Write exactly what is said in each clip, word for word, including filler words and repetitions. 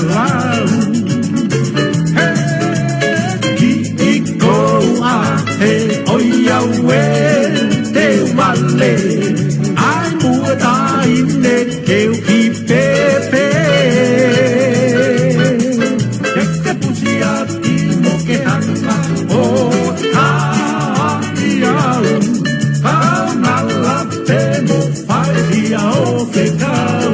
lau. He kiʻi koa he ʻoiauē te vale. ʻAi muʻa taʻahine ke u kiʻi pēpē. Ke ke pusi ʻaki mo ke hanga ʻo haʻi au. Kau nala te mo fai ia ʻo fekau.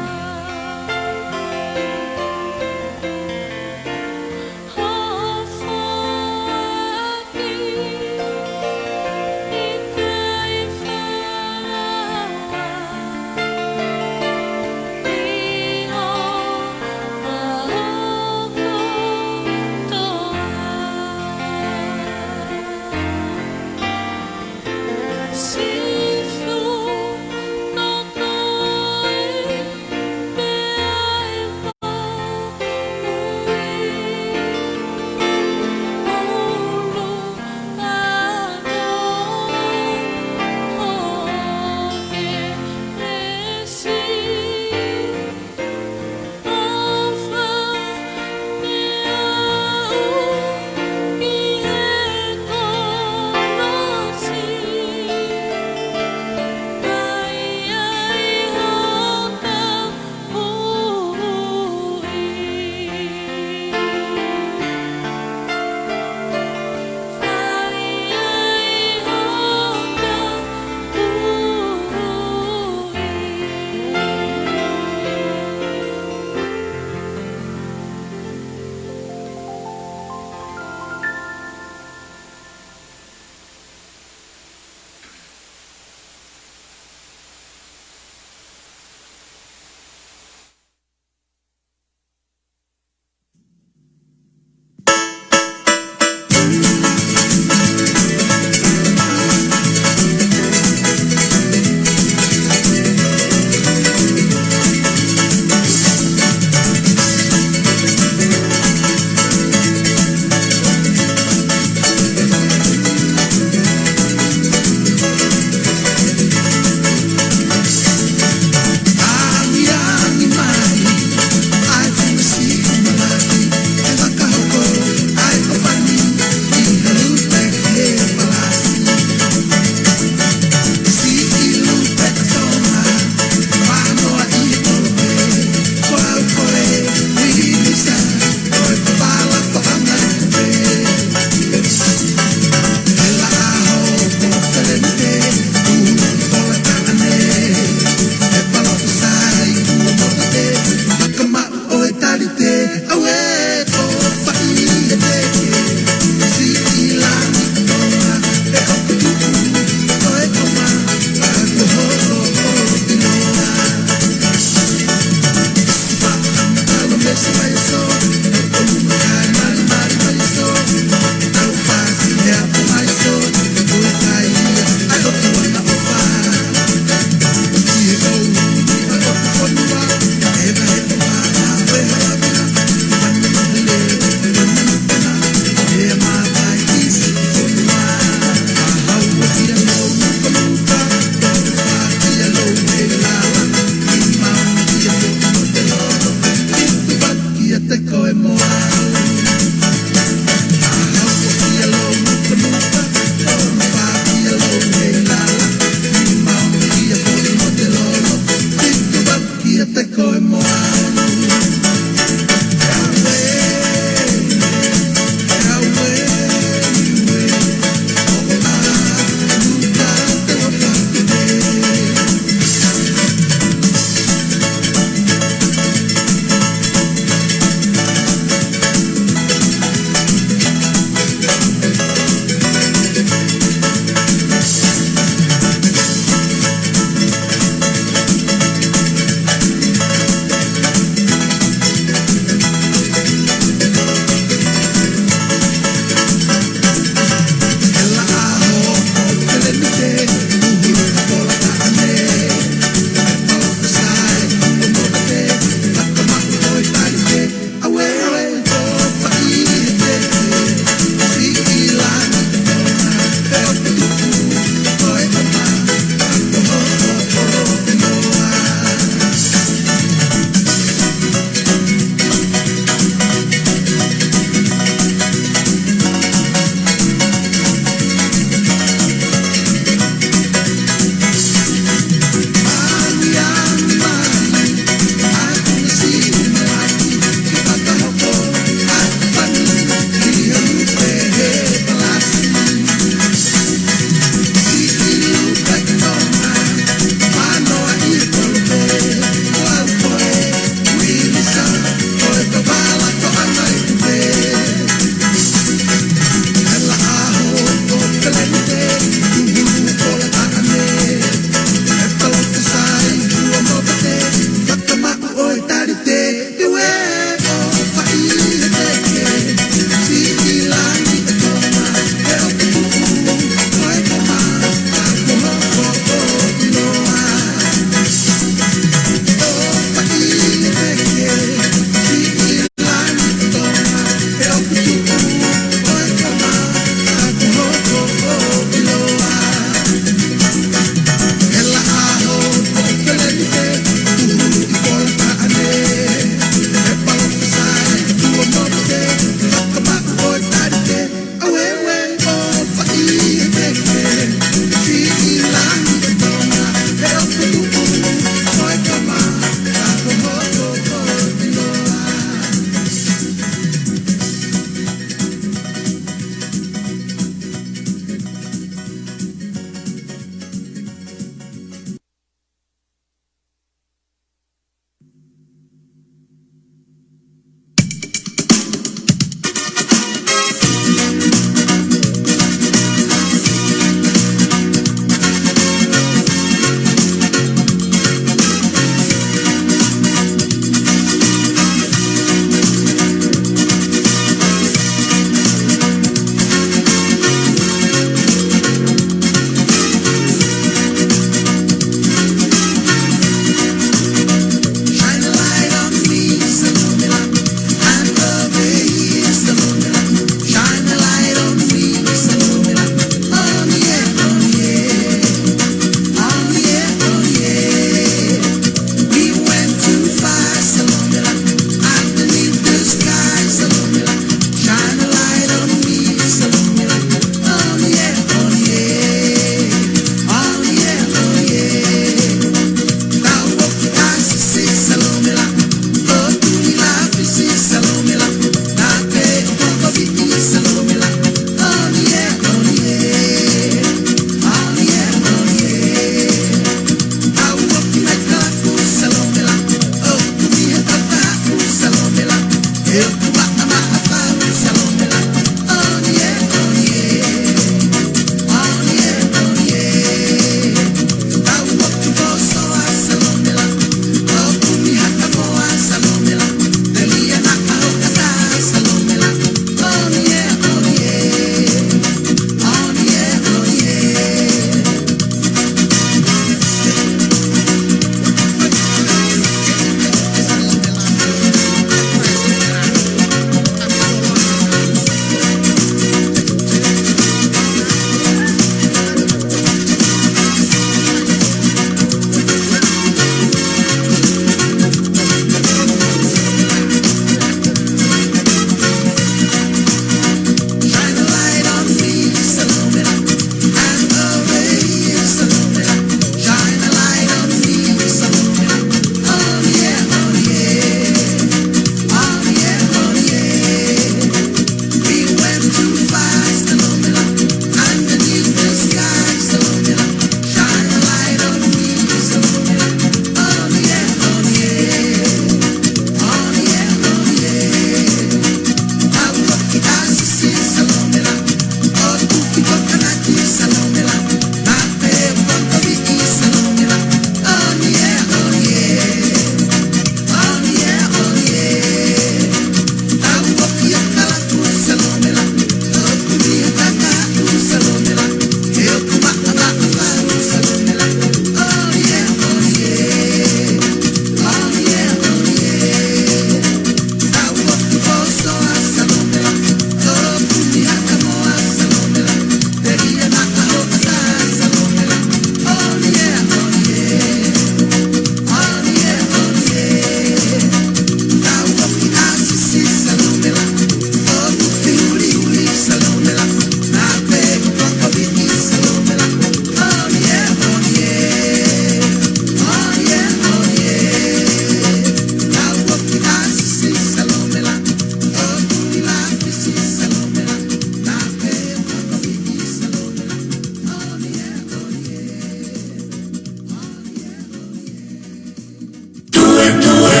Tuetue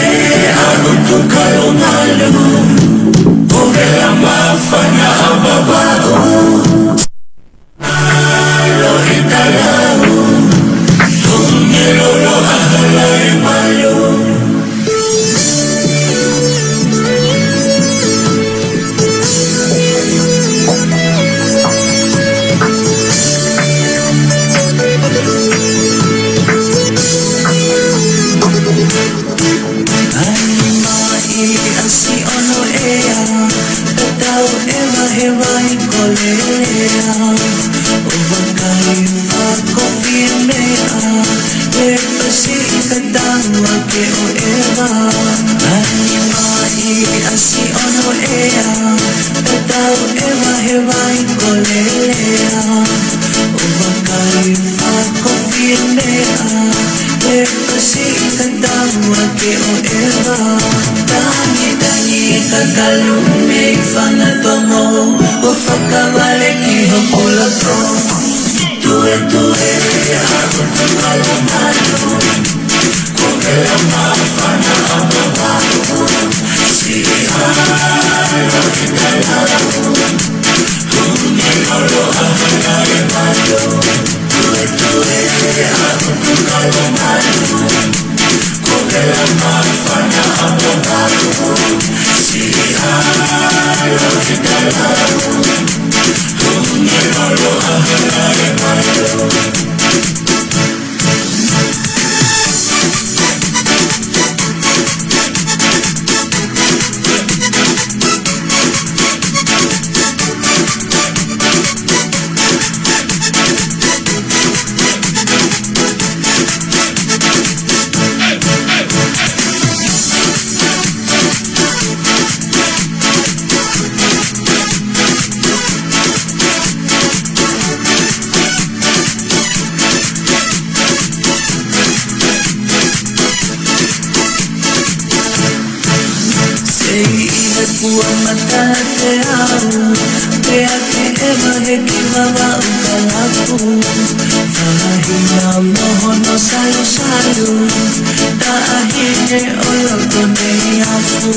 ʻa ʻUtukalomalu, ko Vela Māfana ʻa Vavaʻu. Alo i talau, tune lolo ʻa Halaimalu. Ai mai ʻa Siʻono ʻEa, tatau ʻeva he vai kolea. ʻO vakai fakafiemea, he pasi ka taua ke ʻo ʻeva. Ai mai ʻa Siʻono ʻEa, tatau ʻeva he vai kolea. ʻO vakai fakafiemea, he pasi ka taua ke ʻo ʻeva. Tangitangi ka kalu mei Fanga Tonga, ʻo fakavale ki hoku loto. Tuetue ʻa ʻUtukalomalu, ko Vela Māfana ʻa Vavaʻu. Siʻi ʻalo i talau, tune lolo ʻa Halaimalu. Tuetue ʻa ʻUtukalomalu, ko Vela Māfana ʻa Vavaʻu. Siʻi ʻalo i talau, tune lolo ʻa Halaimalu. Ua mata te au, pea ke ʻeva he ki Vavaʻu kalapu. Faʻahina mo hono salusalu, taʻahine ʻo loto Neiafu.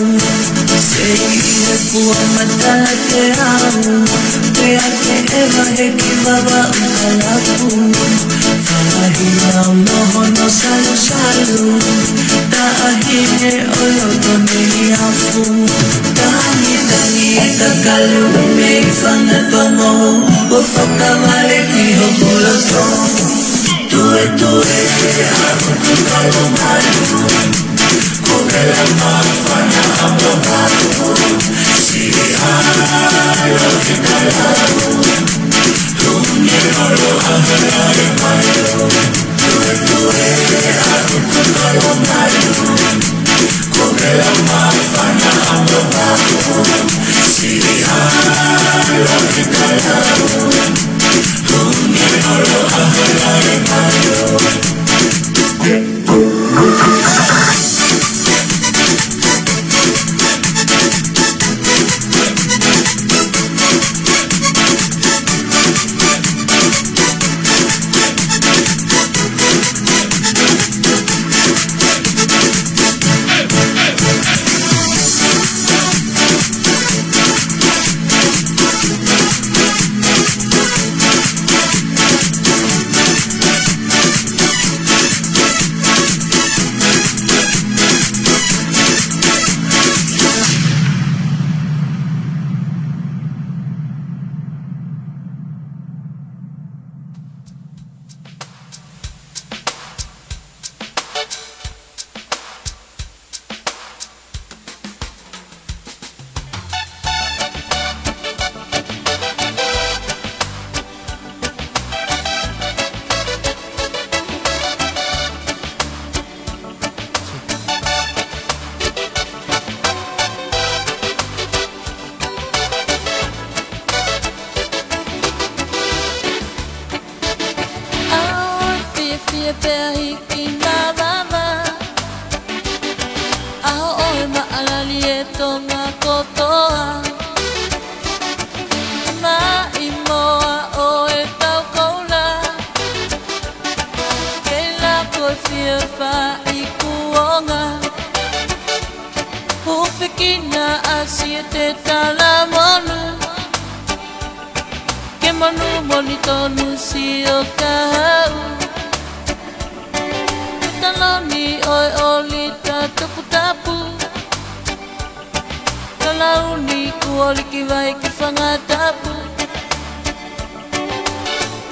Seʻi ʻi he ua mata te au, pea ke ʻeva he ki Vavaʻu kalapu. Faʻahina mo hono salusalu, taʻahine ʻo loto Neiafu. Tangitangi e kakalu mei Fanga Tongo, ʻo fakavale ki hoku loto. Tuetue ʻa ʻeku kalo malu, ko ke la mafana ʻa Vavaʻu, siʻi ʻalo e kalapu. ʻAho e fiefia pea hiki mavava, ʻaho ʻo e maʻalali e Tonga kotoa. Maʻimoa ʻo e tau koula, kei lako e fie faʻi kuonga. Hufekina ʻasi e te tala monu, ke monu moni tonu sio ka hau. Ke taloni ʻo e ʻolita toputapu, ka launi kuo liki vai ki Fanga Tapu.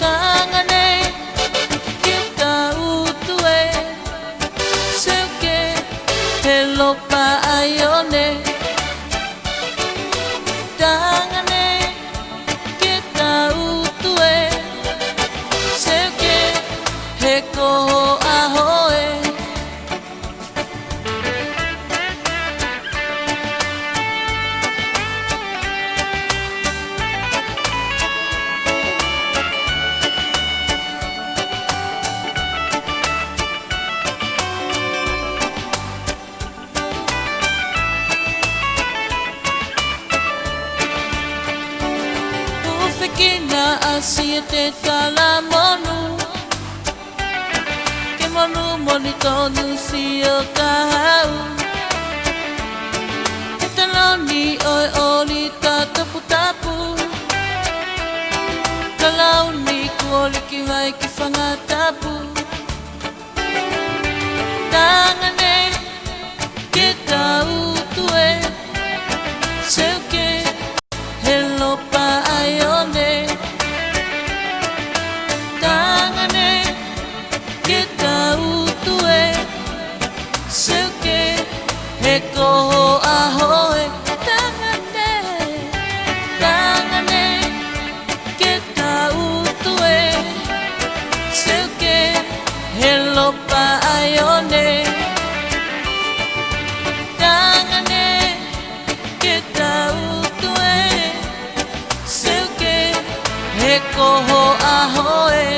Tangane, ke ta utu e, seuke, he lopa ʻaione. Tangane, ke ta utu e, seuke, he koho ʻaho e. Hufekina ʻasi e te tala monu, ke monu moni tonu sio ka hau. Ke taloni ʻo e ʻolita toputapu, ka launi kuo liki vai ki Fanga Tapu. Tangane, ke ta utu e, seuke, he lopa ʻaione. Tangane, ke ta utu e, seuke, he koho ʻaho e. Tangane, tangane, ke ta utu e, seuke, he lopa ʻaione. Tangane, ke ta utu e, seuke, he koho ʻaho e.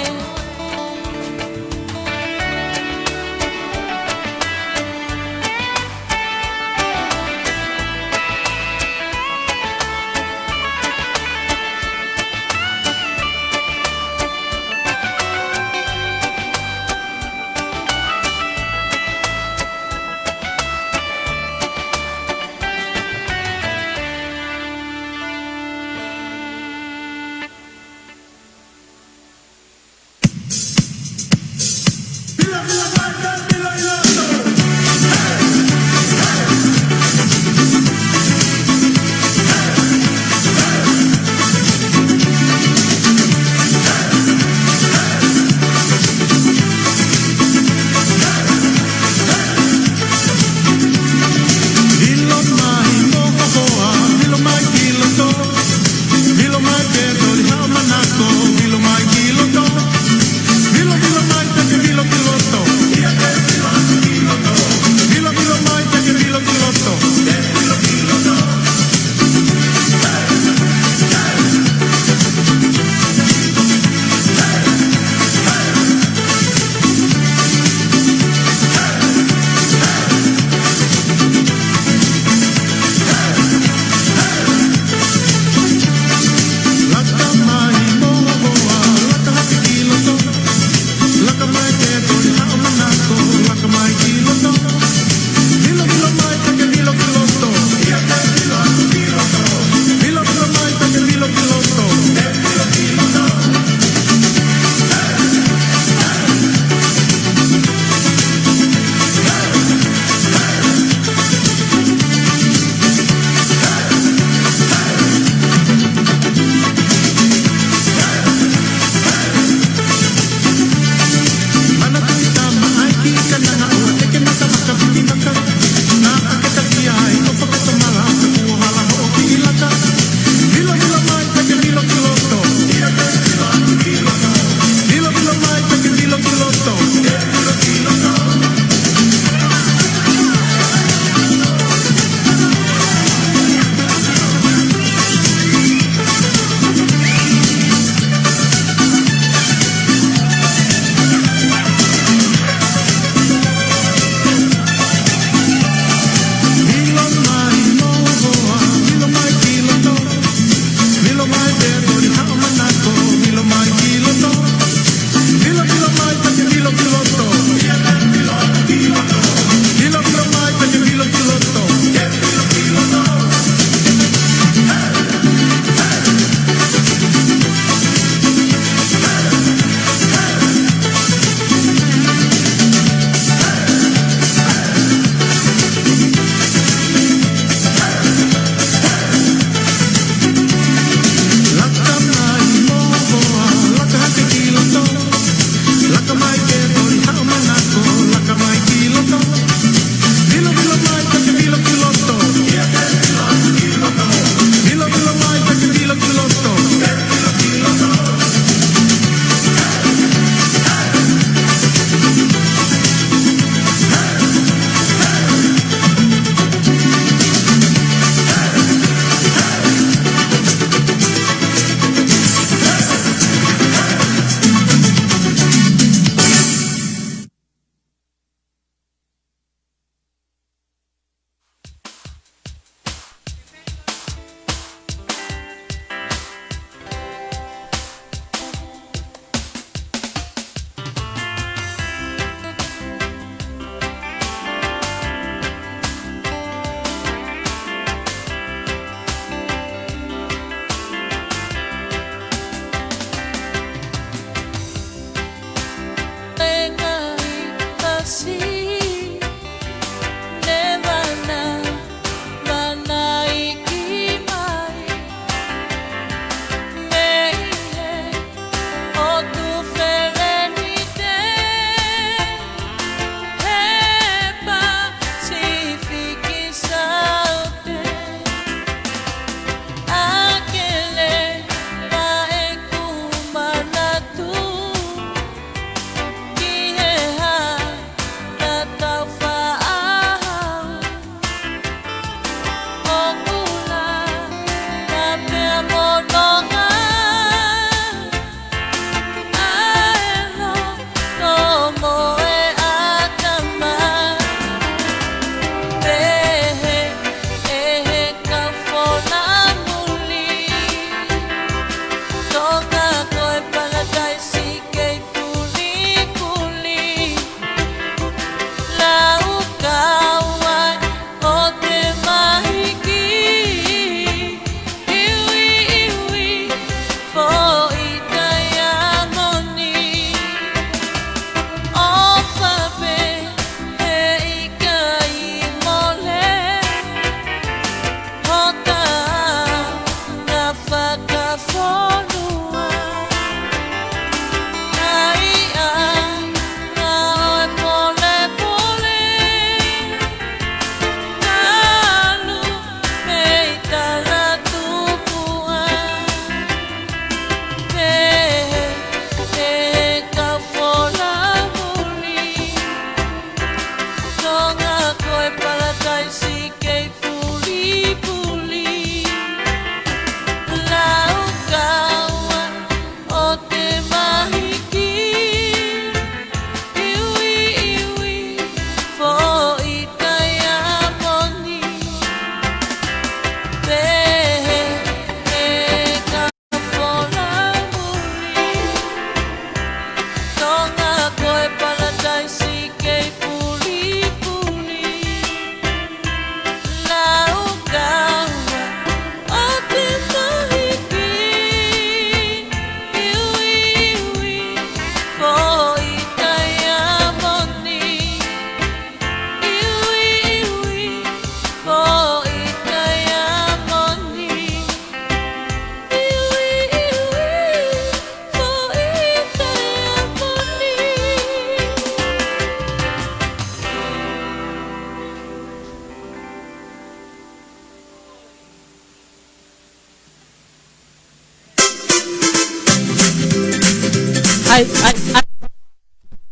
ʻAi, ʻai, ʻai.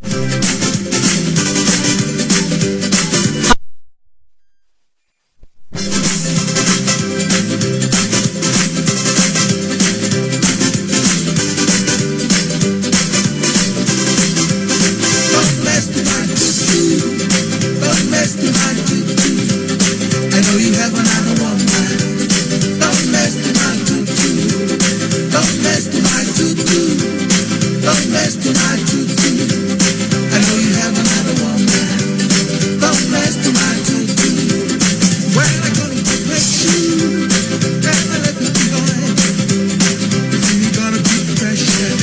Don't mess with my tutu. Don't mess with my tutu. I know you have another woman. Don't mess with my tutu. Don't mess with my tutu. Don't mess with my tutu. I know you have another woman. Don't mess with my tutu. Well, I'm gonna break you. And I left it behind. If you gonna be pressure,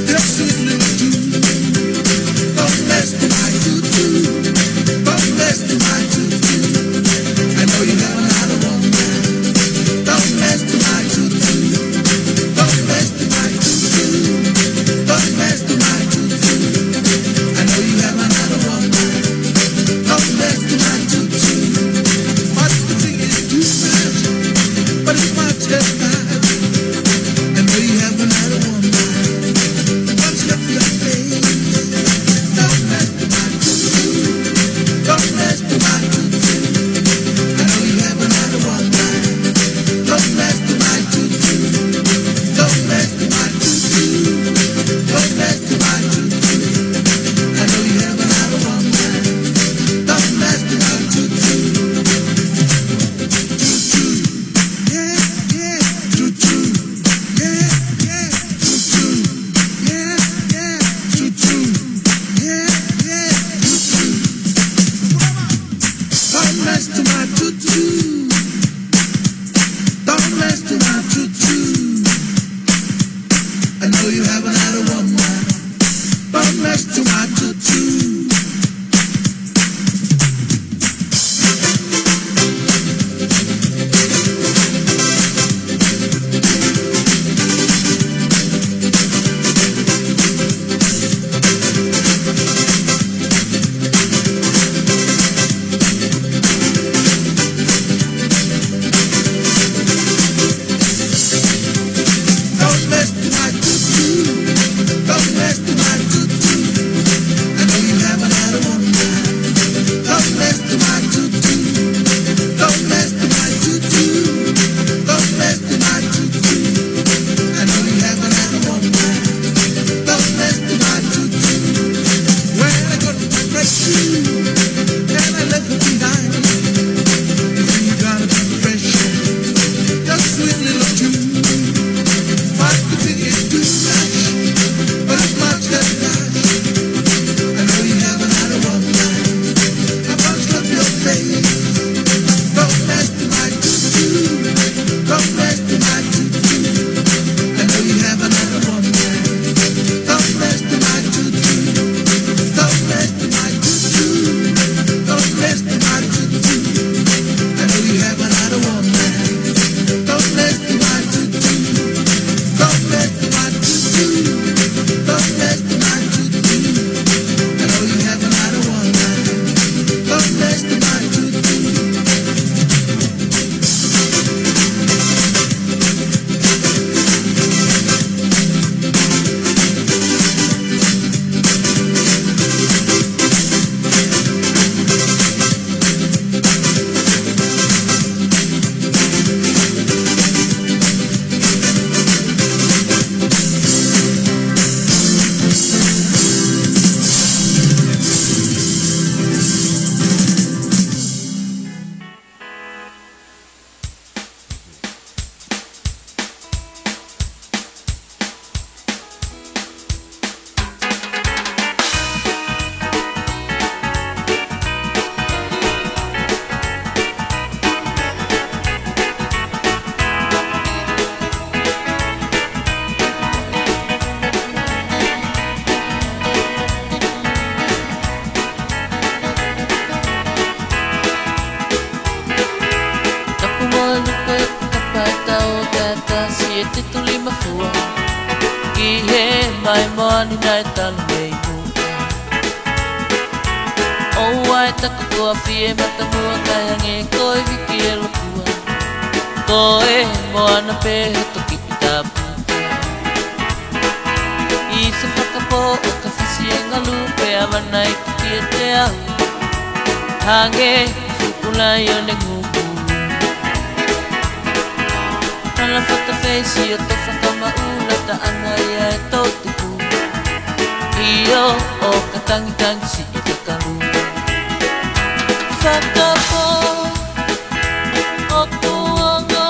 just sweet little tutu. Don't mess with my tutu. Don't mess with my tutu. I know you have another woman. Don't mess with my tutu. Don't mess with my tutu. Don't mess with my tutu. I know you have another woman. Don't mess with my tutu. What you think is too much, but it's my turn. I know you have another woman. Don't slap your face. Don't mess with my tutu. Don't mess with my tutu. I know you have another woman. Don't mess with my tutu. Don't mess with my tutu. Don't mess with my tutu. I know you have another woman. Don't mess with my tutu. Tutu. Yeah, yeah, tutu. Yeah, yeah, tutu. Yeah, yeah, tutu. Yeah, yeah, tutu. Don't mess with my tutu. Don't mess with my tutu. I know you have another woman. Don't mess with my tutu. Don't mess with my tutu. Don't mess with my tutu. I know you have another woman. Don't mess with my tutu. Don't mess with my tutu. Don't mess with my tutu. I know you have another woman. Don't mess with my tutu. When I go to break you, and I left it behind. If you gotta be fresh, just sweet little tune. What you think is too much, but it's much that much. I know you have another woman. I must love your face. Don't mess with my tutu. Don't mess with my tutu. I know you have another woman. Don't mess with my tutu. Don't mess with my tutu. Don't mess with my tutu. I know you have another woman. Don't mess with my tutu. Don't mess with my tutu. Don't mess with my tutu. I know you have another woman. Don't mess with my tutu. Tapu mo e lupe, kapa e tau, taʻu ʻe taha siʻete tuli mafua. Ki he mai moani naʻe talu mei muʻa. ʻOua ʻe taku ko afie mata mua kae hangē ko e viki ʻe lopua. Ko e moana pē he toki pita puta. ʻI se faka- Lupe avana i kikiete au, hangē fuʻu laione ngungulu. Hala fatafeisi ʻo tofa kamaʻula taʻanga ia e totuku. ʻIo, ʻo ka tangitangi siʻi kakalu. Fakapō ʻoku ongo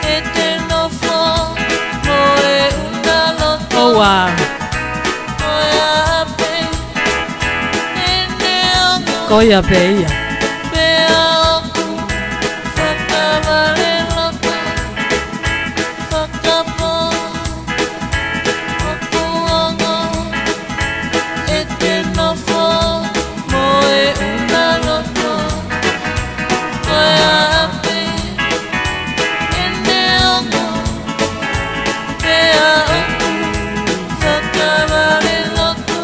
ʻete nofo mo e ʻuna loto. ʻOua. Ko ia pē ʻene ongo. Ko ia pē ia. Pea ʻoku fakavaleloto. Fakapō ʻoku ongo ʻete nofo mo e ʻuna loto. Ko ia pē ʻene ongo, pea ʻoku fakavaleloto.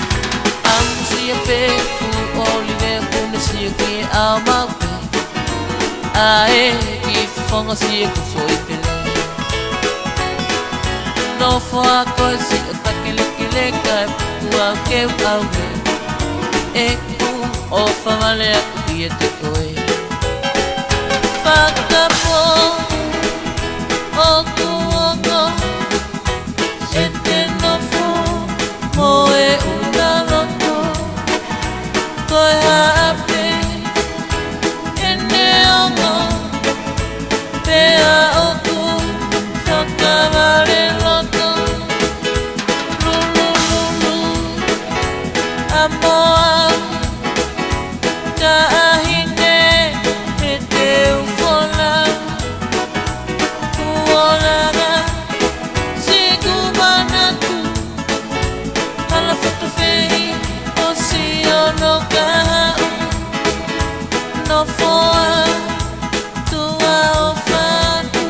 ʻAmusia pē fuʻu ʻōlive kunesia ki ʻaumau pē. ʻAi ki fofonga siʻeku foʻi pele. Nofo ā koe siʻo takelekele kae puku au ke u ʻauhe. ʻEku ʻofa vale aku ʻiate koe. Fakapō ʻoku ongo ʻete nofo mo e ʻuna loto. Ko ia pē ʻene ongo, pea ʻoku fakavaleloto. Lulululu, amo au, taʻahine, he te u folau. Kuo langa siʻeku manatu. Hala fatafeisi ʻo Siono Kahaʻu. Nofo ā tuʻa ʻo fatu.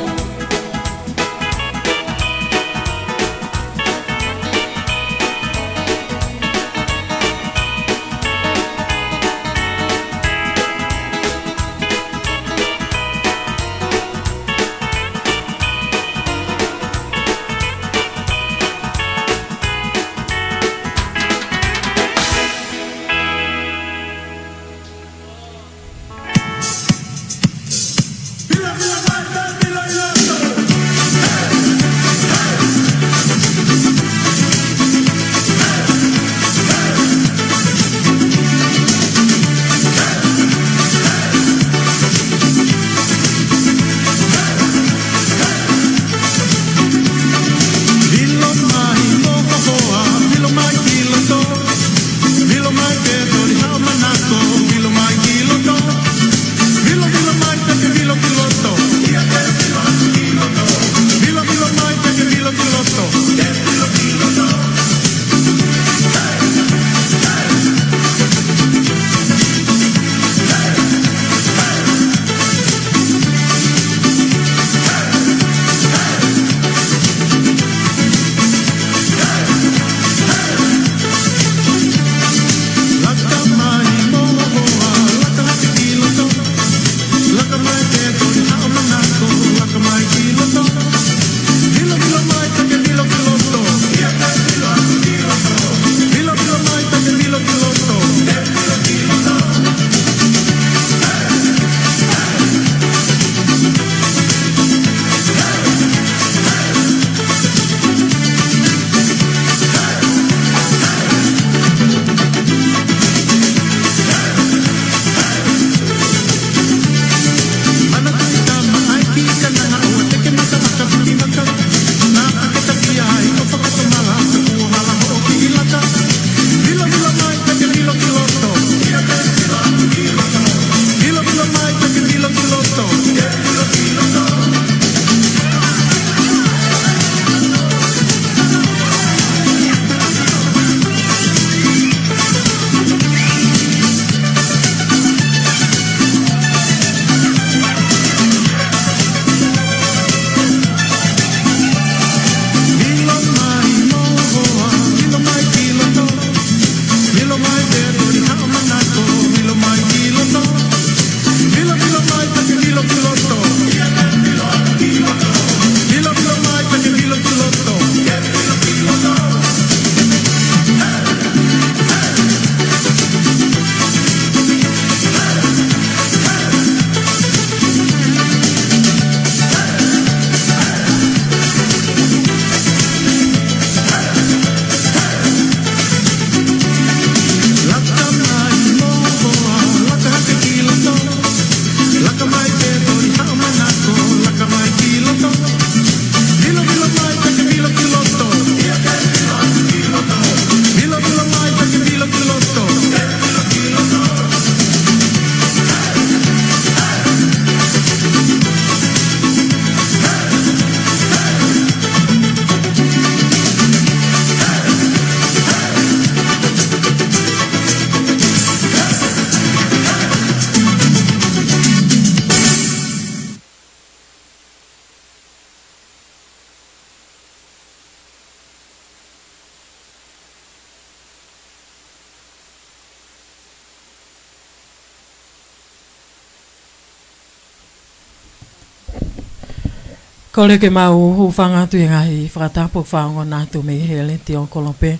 Kole ke mau hūfanga atu he ngaahi fakatapu ʻoku fakaongo atu mei he Letiō Kolope,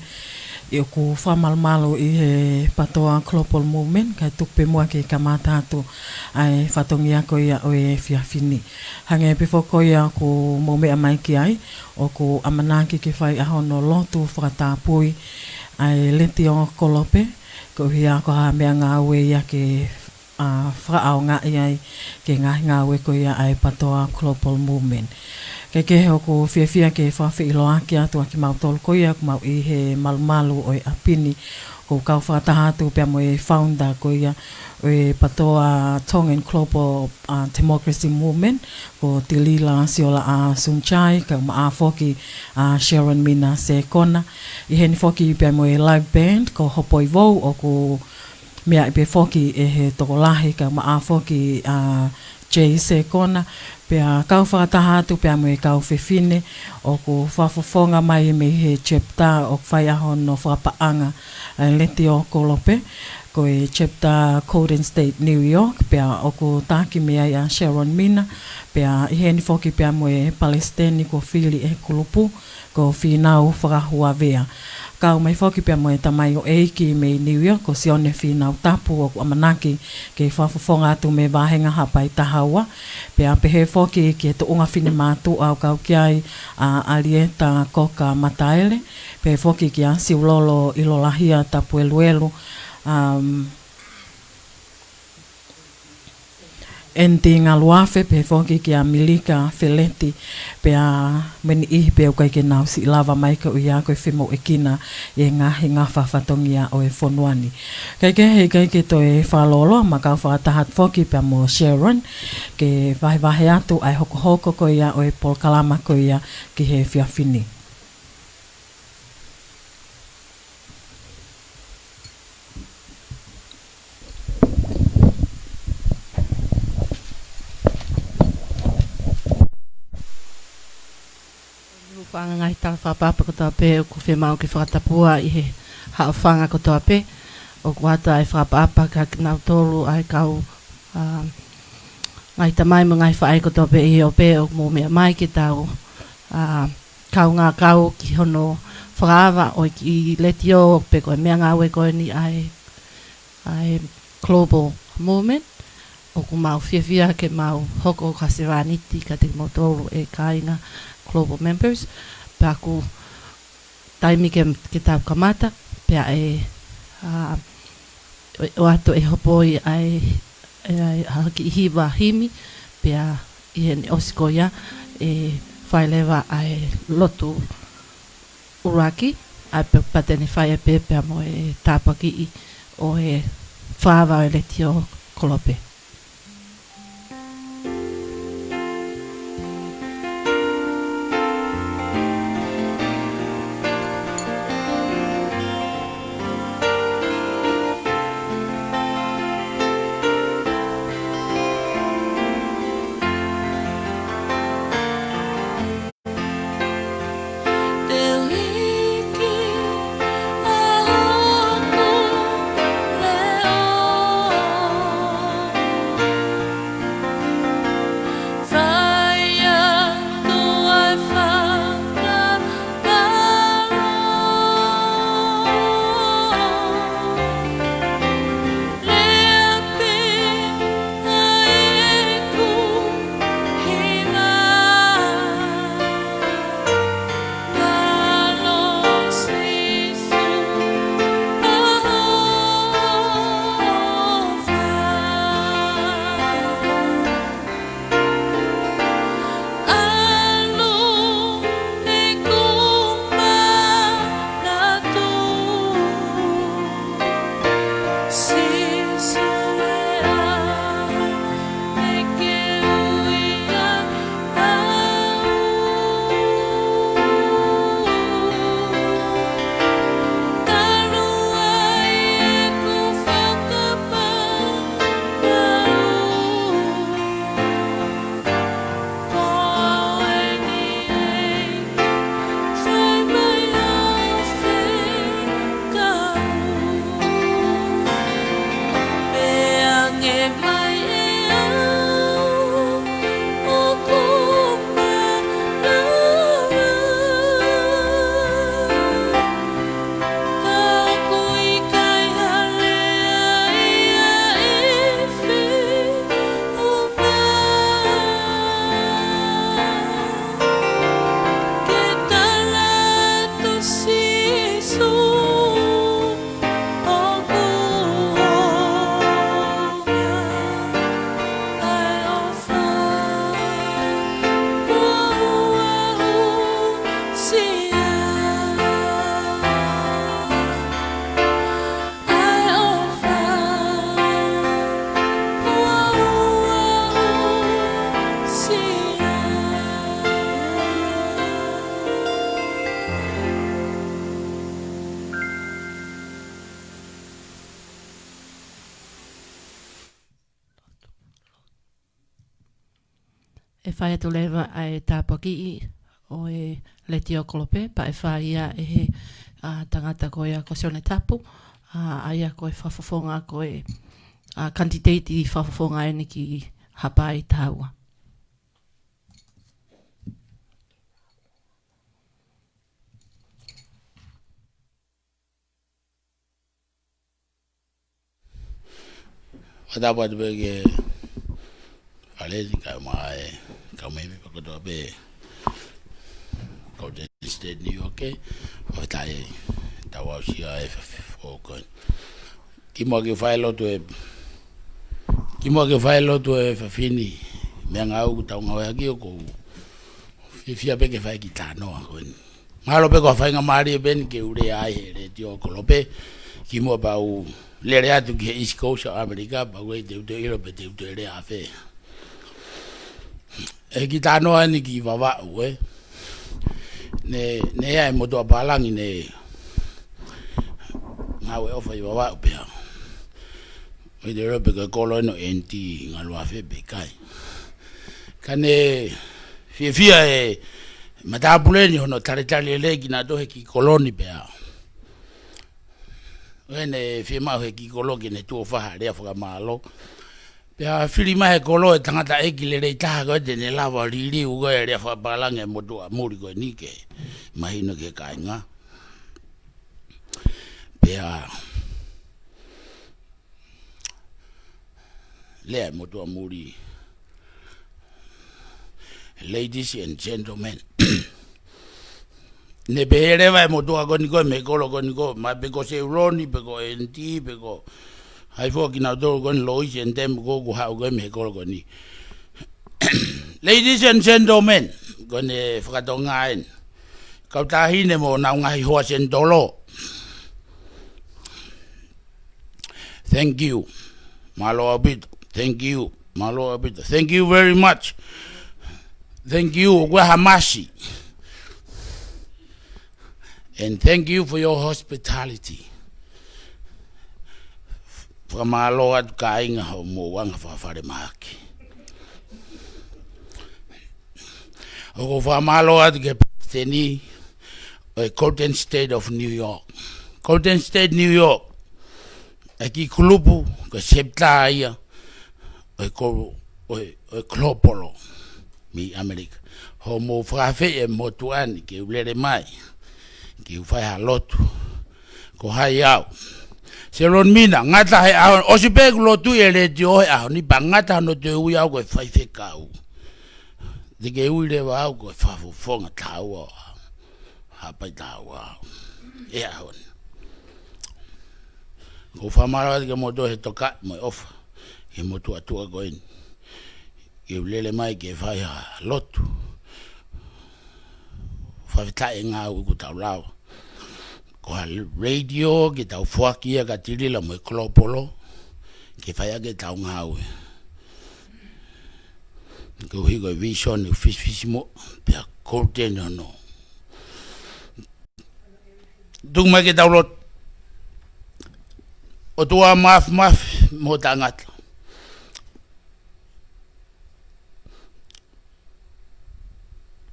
ʻoku fakamalumalu ʻi he PATOA Global Movement, kae tuku pē muʻa ke kamata atu ʻa e fatongia ko ia ʻo e efiafi ni. Hangē pē foki ko ia ʻoku mou meʻa mai ki ai, ʻoku ʻamanaki ke fai ʻa hono lotu fakatapui ʻa e Letiō Kolope, koeʻuhi ko ha meʻangāue ia ke, ʻa, fakaʻaongaʻi ai ki he ngaahi ngāue ko ia ʻa e PATOA Global Movement. Kae kehe ʻoku fiefia ke fakafeʻiloaki atu ʻa kimautolu ko ia ʻoku mau ʻi he malumalu ʻo e ʻapi ni, ʻoku kau fakataha atu pea mo e founder ko ia ʻo e PATOA Tongan Global, ʻa, Democracy Movement, ko Tilila Siolaʻa Sungchai, kae ʻumaʻā foki ʻa Sharon Mina Sekona. ʻI heni foki pea mo e live band ko Hopoi Vou, ʻoku meaʻi pē foki ʻe he tokolahi kae ʻumaʻā foki ʻa Jay Sekona, pea kau fakataha atu pea mo e kau fefine ʻoku fakafofonga mai mei he chapter ʻoku fai ʻa hono fakapaʻanga ʻa e Letiō Kolope, ko e chapter Golden State New York, pea ʻoku taki mei ai ʻa Sharon Mina, pea ʻi heni foki pea mo e palesiteni kuo fili ʻe he kulupu, ko Fīnau Fakahuavea. Kau mai foki pea mo e tamaioʻeiki mei New York, ko Sione Fīnautapu, ʻoku ʻamanaki ke fakafofonga atu mei he vāhenga Haʻapai taha ua. Pea pehē foki ki he tuʻunga finemātuʻa ʻoku kau ki ai ʻa ʻAlieta Koka Mataele, pehē foki kia Siulolo ʻIlolahia Tapueluelu, um, Andy Ngaluafe, pehē foki kia Milika Feleti, pea mo e niʻihi pē ʻoku ʻikai ke nau siʻi lava mai koeʻuhi ko e femoʻuekina ʻi he ngaahi ngafa fatongia ʻo e fonua ni. Kae kehe, heʻikai ke toe fakalōloa, mau kau fakataha foki pea mo Sharon ke vahevahe atu ʻa e hokohoko ko ia ʻo e polokalama ko ia ki he efiafi ni. Hūfanga ngaahi tala fakaʻapaʻapa kotoa pē ʻoku fiemaʻu ke fakatapua ʻi he haʻofanga kotoa pē. ʻOku ʻoatu ʻa e fakaʻapaʻapa kia kinautolu ʻa e kau, ʻa, ngaahi tamai mo e ngaahi faʻē kotoa pē ʻi he ope ʻoku mou meʻa mai ke tau, ʻa, kaungā kau ki hono fakaava ʻo e kiʻi letiō pe ko e meʻangāue ko eni ʻa e, ʻa e Global Movement. ʻOku mau fiefia ke mau hoko ko ha sevāniti kiate kimoutolu ʻe kāinga Global Members. Pea ʻoku taimi ke, ke tau kamata, pea ʻe, ʻa, ʻe ʻoatu ʻe Hopoi ʻa e, ʻa e, ʻa e kiʻi hiva himi, pea ʻi heʻene ʻosi ko ia ʻe fai leva ʻa e lotu ʻuluaki, ʻa ia pea te ne fai ai pē pea mo e tāpuakiʻi ʻo e fakaava ʻo e Letiō Kolope. ʻE fai atu leva ʻa e tāpuakiʻi ʻo e Letiō Kolope, pea ʻe fai ia ʻe he, ʻa, tangata ko ia ko Sione Tapu, ʻa, ʻa ia ko e fakafofonga ko e, ʻa, kanititeiti fakafofonga eni ki Haʻapai taha ua. Fakatapu atu pē ki he Fale ni kae ʻumaʻā e kau mēmipa kotoa pē Golden State New York ē. Fakafetaʻi ʻetau aʻusia e efiafi foʻou ko eni. Kimuʻa ke u fai e lotu e, kimuʻa ke u fai e lotu e efiafi ni, meʻangāue ʻoku tau ngāueʻaki ʻoku ou fiefia pē ke fai e kiʻi talanoa ko eni. Mahalo pē ko ha faingamālie pē eni ke u lea ai he Letiō Kolope, kimuʻa pea u lele atu ki he East Coast ʻo ʻAmelika, pea ʻoku ʻikai te u toe ʻilo pe te u toe lea ʻafē. ʻE kiʻi talanoa eni ki Vavaʻu, ē. Ne, ne ʻi ai e motuʻa pālangi ne ngāue ʻofa ʻi Vavaʻu pea ʻikai te u ʻilo pe ko e kolo eni ʻo e N T ngaluafe pe ʻikai. Ka ne fiefia e matāpule ni hono talitali lelei kinautolu he kiʻi kolo ni pea ʻoku ne fiemaʻu he kiʻi kolo ke ne tuʻo fai ha lea fakamālō. Pea fili mai he kolo e tangataʻeiki lelei taha ko ē te ne lava liliu ko ē e lea fakapālangi e motuʻa muli ko eni ke mahino ki he kāinga. Pea lea e motuʻa muli, "Ladies and gentlemen." Ne pehē leva e motuʻa ko eni ko ē mei he kolo ko eni ko ē, mahalo pē ko Seuloni, pe ko N T, pe ko hai fua kinautolu ko eni, Lois and them ko ē ʻoku haʻu ko ē mei he kolo ko eni. "Ladies and gentlemen," ko ʻene fakatonga eni. "Kau taʻahine mo honau ngaahi hoa senitolo. Thank you. Mālō ʻaupito. Thank you. Mālō ʻaupito. Thank you very much. Thank you. ʻOku ʻi ai ha masi. And thank you for your hospitality." Fakamālō atu kāinga hoʻomou anga fakafalemahaki. ʻOku ou fakamālō atu ki he palesiteni ʻo e Golden State of New York. Golden State New York, e kiʻi kulupu, ko e sepitā ia ʻo e ko-, ʻo e, ʻo e Kolopolo mei ʻAmelika. Hoʻomou fakaafeʻi e motuʻa ni ke u lele mai ke u fai ha lotu. Ko hai au? Seloni Mina, ngata he ʻaho, ʻosi pē ʻeku lotu ʻi he letiō he ʻaho ni, pea ngata hono toe ui au ko e faifekau. Te ke ui leva au ko e fakafofonga taha ua ʻo Haʻapai taha ua ʻi he ʻaho ni. ʻOku ou fakamālō atu kimoutolu he tokaʻi mo e ʻofa he motuʻa tuʻa ko eni ke u lele mai ke fai ha lotu. Fakafetaʻi e ngāue ʻoku tau lava. Ko ha letiō ke tau foaki ia kia Tilila mo e Kolopolo ke fai ʻaki ʻetau ngāue. Koeʻuhi ko e visone ʻoku fisifisimuʻa pea Golden hono. Tuku mai ke tau lotu. ʻOtua Māfimafi mo Taʻengata,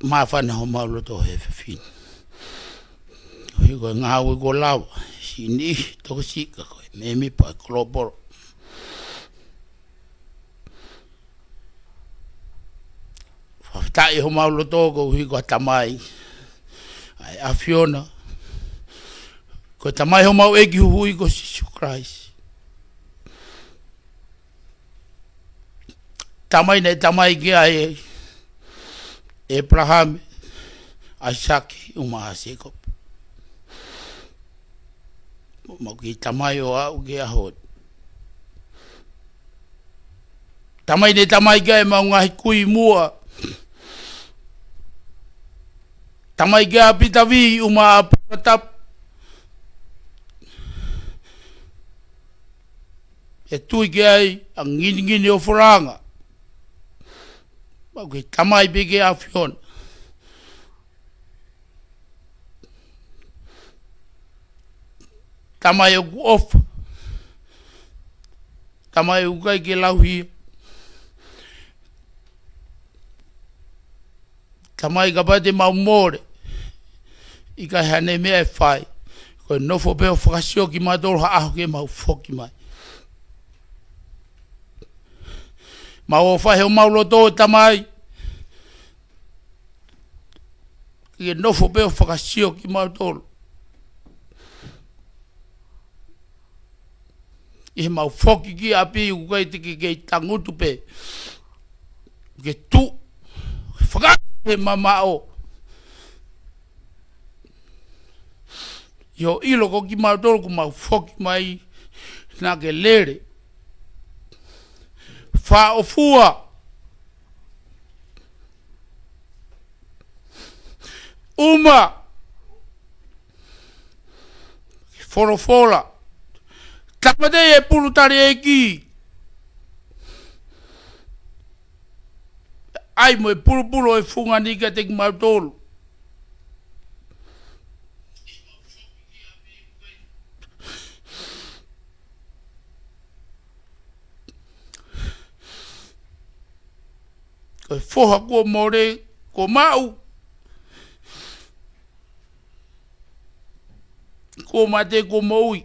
māfana homau loto he efiafi ni. Koeʻuhi ko e ngāue kuo lava, siʻi niʻihi tokosiʻi ka ko e mēmipa e Kolopolo. Fakafetaʻi homau loto koeʻuhi ko e Tamai ʻa e ʻAfiona. Ko e Tamai homau ʻEiki Huhuʻi ko Sīsū Kalaisi. Tamai naʻe tamai ki ai ʻe ʻĒpalahame, ʻAisake, ʻumaʻā ʻa Sēkope. Mo ʻemau kiʻi tamai ʻo aʻu ki he ʻaho ni. Tamai naʻe tamai ki ai ʻemau ngaahi kui muʻa. Tamai ki ai ʻa Pita Vī, ʻumaʻā ʻa Pula Tapu. ʻE tui ki ai ʻa Nginingini ʻo Folanga. ʻEmau kiʻi tamai pē ki he ʻAfiona. Tamai ʻoku ʻofa. Tamai ʻoku ʻikai ke lauhia. Tamai, kapau te mau mole, ʻikai ha meʻa ʻe fai. Ko e nofo pē ʻo fakasio kimautolu ha ʻaho ke mau foki mai. Mau ō fai homau loto, Tamai, ke nofo pē ʻo fakasio kimautolu. ʻI heʻemau foki ki ʻapi, ʻoku ʻikai te ke kei tangutu pē. Ke tuʻu, ke fakaʻamu he mamaʻo. ʻI hoʻo ʻilo ko kimautolu kuo mau foki mai, naʻa ke lele. Fāʻofua. ʻUma. Folofola. Tāmateʻi e pulu tali ʻEiki. ʻAi mo e pulupulu ʻo e fungani kiate kimautolu. Ko e foha kuo mole, kuo maʻu, kuo mate, kuo moʻui.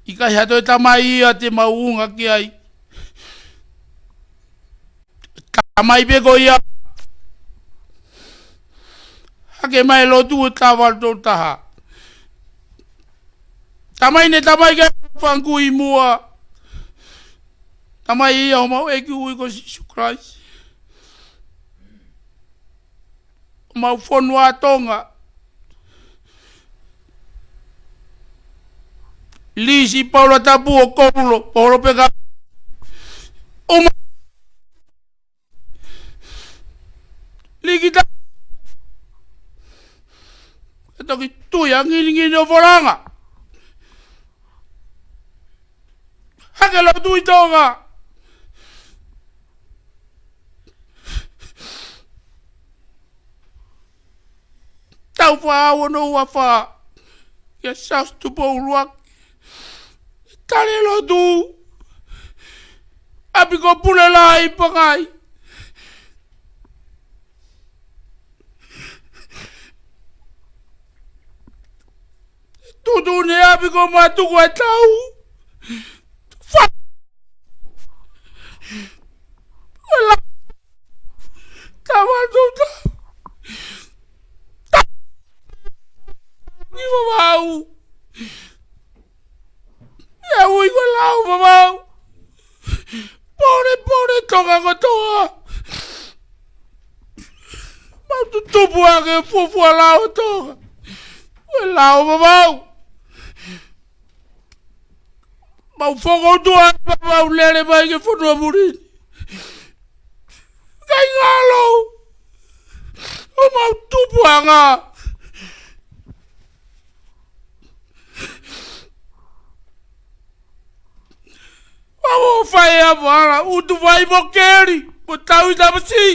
ʻIkai ha toe tamai ia te mau ʻunga ki ai. Tamai pē ko ia. Hake mai lotu ʻo e taha valu tolu taha. Tamai, ne tamai ke fangui muʻa. Tamai ia homau ʻEiki ui ko Sīsū Kalaisi. Homau fonua Tonga. Lisi Paula Tapu ʻo Koulo, Polo Peka. ʻUma. Likita. Ke toki tui ʻa Ngilingili ʻo Folanga. Hake lotu ʻi Tonga. Taufaʻāhau ono ua fā. Kia Siaosi Tupou ʻUluaki. Tali lotu. ʻApikopule Laʻā ʻi Pangai. Tuʻutuʻuni ʻapi ko Matuku ʻa Tau. Fa-, ʻo la-, tau atu ta-, ta-, ni Vavau. ʻE ui ko Lao Vavau. Pole, pole Tonga kotoa. Mau tutupu ake fuofua lao Tonga. Ko e Lao Vavau. Mau fokotuʻa, mau lele mai ki he fonua muli ni. ʻIkai ngalo. ʻO mau tupuʻanga. Mau ō fai ʻa Vavaʻu, Utuvai mo Keli, mo Tauitamasiʻi.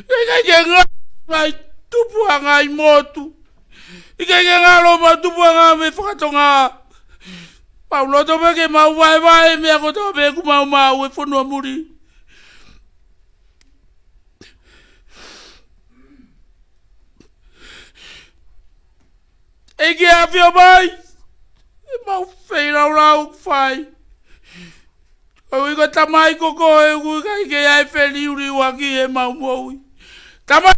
ʻIkai ke ngalo ʻa e tupuʻanga ʻi motu. ʻIkai ke ngalo homau tupuʻanga mei fakatonga. Mau loto pē ke mau vaevae meʻa kotoa pē ʻoku mau maʻu he fonua muli. ʻEiki ʻafio mai, ʻemau feilaulau fai. ʻOku ʻikai ko e Tamai ko koe, ʻoku ʻikai ke ʻi ai e feliuliuaki ʻi heʻemau moʻui. Tamai,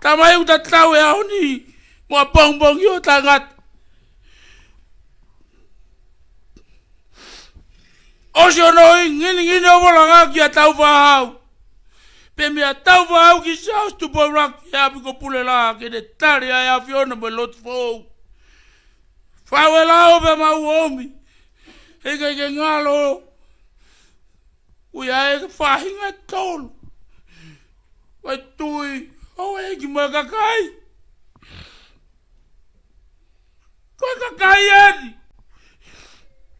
Tamai ʻoku tatau he ʻaho ni, mo ʻapongipongi ʻo e tangata. ʻOsi hono ui Ngilingili ʻo Folanga kia Taufaʻāhau. Pea meia Taufaʻāhau kia Siaosi Tupou ʻUluaki ʻi he ʻApikopule Laʻā ke ne tali ʻa e ʻAfiona mo e lotu foʻou. Fau e lao pea mau ōmi. ʻIkai ke ngalo. ʻOku ʻi ai e faʻahinga ʻe tolu. Ko e tui, houʻeiki mo e kakai. Ko e kakai eni.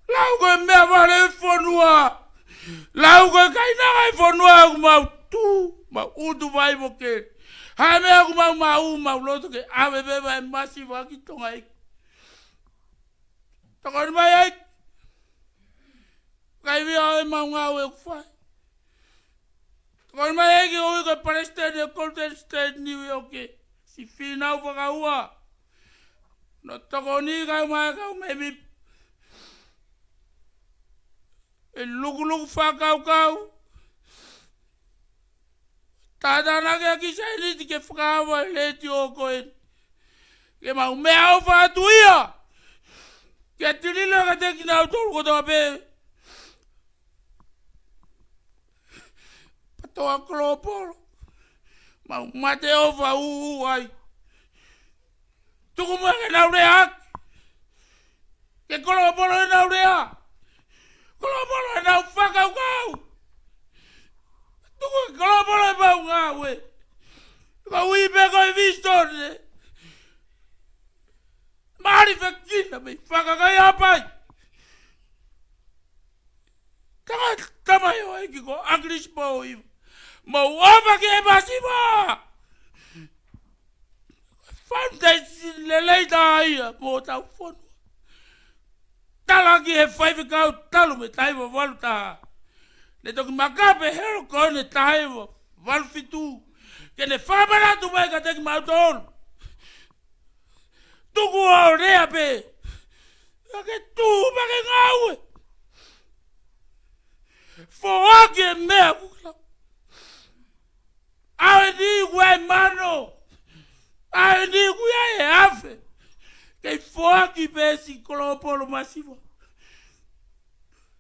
Lau ko e meʻavale ʻo e fonua. Lau ko e kainanga ʻo e fonua ʻoku mau tuʻu, mau Utuvai mo Keli. Hā e meʻa ʻoku mau maʻu, mau loto ke ʻave pē ʻa e masiva ki Tonga ʻEiki. Tokoni mai ʻEiki. Kae ʻumaʻā ʻemau ngāue ʻoku fai. Tokoni mai ʻEiki ʻo ui ko e Palesiteni ʻo e Golden State New York, ē. Siʻi Fīnau Fakaua. Hono tokoni kae ʻumaʻā e kau mēmipa. ʻE lukuluku fakakaukau. Tātānaki ʻa e kiʻi sēniti ke fakaava e letiō ko eni. Ke mau meʻaʻofa atu ia. Ke tililo kiate kinautolu kotoa pē. PTOA Kolopolo. Mau mate ʻofa ʻuʻu ai. Tuku muʻa ke nau lea hake. Ke kolopolo ʻenau lea. Kolopolo ʻenau fakakaukau. Tuku ke kolopolo ʻemau ngāue. Ka ui pē ko e visone. Mālō fekina mei Fakakaihapai. Tangata tamaioʻeiki ko ʻAkilisi Pōhiva. Mau ʻofa ki he masiva. Foundation lelei taha ia mo hotau fonua. Talaki ʻe he faifekau talu mei he taha hiva valu taha. Ne toki makape helo ko eni taha hiva valu fitu. Ke ne fakamanatu mai kiate kimautolu. Tuku ʻo lea pē. Ka ke tuʻu pē ke ngāue. Foaki e meʻa ʻoku ke lau. ʻAve ni kuo ʻi ai e mano. ʻAve ni kuo ʻi ai e afe. Kei foaki pē siʻi kolopolo masiva.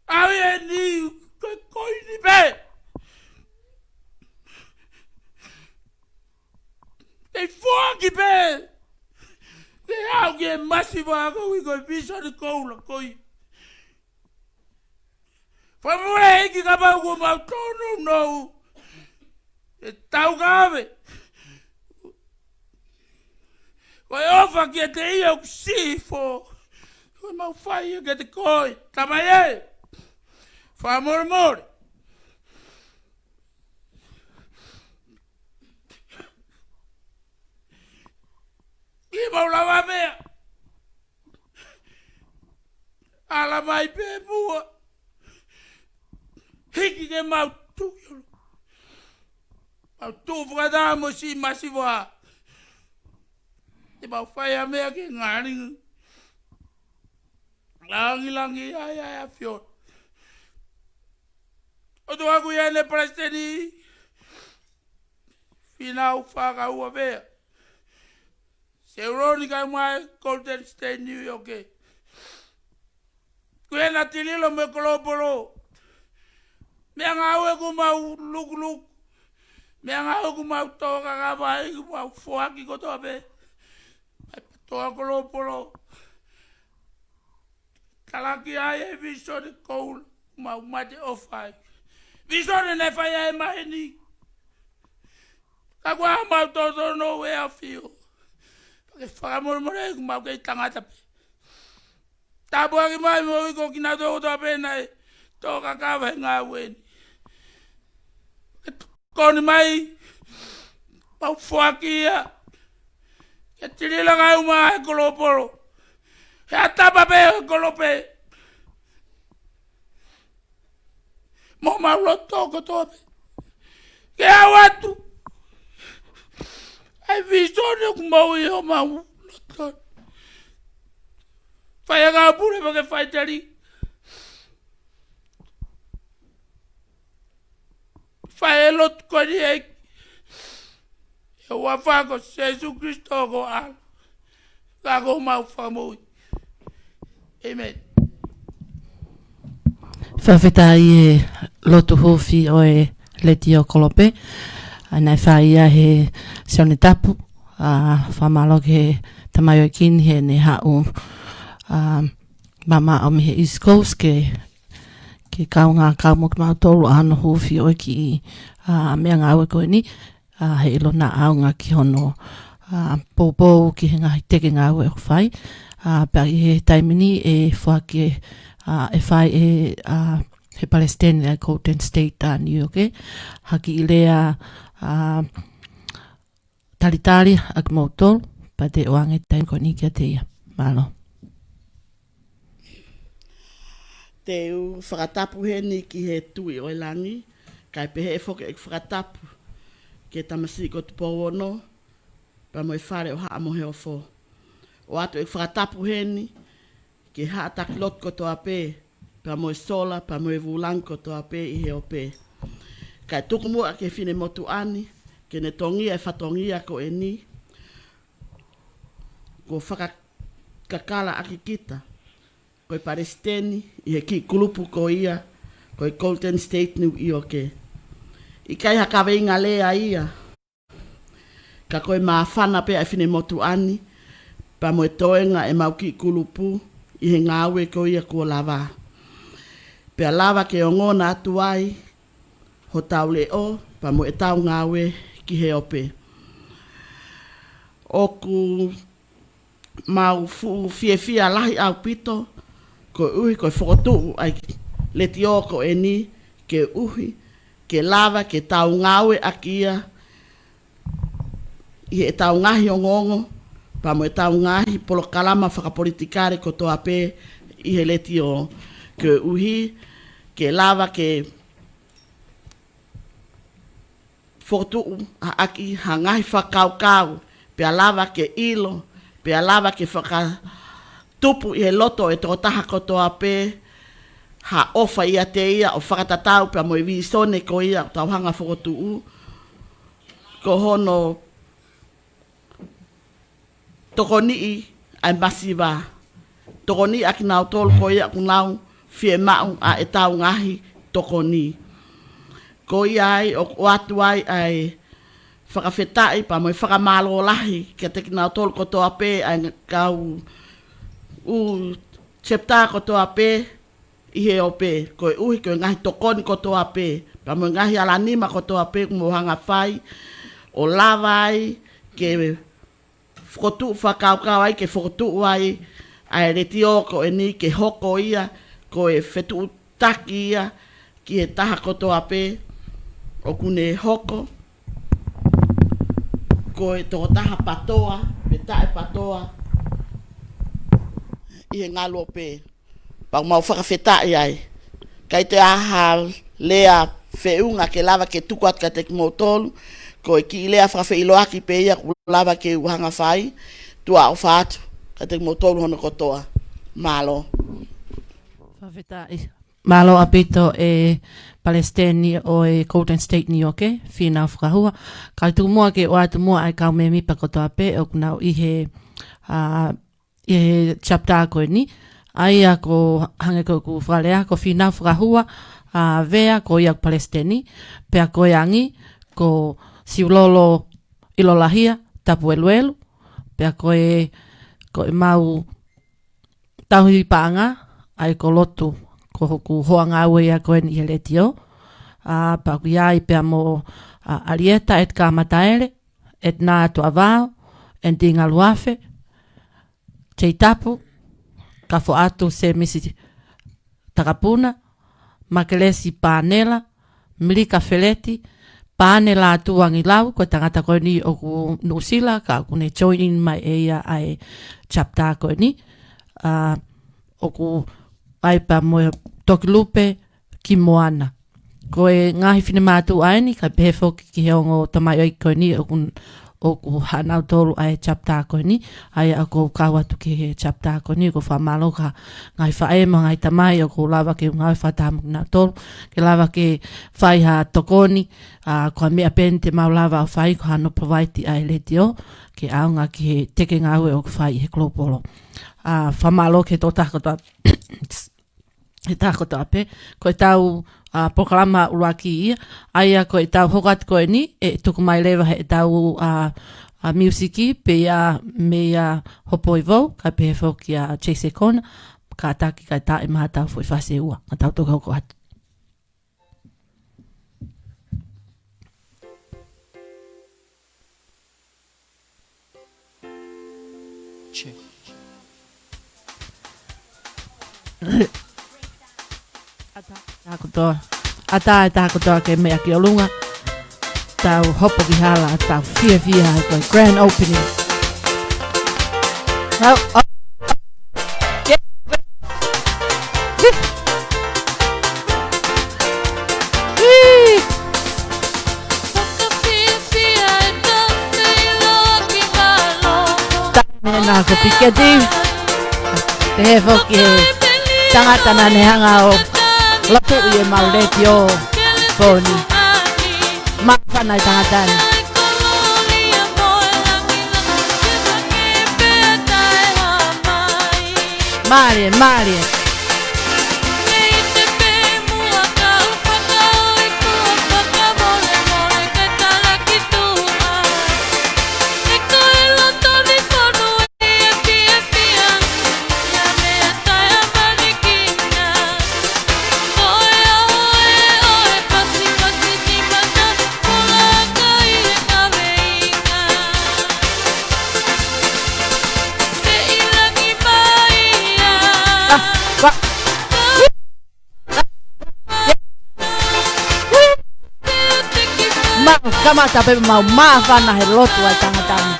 ʻAve ni ko e koini pē. Kei foaki pē. Ke aʻu ki he masiva ko ē ko e visone koula ko ia. Fakamolemole ʻEiki kapau kuo mau tōnounou ʻi he taukaveʻi. Ko e ʻofa kiate ia ʻoku sifo. Ko ʻemau fai ia kiate koe. Tamai ē. Fakamolemole. ʻIkai mau lava meʻa. Ala mai pē muʻa. Hiki ke mau tuʻu ki ʻolunga. Mau tuʻu fakataha mo siʻi masiva. Te mau fai ha meʻa ke ngalingi. Langilangiʻia ʻa e ʻAfiona. ʻOtua ko ia ʻEne Palesiteni. Fīnau Fakaua Vea. Seuloni kae ʻumaʻā e Golden State New York. Ko ʻena tililo mo e kolopolo. Meʻangāue ʻoku mau lukuluku. Meʻangāue ʻoku mau tō kakava ai ʻoku mau foaki kotoa pē. ʻA e PTOA Kolopolo. Talaki ai e visone koula. Mau mate ʻofa ai. Visone naʻe fai ai maheni. Ka kuo mau tōtōnounou ʻe ʻAfio. Pea ke fakamolemole ʻoku mau kei tangata pē. Tāpuaki mai mo e ʻofa kiate kinautolu kotoa pē naʻe tō kakava he ngāue ni. Ke tokoni mai, mau foaki ia. Ke tililo kae ʻumaʻā e kolopolo. He ʻatapapa pē ʻo e kolope. Mo homau loto kotoa pē. Ke aʻu atu. ʻA e visone ʻoku mau ʻi homau loto. Fai ʻa e ngāue pule pea ke faiteli. Fai e lotu ko eni ʻEiki. ʻI he huafa ko Sēsū Kilisitō ko e ʻAlo. Ka ko homau Fakamoʻui. ʻĒmeni. Fakafetaʻi e lotu huufi ʻo e Letiō Kolope. ʻA ia naʻe fai ia ʻe Sione Tapu. ʻA, fakamālō ki he tamaioʻeiki ni heʻene haʻu, ʻa, mamaʻo mei he East Coast ke, ke kaungā kau mo kimautolu ʻa hono huufi ʻo e kiʻi, ʻa, meʻangāue ko eni. ʻA, he ʻilo naʻa ʻaonga ki hono, ʻa, poupou ki he ngaahi teke ngāue ʻoku fai. ʻA, pea ʻi he taimi ni ʻe foaki ʻe, ʻa, ʻe fai ʻe, ʻa, he Palesiteni ʻa e Golden State ʻa New York ē. Ha kiʻi lea, ʻa, talitali ʻa kimoutolu, pea te u ʻoange e taimi ko eni kiate ia. Mālō. Te u fakatapu heni ki he Tuʻi ʻo e langi, kae pehē foki ʻeku fakatapu ki he tamasiʻi ko Tupou Ono, pea mo e fale ʻo Haʻa Moheofo. ʻOatu ʻeku fakatapu heni ki he haʻa taki lotu kotoa pē, pea mo e sola, pea mo e vūlangi kotoa pē ʻi he ope. Kae tuku muʻa ki he finemotuʻa ni ke ne tongia e fatongia ko eni, kuo fakakakala ʻaki kita ko e palesiteni ʻi he kiʻi kulupu ko ia ko e Golden State New York. ʻIkai ha kaveinga lea ia, ka ko e māfana pē ʻa e finemotuʻa ni, pea mo e toenga ʻemau kiʻi kulupu ʻi he ngāue ko ia kuo lava. Pea lava ke ongona atu ai hotau leʻo, pea mo ʻetau ngāue ki he ope. ʻOku mau fuʻu fiefia lahi ʻaupito, koeʻuhi ko e fokotuʻu ʻa e letiō ko eni, koeʻuhi ke lava ke tau ngāue ʻaki ia ʻi heʻetau ngaahi ongoongo, pea mo ʻetau ngaahi polokalama fakapolitikale kotoa pē ʻi he letiō, koeʻuhi ke lava ke fokotuʻu ʻaki ha ngaahi fakakaukau, pea lava ke ʻilo, pea lava ke fakatupu ʻi he loto ʻo e tokotaha kotoa pē ha ʻofa ʻiate ia ʻo fakatatau pea mo e vīsone ko ia ʻoku tau hanga fokotuʻu, ko hono tokoniʻi ʻa e masiva. Tokoniʻi ʻa kinautolu ko ia ʻoku nau fiemaʻu ʻa ʻetau ngaahi tokoni. Ko ia ai ʻoku ʻoatu ai ʻa e fakafetaʻi pea mo e fakamālō lahi kiate kinautolu kotoa pē ʻa e kau ʻū chapter kotoa pē ʻi he ope, koeʻuhi ko e ngaahi tokoni kotoa pē, pea mo e ngaahi alanima kotoa pē ʻoku mou hanga fai, ʻo lava ai ke fokotuʻu fakakaukau ai, ke fokotuʻu ai ʻa e letiō ko eni ke hoko ia ko e fetuʻutaki ia ki he taha kotoa pē ʻoku ne hoko ko e tokotaha patoa pe taʻepatoa ʻi he ngaluope. Pea ʻoku mau fakafetaʻi ai. ʻIkai toe ʻi ai ha lea feʻunga ke lava ke tuku atu kiate kimoutolu, ko e kiʻi lea fakafeʻiloaki pē ia ʻoku lava ke u hanga fai, tuʻa ʻofa atu kiate kimoutolu hono kotoa. Mālō. Fakafetaʻi. Mālō ʻaupito e palesiteni ʻo e Golden State New York, Fīnau Fakahua. Kae tuku muʻa ke u ʻoatu muʻa ʻa e kau mēmipa kotoa pē ʻoku nau ʻi he, ʻa, ʻi he chapter ko eni. ʻA ia ko hangē ko ʻeku fakalea, ko Fīnau Fakahua, ʻa, Vea, ko ia ko e palesiteni, pea ko e angi, ko Siulolo ʻIlolahia Tapueluelu, pea ko e, ko ʻemau tauhi paʻanga, ʻa ia ko Lotu, ko hoku hoa ngāue ia ko eni ʻi he letiō. ʻA, pea ʻoku ʻi ai pea mo, ʻa, ʻAlieta Edgar Mataele, Edna Tuʻavao, Andy Ngaluafe, Jay Tapu, Kafoatu Semisi Takapuna, Makelesi Panela, Milika Feleti, Pane Lātū Angilau, ko e tangata ko eni ʻoku Nuʻusila, ka ʻoku ne join in mai ʻe ia ʻa e chapter ko eni. ʻA, ʻoku ʻi ai pea mo e Tokilupe Kimoana. Ko e ngaahi finemātuʻa eni, kae pehē foki ki he ongo tamaioʻeiki ko eni ʻoku, ʻoku haʻanautolu ʻa e chapter ko eni, ʻa ia ʻoku ou kau atu ki he chapter ko eni, ʻoku ou fakamālō ki he ngaahi faʻē mo e ngaahi tamai ʻoku ou lava ke u ngāue fakataha mo kinautolu, ke lava ke fai ha tokoni, ʻa, ko e meʻa pē eni te mau lava ʻo fai ko hano provide ʻa e letiō, ke ʻaonga ki he teke ngāue ʻoku fai ʻi he Global. ʻA, fakamālō ki he tokotaha kotoa, he taha kotoa pē, ko ʻetau, ʻa, polokalama ʻuluaki ia, ʻa ia ko ʻetau hoko atu ko eni, ʻe tuku mai leva heʻetau, ʻa, ʻa, miusiki, pea mei a Hopoi Vou, kae pehē foki ʻa Chase Kona, kātaki kae taʻemaha tau foʻi fase ua, ka tau toki hoko atu. Check. ʻAtā, ʻatā kotoa. ʻAtā, ʻatā kotoa ke meʻa ki ʻolunga. Tau hopo ki hala, tau fiefia he ko e grand opening. Tau, oh, yeah. Hii. Tau mena ko Piketi. Pehē foki he tangata naʻa ne hanga ʻo lotu ʻi he mau letiō pō ni. Māfana e tangata ni. Mālie, mālie. Mau kamata pē mau māfana he lotu ʻa e tangata ni.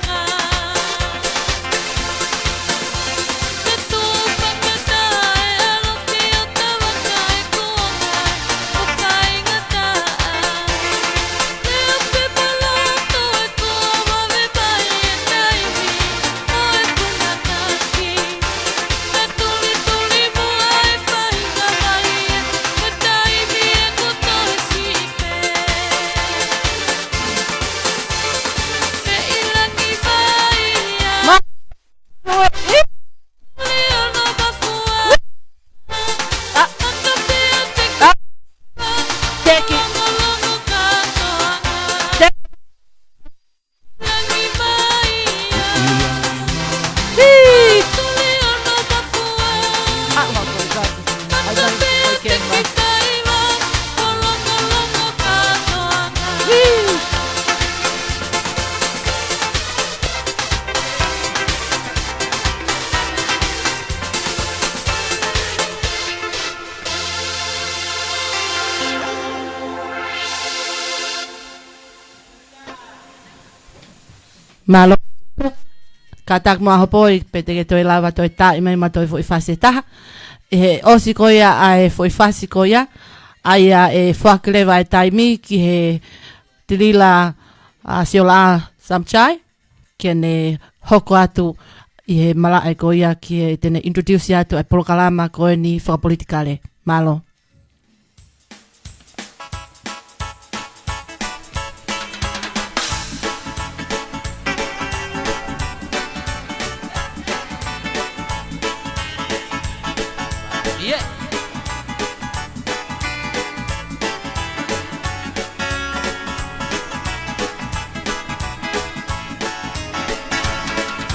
Mālō. Kātaki muʻa hopo ʻi pē te ke toe lava toe tā mai mo e toe foʻi fasi ʻe taha. ʻI he ʻosi ko ia ʻa e foʻi fasi ko ia, ʻa ia ʻe foaki leva e taimi ki he Tilila, ʻa, Siola Samchai, ke ne hoko atu ʻi he malaʻe ko ia ki he te ne introduce atu e polokalama ko eni fakapolitikale. Mālō.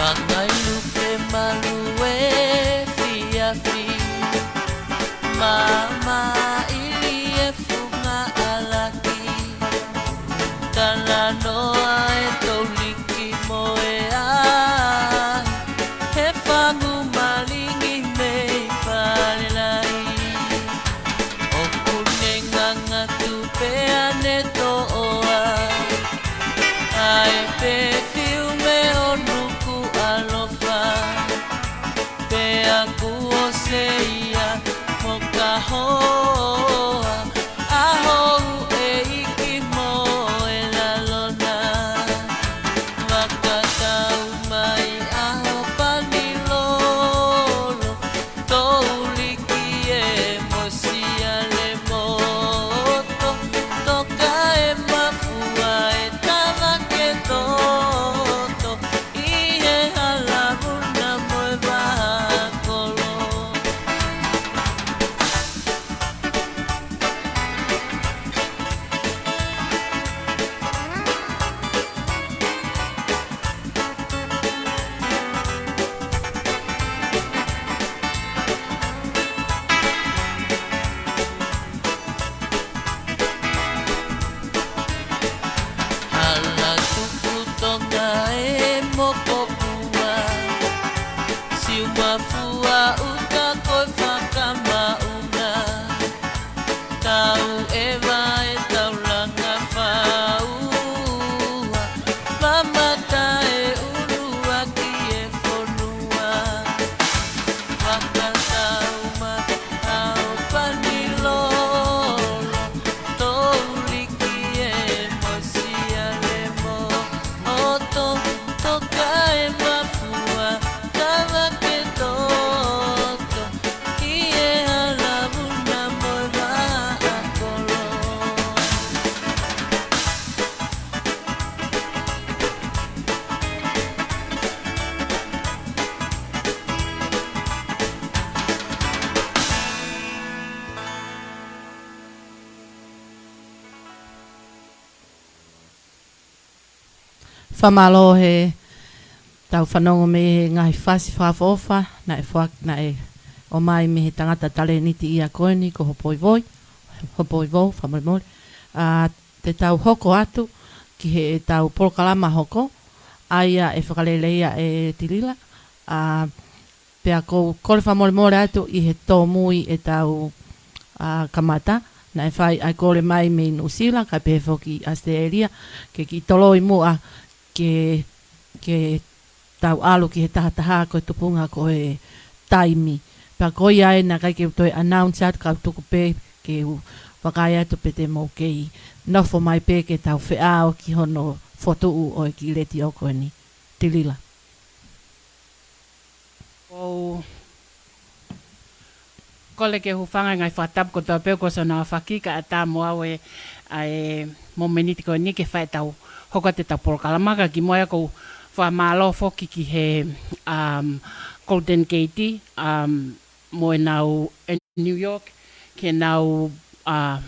Fangailuke malu e fiafi, mamaʻi e funga ʻalaki, talanoa e toliki mo e ʻaʻahi, he fangu malingi mei Falelai. ʻOku ne ngangatu pea ne toʻoa ʻa e pefiume ʻo Nukuʻalofa, pea kuo ʻosi ia mo ka hoa ʻa houʻeiki mo e lalona. Fakamālō he tau fanongo mei he ngaahi fasi fakaʻofoʻofa naʻe foaki, naʻe ʻomai mei he tangata talēniti ia ko eni ko Hopoivoi, Hopoivou, fakamolemole. ʻA, te tau hoko atu ki he tau polokalama hoko, ʻa ia ʻe fakaleleia ʻe Tilila. ʻA, pea ʻoku ou kole fakamolemole atu ʻi he tōmui ʻetau, ʻa, kamata, naʻe fai ʻa e kole mai mei Nuʻusila, kae pehē foki ʻAositelēlia, ke kiʻi toloi muʻa ke, ke tau ʻalu ki he tahataha ko e tupunga ko e taimi. Pea ko ia ai naʻe ʻikai ke u toe announce atu, ka u tuku pē ke u vakai atu pe te mou kei nofo mai pē ke tau feʻao ki hono fokotuʻu ʻo e kiʻi letiō ko eni. Tilila. ʻOku ou kole ke u hūfanga he ngaahi fakatapu kotoa pē kuo ʻosi hono aofaki kae ʻatā mo au ʻa e, ʻa e mōmeniti ko eni ke fai ʻetau hoko atu ʻetau polokalama, ka kimuʻa ia ʻoku ou fakamālō foki ki he, um, Golden Gate, um, mo ʻenau, ʻe New York, ki heʻenau, ʻa,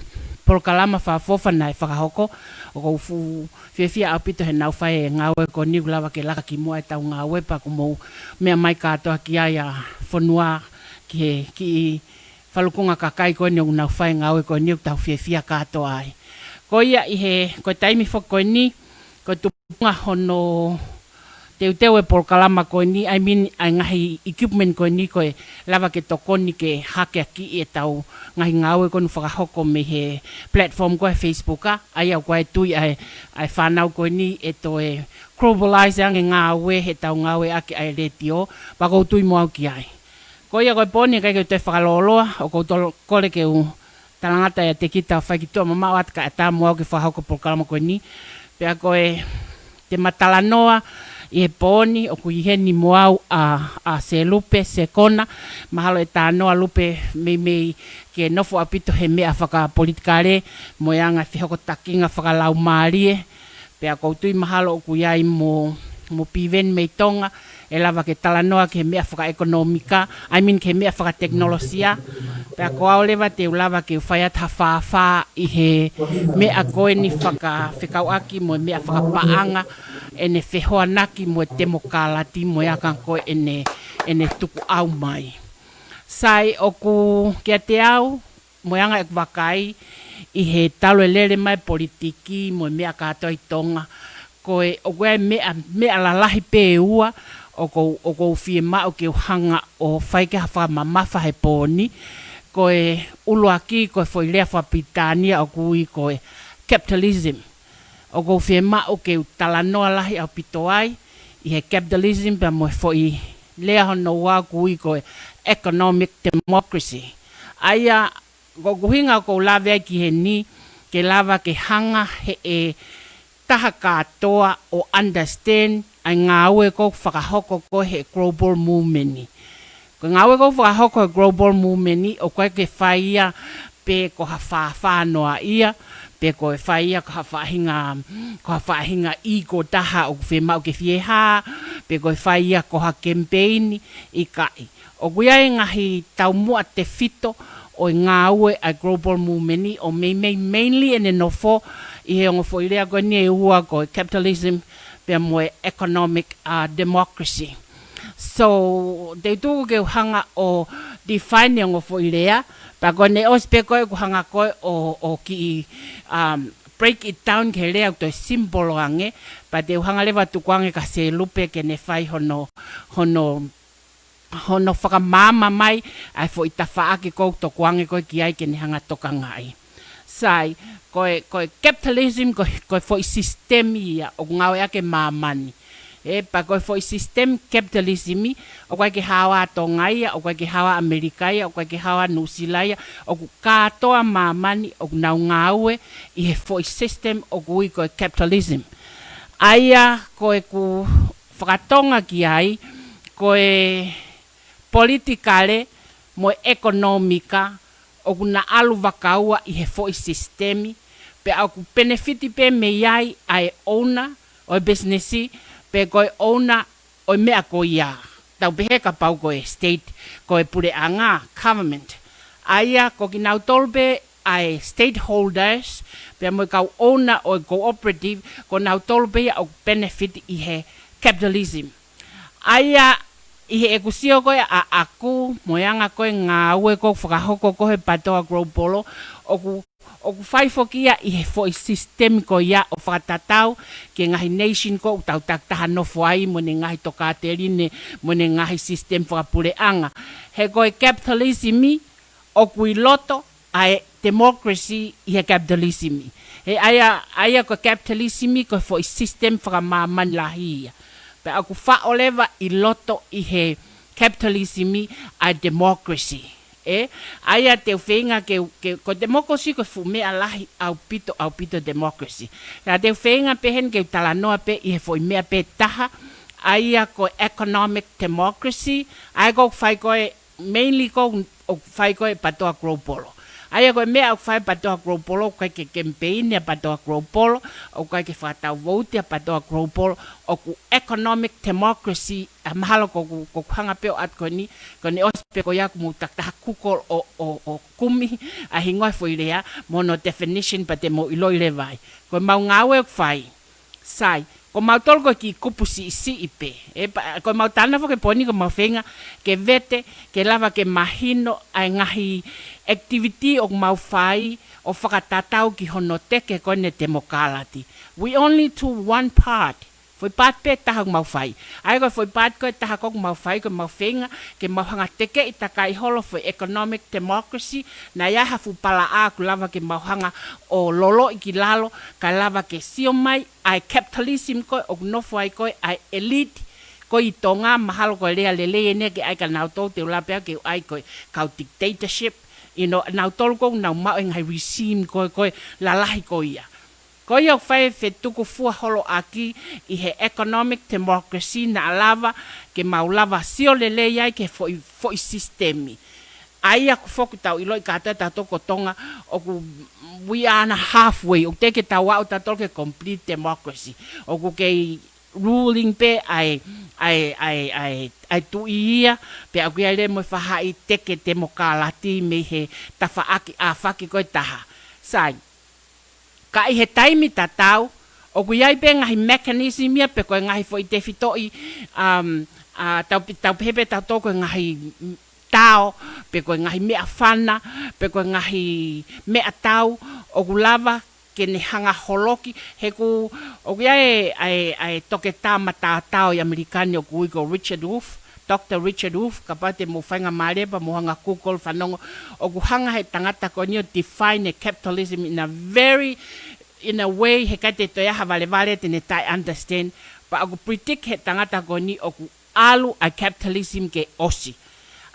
polokalama fakaʻofoʻofa naʻe fakahoko. ʻOku ou fuʻu fiefia ʻaupito heʻenau fai e ngāue ko eni, ʻoku lava ke laka kimuʻa ʻetau ngāue pea ʻoku mou meʻa mai kātoa ki ai ʻa e fonua ki he kiʻi falukunga kakai ko eni ʻoku nau fai e ngāue ko eni, ʻoku tau fiefia kātoa ai. Ko ia ʻi he, ko e taimi foki ko eni, ko e tupunga hono teuteu e polokalama ko eni, I mean, ʻa e ngaahi equipment ko eni ko e lava ke tokoni ke hakeakiʻi ʻetau ngaahi ngāue ko eni ʻoku fakahoko mei he platform ko e Facebook, ʻa, ʻa ia ʻoku ʻi ai e tui ʻa e, ʻa e fānau ko eni ʻe toe globalize ange e ngāue heʻetau ngāueʻaki ʻa e letiō, pea ʻoku ou tui mo au ki ai. Ko ia ko e pō ni ʻikai ke u toe fakalōloa, ʻoku ou tolo-, kole ke u talangata ʻiate kita ʻo fai ki tuʻa mamaʻo atu kae ʻatā mo au ke fakahoko e polokalama ko eni. Pea ko e, te ma talanoa ʻi he pō ni, ʻoku ʻi heni mo au ʻa, ʻa Selupe Sekona, mahalo ʻe talanoa Lupe meimei ke nofo ʻaupito he meʻa fakapolitikale, mo e anga e fehokotakinga fakalaumālie, pea ʻoku ou tui mahalo ʻoku ʻi ai mo, mo Piveni mei Tonga, ʻe lava ke talanoa ki he meʻa fakaʻekonōmika, I mean ki he meʻa fakatekinolosia, pea ko au leva te u lava ke u fai atu ha fāfā ʻi he meʻa ko eni fakafekauʻaki mo e meʻa fakapaʻanga, ʻene fehoanaki mo e temokalati mo e anga ko ē ʻene, ʻene tukuʻau mai. Sai, ʻoku kiate au, mo e anga ʻeku vakai ʻi he talu e lele mai e politiki mo e meʻa kātoa ʻi Tonga, ko e, ʻoku ʻi ai e meʻa, meʻa lalahi pē ʻe ua ʻoku ou, ʻoku ou fiemaʻu ke u hanga ʻo fai ki ai ha fakamamafa he pō ni. Ko e ʻuluaki, ko e foʻi lea fakapilitānia ʻoku ui ko e capitalism. ʻOku ou fiemaʻu ke u talanoa lahi ʻaupito ai ʻi he capitalism pea mo e foʻi lea hono ua ʻoku ui ko e economic democracy. ʻA ia, ko ʻeku ʻuhinga ʻoku ou lave ai ki heni, ke lava ke hanga ʻe he taha kātoa ʻo understand ʻa e ngāue ʻoku fakahoko ko ē ʻe he global movement ni. Ko e ngāue ʻoku fakahoko ʻe he global movement ni, ʻoku ʻikai ke fai ia pe ko ha fāfā noa ia, pe ko e fai ia ko ha faʻahinga, ko ha faʻahinga ego taha ʻoku fiemaʻu ke fie hā, pe ko e fai ia ko ha kemipeini, ʻikai. ʻOku ʻi ai e ngaahi taumuʻa tefito ʻo e ngāue ʻa e global movement ni, ʻo meimei mainly ʻene nofo ʻi he ongo foʻi lea ko eni ʻe ua, ko e capitalism pea mo e economic, uh, democracy. So, te u tuku ke u hanga ʻo define e ongo foʻi lea, pea ko ʻene ʻosi pē ko ē ʻoku hanga ko ē ʻo, ʻo kiʻi, um, break it down ki he lea ʻoku toe simple ange, pea te u hanga leva ʻo tukuange kia Selupe ke ne fai hono, hono, hono fakamaama mai ʻa e foʻi tafaʻaki ʻoku ou tukuange ko ē ki ai ke ne hanga ʻo tokangaʻi. Sai, ko e, ko e capitalism, ko e, ko e foʻi sisitemi ia ʻoku ngāueʻaki ʻe māmani. ʻE, pea ko e foʻi sisitemi capitalism, ʻoku ʻikai ke haohaoa ʻa Tonga ia, ʻoku ʻikai ke haohaoa ʻa ʻAmelika ia, ʻoku ʻikai ke haohaoa ʻa Nuʻusila ia, ʻoku kātoa māmani ʻoku nau ngāue ʻi he foʻi system ʻoku ui ko e capitalism. ʻA ia ko ʻeku fakatonga ki ai, ko e politikale mo e ʻekonōmika ʻoku na ʻalu vaka ua ʻi he foʻi sisitemi, pea ʻoku penefiti pē mei ai ʻa e owner ʻo e business, pe ko e owner ʻo e meʻa ko ia. Tau pehē kapau ko e state, ko e puleʻanga, government. ʻA ia ko kinautolu pē ʻa e stakeholders, pea mo e kau owner ʻo e cooperative, ko nautolu pē ia ʻoku benefit ʻi he capitalism. ʻA ia ʻi heʻeku sio ko ē ʻaʻaku, mo e anga ko ē ngāue ʻoku fakahoko ko ē he PATOA Global, ʻoku, ʻoku fai foki ia ʻi he foʻi system ko ia ʻo fakatatau ki he ngaahi nation ko ē ʻoku tau takitaha nofo ai, mo ʻene ngaahi tokāteline, mo ʻene ngaahi system fakapuleʻanga. He ko e capitalism ʻoku ʻi loto ʻa e democracy ʻi he capitalism. He ʻa ia, ʻa ia ko e capitalism ko e foʻi system fakamāmani lahi ia. Pea ʻoku faʻo leva ʻi loto ʻi he capitalism ʻa e democracy. ʻE, ʻa ia te u feinga ke, ke, ko e democracy ko e fuʻu meʻa lahi ʻaupito, ʻaupito democracy. Ka te u feinga pē heni ke u talanoa pē ʻi he foʻi meʻa pē taha, ʻa ia ko e economic democracy, ʻa ia ʻoku fai ko ē mainly ʻoku, ʻoku fai ko ē ʻe he PATOA Global. ʻA ia ko e meʻa ʻoku fai ʻe he PATOA Global, ʻoku ʻikai ke campaign ʻa e PATOA Global, ʻoku ʻikai ke fakatau vote ʻa e PATOA Global, ʻoku economic democracy, ʻa mahalo ʻoku, ʻoku hanga pē ʻo ʻatu ko eni, ko eni ʻosi pē ko ia ʻoku mou takitaha Google ʻo, ʻo, ʻo kumi ʻa e hingoa e foʻi lea, mo hono definition pea te mou ʻiloʻi leva ai. Ko ʻemau ngāue ʻoku fai. Sai, ko mautolu ko e kiʻi kupu siʻisiʻi pē. ʻE pa-, ko ʻemau tānaki foki he poini ko ʻemau feinga ke vete, ke lava ke mahino ʻa e ngaahi activity ʻoku mau fai ʻo fakatatau ki hono teke ko eni e temokalati. We only do one part. Foʻi part pē taha ʻoku mau fai. ʻA ia ko e foʻi part ko ē taha ko ē ʻoku mau fai, ko ʻemau feinga ke mau hanga ʻo tekeʻi takai holo foʻi economic democracy, naʻa ʻi ai ha fuʻu palaʻā ʻoku lava ke mau hanga ʻo loloʻi ki lalo, kae lava ke sio mai ʻa e capitalism ko ē ʻoku nofo ai ko ē ʻa e elite ko ē ʻi Tonga, mahalo ko e lea lelei eni ke ʻai kia nautolu, te u lave pē au ke u ʻai ko e kau dictatorship, ʻi he nautolu ko ē ʻoku nau maʻu e ngaahi regime ko ē, ko ē lalahi ko ia. Ko ia ʻoku fai e fetukufua holo ʻaki ʻi he economic democracy naʻa lava ke mau lava sio lelei ai ki he foʻi, foʻi sisitemi. ʻA ia ʻoku foki tau ʻiloʻi kātoa tautolu ko Tonga, ʻoku we are on a halfway, ʻoku teʻeki ke tau aʻu tautolu ki he complete democracy. ʻOku kei ruling pē ʻa e, ʻa e, ʻa e, ʻa e, ʻa e tuʻi ia, pea ʻoku ʻi ai leva mo e faʻahi teke temokalati mei he tafaʻaki ʻāfaki ko ē taha. Sai, ka ʻi he taimi tatau, ʻoku ʻi ai pē ngaahi mechanism ia pe ko e ngaahi foʻi tefitoʻi, um, ʻa, tau, tau pehē pē tautolu ko e ngaahi tao, pe ko e ngaahi meʻafana, pe ko e ngaahi meʻatau, ʻoku lava ke ne hanga ʻo holoki, he ʻoku, ʻoku ʻi ai e, ʻa e, ʻa e toketā mataotao ʻi ʻAmelika ni ʻoku ui ko Richard Wolff, Doctor Richard Wolff, kapau te mou faingamālie pea mou hanga ʻo Google fanongo, ʻoku hanga he tangata ko eni ʻo define e capitalism in a very, in a way, he ʻikai te toe ʻi ai ha valevale te ne taʻe understand, pea ʻoku predict he tangata ko eni ʻoku ʻalu ʻa e capitalism ke ʻosi.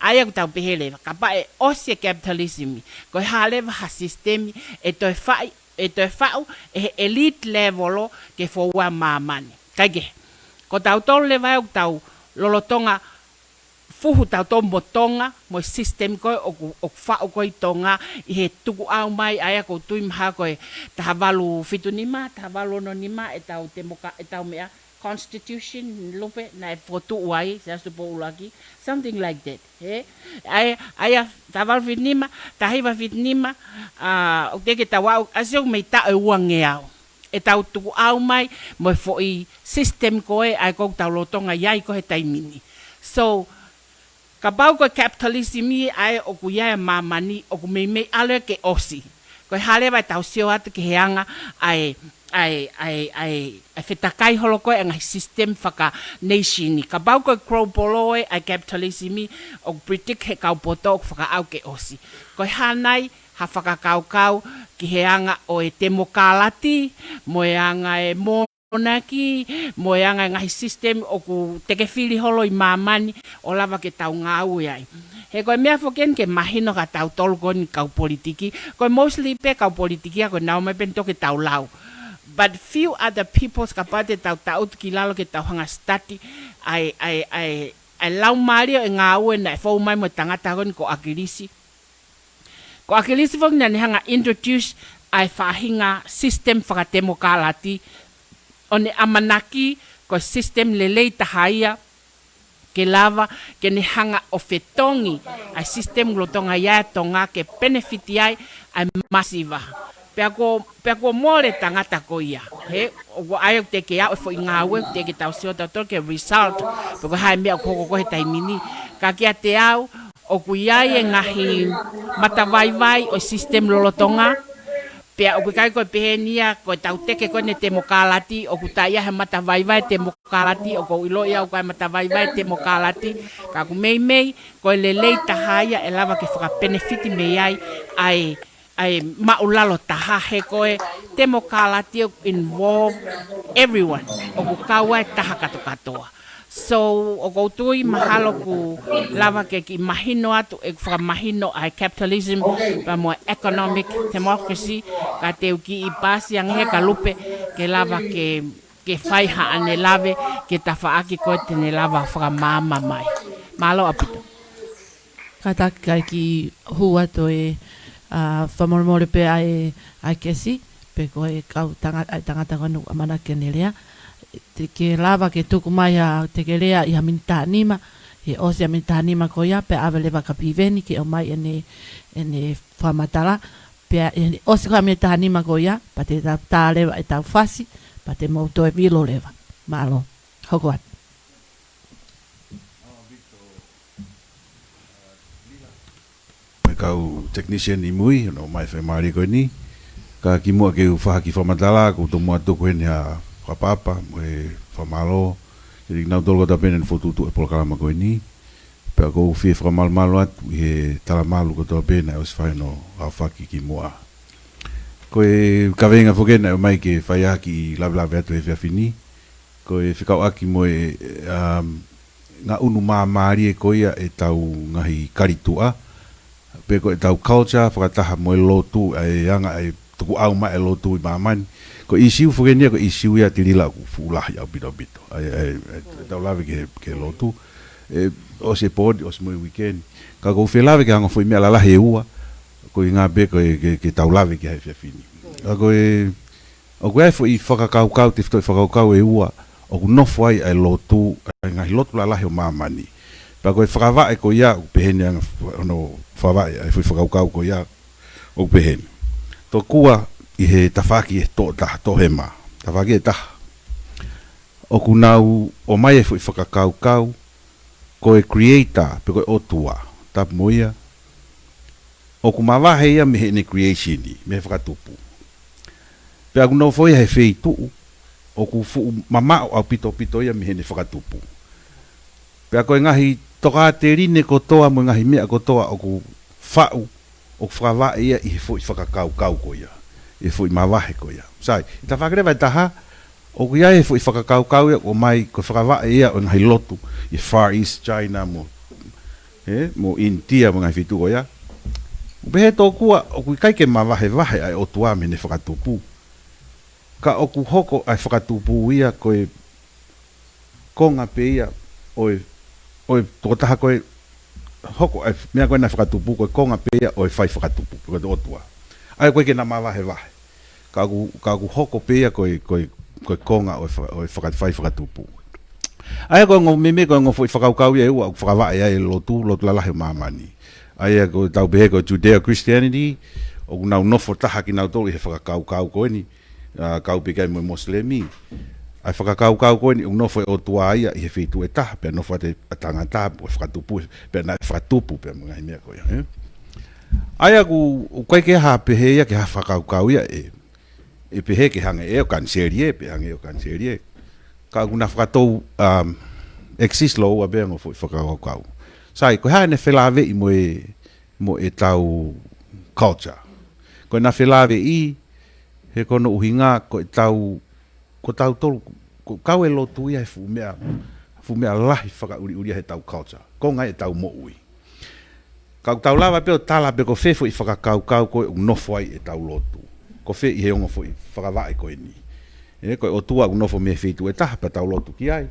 ʻA ia ʻoku tau pehē leva, kapau ʻe ʻosi e capitalism, ko e hā leva ha sisitemi ʻe toe faʻi, ʻe toe faʻu ʻe he elite level ke foua māmani. Kae kehe, ko tautolu leva ʻoku tau lolotonga fuhu tautolu mo Tonga, mo e sisitemi ko ē ʻoku, ʻoku faʻu ko ē ʻi Tonga, ʻi he tukuʻau mai, ʻa ia ʻoku ou tui mahalo ko e taha valu fitu nima, taha valu ono nima, ʻetau temoka-, ʻetau meʻa, constitution, lupe, naʻe fokotuʻu ai, Siaosi Tupou ʻUluaki, something like that, ē? ʻA ia, ʻa ia, taha valu fitu nima, taha hiva fitu nima, ʻa, ʻoku teʻeki ke tau aʻu, ʻa sio mei taʻu ʻe uangeau. ʻEtau tukuʻau mai, mo e foʻi sisitemi ko ē, ʻa ia ʻoku tau lolotonga ʻi ai ko ē he taimi ni. So, kapau ko e capitalism ia ʻa ē ʻoku ʻi ai e māmani, ʻoku meimei ʻalu ia ke ʻosi. Ko e hā leva ʻetau sio atu ki he anga ʻa e, ʻa e, ʻa e, ʻa e, ʻa e fetakai holo ko ē ʻa e ngaahi sisitemi faka-nation. Kapau ko e global ē ʻa e capitalism, ʻoku predict he kau poto ʻoku fakaʻau ke ʻosi. Ko e hā nai ha fakakaukau ki he anga ʻo e temokalati, mo e anga e mo- monaki, mo e anga e ngaahi sisitemi ʻoku tekefili holo ʻi māmani ʻo lava ke tau ngāue ai. He ko e meʻa foki eni ke mahino kia tautolu ko eni kau politiki, ko e mostly pē kau politiki ia ko e nau mai pē eni toki tau lau. But few other peoples kapau te tau taʻutu ki lalo ke tau hanga ʻo study ʻa e, ʻa e, ʻa e, ʻa e laumālie ʻo e ngāue naʻe fou mai mo e tangata ko eni ko ʻAkilisi. Ko ʻAkilisi foki naʻa ne hanga ʻo introduce ʻa e faʻahinga sisitemi fakatemokalati, ʻo ne ʻamanaki ko e sisitemi lelei taha ia ke lava ke ne hanga ʻo fetongi ʻa e sisitemi lolotonga ʻi ai ʻa Tonga ke benefit ai ʻa ʻa e masiva. Pea ko, pea ko mole tangata ko ia. He, ʻoku ʻai ʻoku te ke aʻu e foʻi ngāue, ʻoku te ke tau sio tautolu ki he result. Pe ko e hā e meʻa ʻoku hoko ko ē he taimi ni. Ka kiate au, ʻoku ʻi ai e ngaahi matavaivai ʻo e system lolotonga. Pea ʻoku ʻikai ko e pehē ni ia, ko e tau teke ko eni e temokalati, ʻoku taʻe ʻi ai ha matavaivai temokalati, ʻoku ou ʻiloʻi au ko e matavaivai temokalati, ka ʻoku meimei, ko e lelei taha ia ʻe lava ke fakapenefiti mei ai, ʻa e, ʻa e maʻulalo taha he ko e temokalati ʻoku involve everyone, ʻoku kau ai e taha kātoa kātoa. So, ʻoku ou tui mahalo ʻoku lava ke kiʻi mahino atu, ʻeku fakamahino ʻa e capitalism, pea mo e economic democracy, ka te u kiʻi paasi ange he ka Lupe, ke lava ke, ke fai haʻane lave, ke tafaʻaki ko ē te ne lava fakamaama mai. Mālō ʻaupito. Kātaki kae kiʻi hū atu e, ʻa, fakamolemole pē ʻa e, ʻa e kesi, pe ko e kau tanga-, ʻa e tangata ko eni ʻoku ʻamanaki ke ne lea. Te ke lava ke tuku mai ha, te ke lea ʻi ha miniti taha nima, he ʻosi ʻa e miniti taha nima ko ia, pea ʻave leva kia Piveni ke ʻomai ʻene, ʻene fakamatala, pea ʻi he ʻosi ko ē ʻa e miniti taha nima ko ia, pea te ta-, tā leva ʻetau fasi, pea te mou toe vilo leva. Mālō. Hoko atu. Mo e kau technician ʻi mui, ʻoku nau ō mai fai mālie ko eni. Ka kimuʻa ke u fai ha kiʻi fakamatala, ʻoku ou tomuʻa tuku heni ha fakaʻapaʻapa, mo e fakamālō kiate kinautolu kotoa pē naʻa nau fokotuʻutuʻu e polokalama ko eni. Pea ʻoku ou fie fakamalumalu atu ʻi he talamalu kotoa pē naʻe ʻosi fai hono aofaki kimuʻa. Ko e kaveinga foki eni naʻe ʻomai ke fai ha kiʻi lavelave atu he efiafi ni. Ko e fekauʻaki mo e, um, ngaʻunu māmālie ko ia ʻetau ngaahi kalituʻa, pe ko ʻetau culture, fakataha mo e lotu, ʻa e anga ʻa e tukuʻau mai e lotu ʻi māmani. Ko e ʻīsiu foki eni ia, ko e ʻīsiu ia Tilila ʻoku fuʻu lahi ʻaupito ʻaupito. ʻA e, ʻa e, ʻa e, tau lave ki he, ki he lotu. ʻE, ʻosi e pō ni, ʻosi mo e weekend. Ka ʻoku ou fie lave ki he ongo foʻi meʻa lalahi ʻe ua, ko e ʻuhinga pē ko e, ke, ke tau lave ki ai he efiafi ni. Ka ko e, ʻoku ʻi ai e foʻi fakakaukau, tefitoʻi fakakaukau ʻe ua, ʻoku nofo ai ʻa e lotu, ʻa e ngaahi lotu lalahi ʻo māmani. Pea ko e fakavaʻe ko ia, ʻoku pehē ni ʻa e anga hono fakavaʻe, ʻa e foʻi fakakaukau ko ia, ʻoku pehē ni. Tokua ʻi he tafaʻaki ʻe toʻo taha, toʻohema. Tafaʻaki ʻe taha. ʻOku nau ʻomai e foʻi fakakaukau, ko e creator, pe ko e ʻOtua, tapu mo ia, ʻoku mavahe ia mei heʻene creation, mei he fakatupu. Pea ʻoku nofo ia he feituʻu, ʻoku fuʻu mamaʻo ʻaupito ʻaupito ia mei heʻene fakatupu. Pea ko e ngaahi tokāteline kotoa mo e ngaahi meʻa kotoa ʻoku faʻu, ʻoku fakavaʻe ia ʻi he foʻi fakakaukau ko ia, ʻi he foʻi mavahe ko ia. Sai, ʻi he tafaʻaki leva ʻe taha, ʻoku ʻi ai e foʻi fakakaukau ia, ʻoku ʻomai ko e fakavaʻe ia ʻo e ngaahi lotu, ʻi he Far East, China mo, ē, mo India mo e ngaahi feituʻu ko ia. ʻOku pehē tokua, ʻoku ʻikai ke mavahevahe ʻa e ʻOtua mei heʻene fakatupu. Ka ʻoku hoko ʻa e fakatupu ia ko e konga pē ia ʻo e, ʻo e tokotaha ko ē hoko ʻa e meʻa ko ē naʻe fakatupu ko e konga pē ia ʻo e fai fakatupu, ko e ʻOtua. ʻA ia ʻoku ʻikai ke na mavahevahe. Ka ʻoku, ka ʻoku hoko pē ia ko e, ko e, ko e konga ʻo e fa-, ʻo e faka-, fai fakatupu. ʻA ia ko e ongo meimei ko e ongo foʻi fakakaukau ia ʻe ua, ʻoku fakavaʻe ai e lotu, lotu lalahi ʻo māmani. ʻA ia ko e tau pehē ko e Judeo-Christianity, ʻoku nau nofo taha kinautolu ʻi he fakakaukau ko eni, ʻa, kau pē ki ai mo e Mosilemi. ʻA e fakakaukau ko eni, ʻoku nofo e ʻOtua ia ʻi he feituʻu ʻe taha, pea nofo atu ʻa e tangata, ʻo fakatupu, pea naʻe fakatupu, pea mo e ngaahi meʻa ko ia, ē? ʻA ia ʻoku, ʻoku ʻikai ke ha pehē ia ke ha fakakaukau ia ē, ʻe pehē ke hangē ʻe ʻo kaniseli ē, pe hangē ʻo kaniseli ē. Ka ʻoku na fakatou, um, exist lōua pē ongo foʻi fakakaukau. Sai, ko e hā ʻene felāveʻi mo e, mo ʻetau culture. Ko ʻena felāveʻi, he ko hono ʻuhinga, ko ʻetau, ko tautolu, ko e kau e lotu ia he fuʻu meʻa, fuʻu meʻa lahi fakaʻuliʻulia heʻetau culture. Konga ia ʻetau moʻui. Ka ʻoku tau lava pē ʻo tala pe ko fē foʻi fakakaukau ko ē ʻoku nofo ai ʻetau lotu. Ko fē ʻi he ongo foʻi fakavaʻe ko eni. Ē, ko e ʻOtua ʻoku nofo mei he feituʻu ʻe taha pea tau lotu ki ai.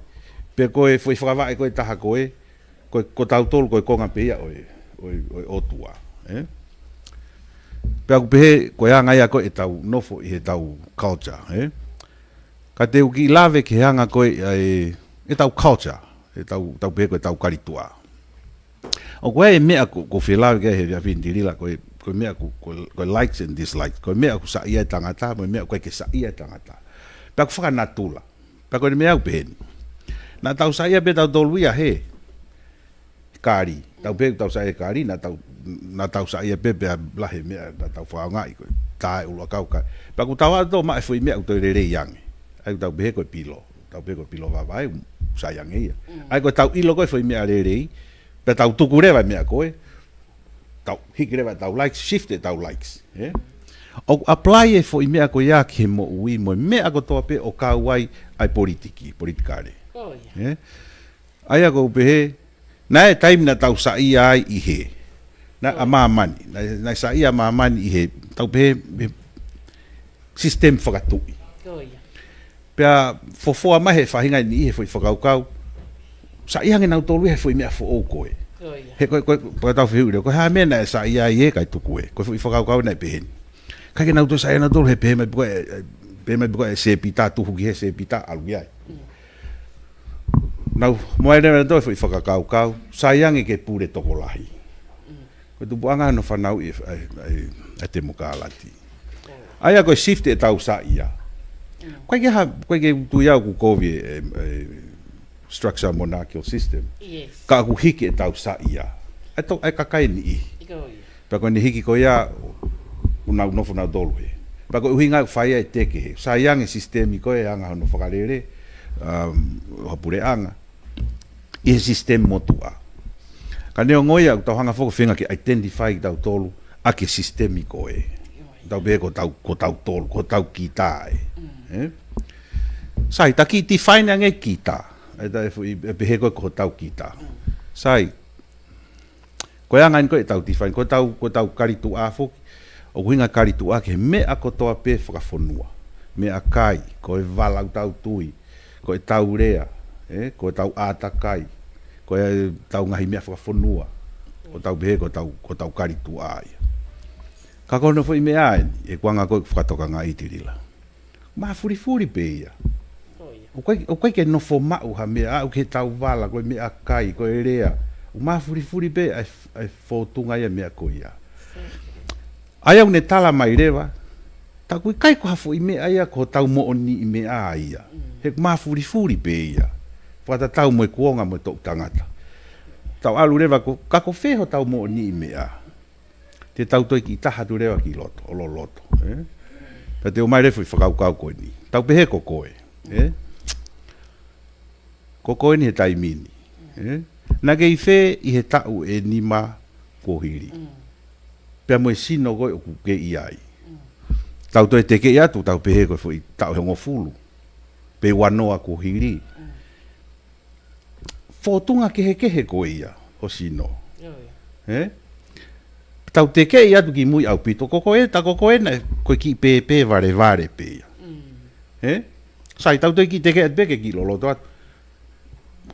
Pe ko e foʻi fakavaʻe ko ē ʻe taha ko ē, ko, ko tautolu ko e konga pē ia ʻo e, ʻo e, ʻo e ʻOtua, ē? Pea ʻoku pehē, ko e anga ia ko ē ʻetau nofo ʻi heʻetau culture, ē? Ka te u kiʻi lave ki he anga ko ē ʻa e, ʻetau culture, ʻetau, tau pehē ko ʻetau kalituʻa. ʻOku ʻi ai e meʻa ko, ʻoku ou fie lave ki ai he efiafi ni Tilila, ko e, ko e meʻa ʻoku, ko, ko e likes and dislikes. Ko e meʻa ʻoku saiʻia e tangata, mo e meʻa ʻoku ʻikai ke saiʻia e tangata. Pea ʻoku fakanatula. Pea ko e meʻa ʻoku peheni. Naʻa tau saiʻia pē tautolu ia he kali. Tau pē ʻoku tau saiʻia kali, naʻa tau, naʻa tau saiʻia pē pea lahi e meʻa naʻa tau fakaongaʻi ko e tā e ʻuluʻakau kali. Pea ʻoku tau ʻalu ʻo maʻu e foʻi meʻa ʻoku toe lelei ange. ʻA ia ʻoku tau pehē ko e pilo. Tau pehē ko e pilo vavae, sai ange ia. ʻA ia ko e tau ʻilo ko e foʻi meʻa lelei, pea tau tuku leva e meʻa ko ē, tau hiki leva tau likes, shift e tau likes. ʻE? ʻOku apply e foʻi meʻa ko ia ki he moʻui mo e meʻa kotoa pē ʻoku kau ai ʻa e politiki, politikale. ʻE? ʻA ia ʻoku ou pehē, naʻe taimi naʻa tau saiʻia ai ʻi he. Naʻe ʻa māmani, naʻe, naʻe saiʻia māmani ʻi he, tau pehē, he system fakatuʻi. Pea fofoa mai he faʻahinga ʻe niʻihi he foʻi fakakaukau. Saiʻia ange nautolu ia he foʻi meʻa foʻou ko ē. He ko e, ko e, ko e tau fehuʻi leva, ko e hā e meʻa naʻe saiʻia ai ē kae tuku ē. Ko e foʻi fakakaukau naʻe peheni. ʻIkai ke nau toe saiʻia nautolu he pehē mai pē ko e, pehē mai pē ko e sēpita, tuhu ki he sēpita, ʻalu ki ai. Nau, mo ai leva nautolu e foʻi fakakaukau, sai ange ke pule tokolahi. Ko e tupuʻanga hono fanauʻi ʻa e, ʻa e, ʻa e, ʻa e temokalati. ʻA ia ko e shift e tau saiʻia. ʻIkai ke ha, ʻikai ke u tui au ʻoku kovi e, e, e structure monarchical system. Ka ʻoku hiki e tau saiʻia. ʻA e to, ʻa e kakai ʻe niʻihi. Pea ko ʻene hiki ko ia, ʻoku nau nofo nautolu he. Pea ko e ʻuhinga ʻoku fai ai e teke he. Sai ange e sisitemi ko e anga hono fakalele, um, ʻo ha puleʻanga. ʻI he sisitemi motuʻa. Ka neongo ia, ʻoku tau hanga foki ʻo feinga ke identify kitautolu, ʻaki e sisitemi ko ē. Tau pehē ko tau, ko tautolu, ko tau kita ē. ʻE? Sai, ta kiʻi define ange kita. ʻE ta e fu-, ʻe pehē ko e ko tau kita. Sai, ko e anga eni ko e tau define, ko tau, ko tau kalituʻa foki, ʻoku ʻuhinga kalituʻa ki he meʻa kotoa pē fakafonua. Meʻakai, ko e vala ʻoku tau tui, ko e tau lea, ʻe, ko e tau ʻātakai, ko e tau ngaahi meʻa fakafonua, ʻoku tau pehē ko tau, ko tau kalituʻa ia. Ka ko hono foʻi meʻa eni, ʻe kuanga ko e fakatokangaʻi Tilila. Mafulifuli pē ia. ʻOku ʻikai, ʻoku ʻikai ke nofo maʻu ha meʻa, aʻu ki he tau vala, ko e meʻakai, ko e lea. ʻOku mafulifuli pē ʻa e, ʻa e fōtunga ia meʻa ko ia. ʻA ia ʻoku ne tala mai leva, ta ʻoku ʻikai ko ha foʻi meʻa ia ko tau moʻoniʻi meʻa ia. He ʻoku mafulifuli pē ia. Fakatatau mo e kuonga mo e toʻu tangata. Tau ʻalu leva ko, ka ko fē hotau moʻoniʻi meʻa. Te tau toe kiʻi taha atu leva ki loto, ʻo loloto, ʻe? Pea te ʻomai leva e foʻi fakakaukau ko eni. Tau pehē ko koe, ʻe? Ko koe eni he taimi ni, ʻe? Naʻa ke ʻi fē ʻi he taʻu ʻe nima kuo hili. Pea mo e sino ko ē ʻoku ke ʻi ai. Tau toe tekeʻi atu, tau pehē ko e foʻi taʻu ʻe hongofulu. Pe uanoa kuo hili. Fōtunga kehekehe ko ia, ʻo sino. ʻE? Tau tekeʻi atu ki mui ʻaupito, ko koe, ta ko koe naʻe, ko e kiʻi pēpē valevale pē ia. ʻE? Sai, tau toe kiʻi tekeʻi atu pē ke kiʻi loloto atu.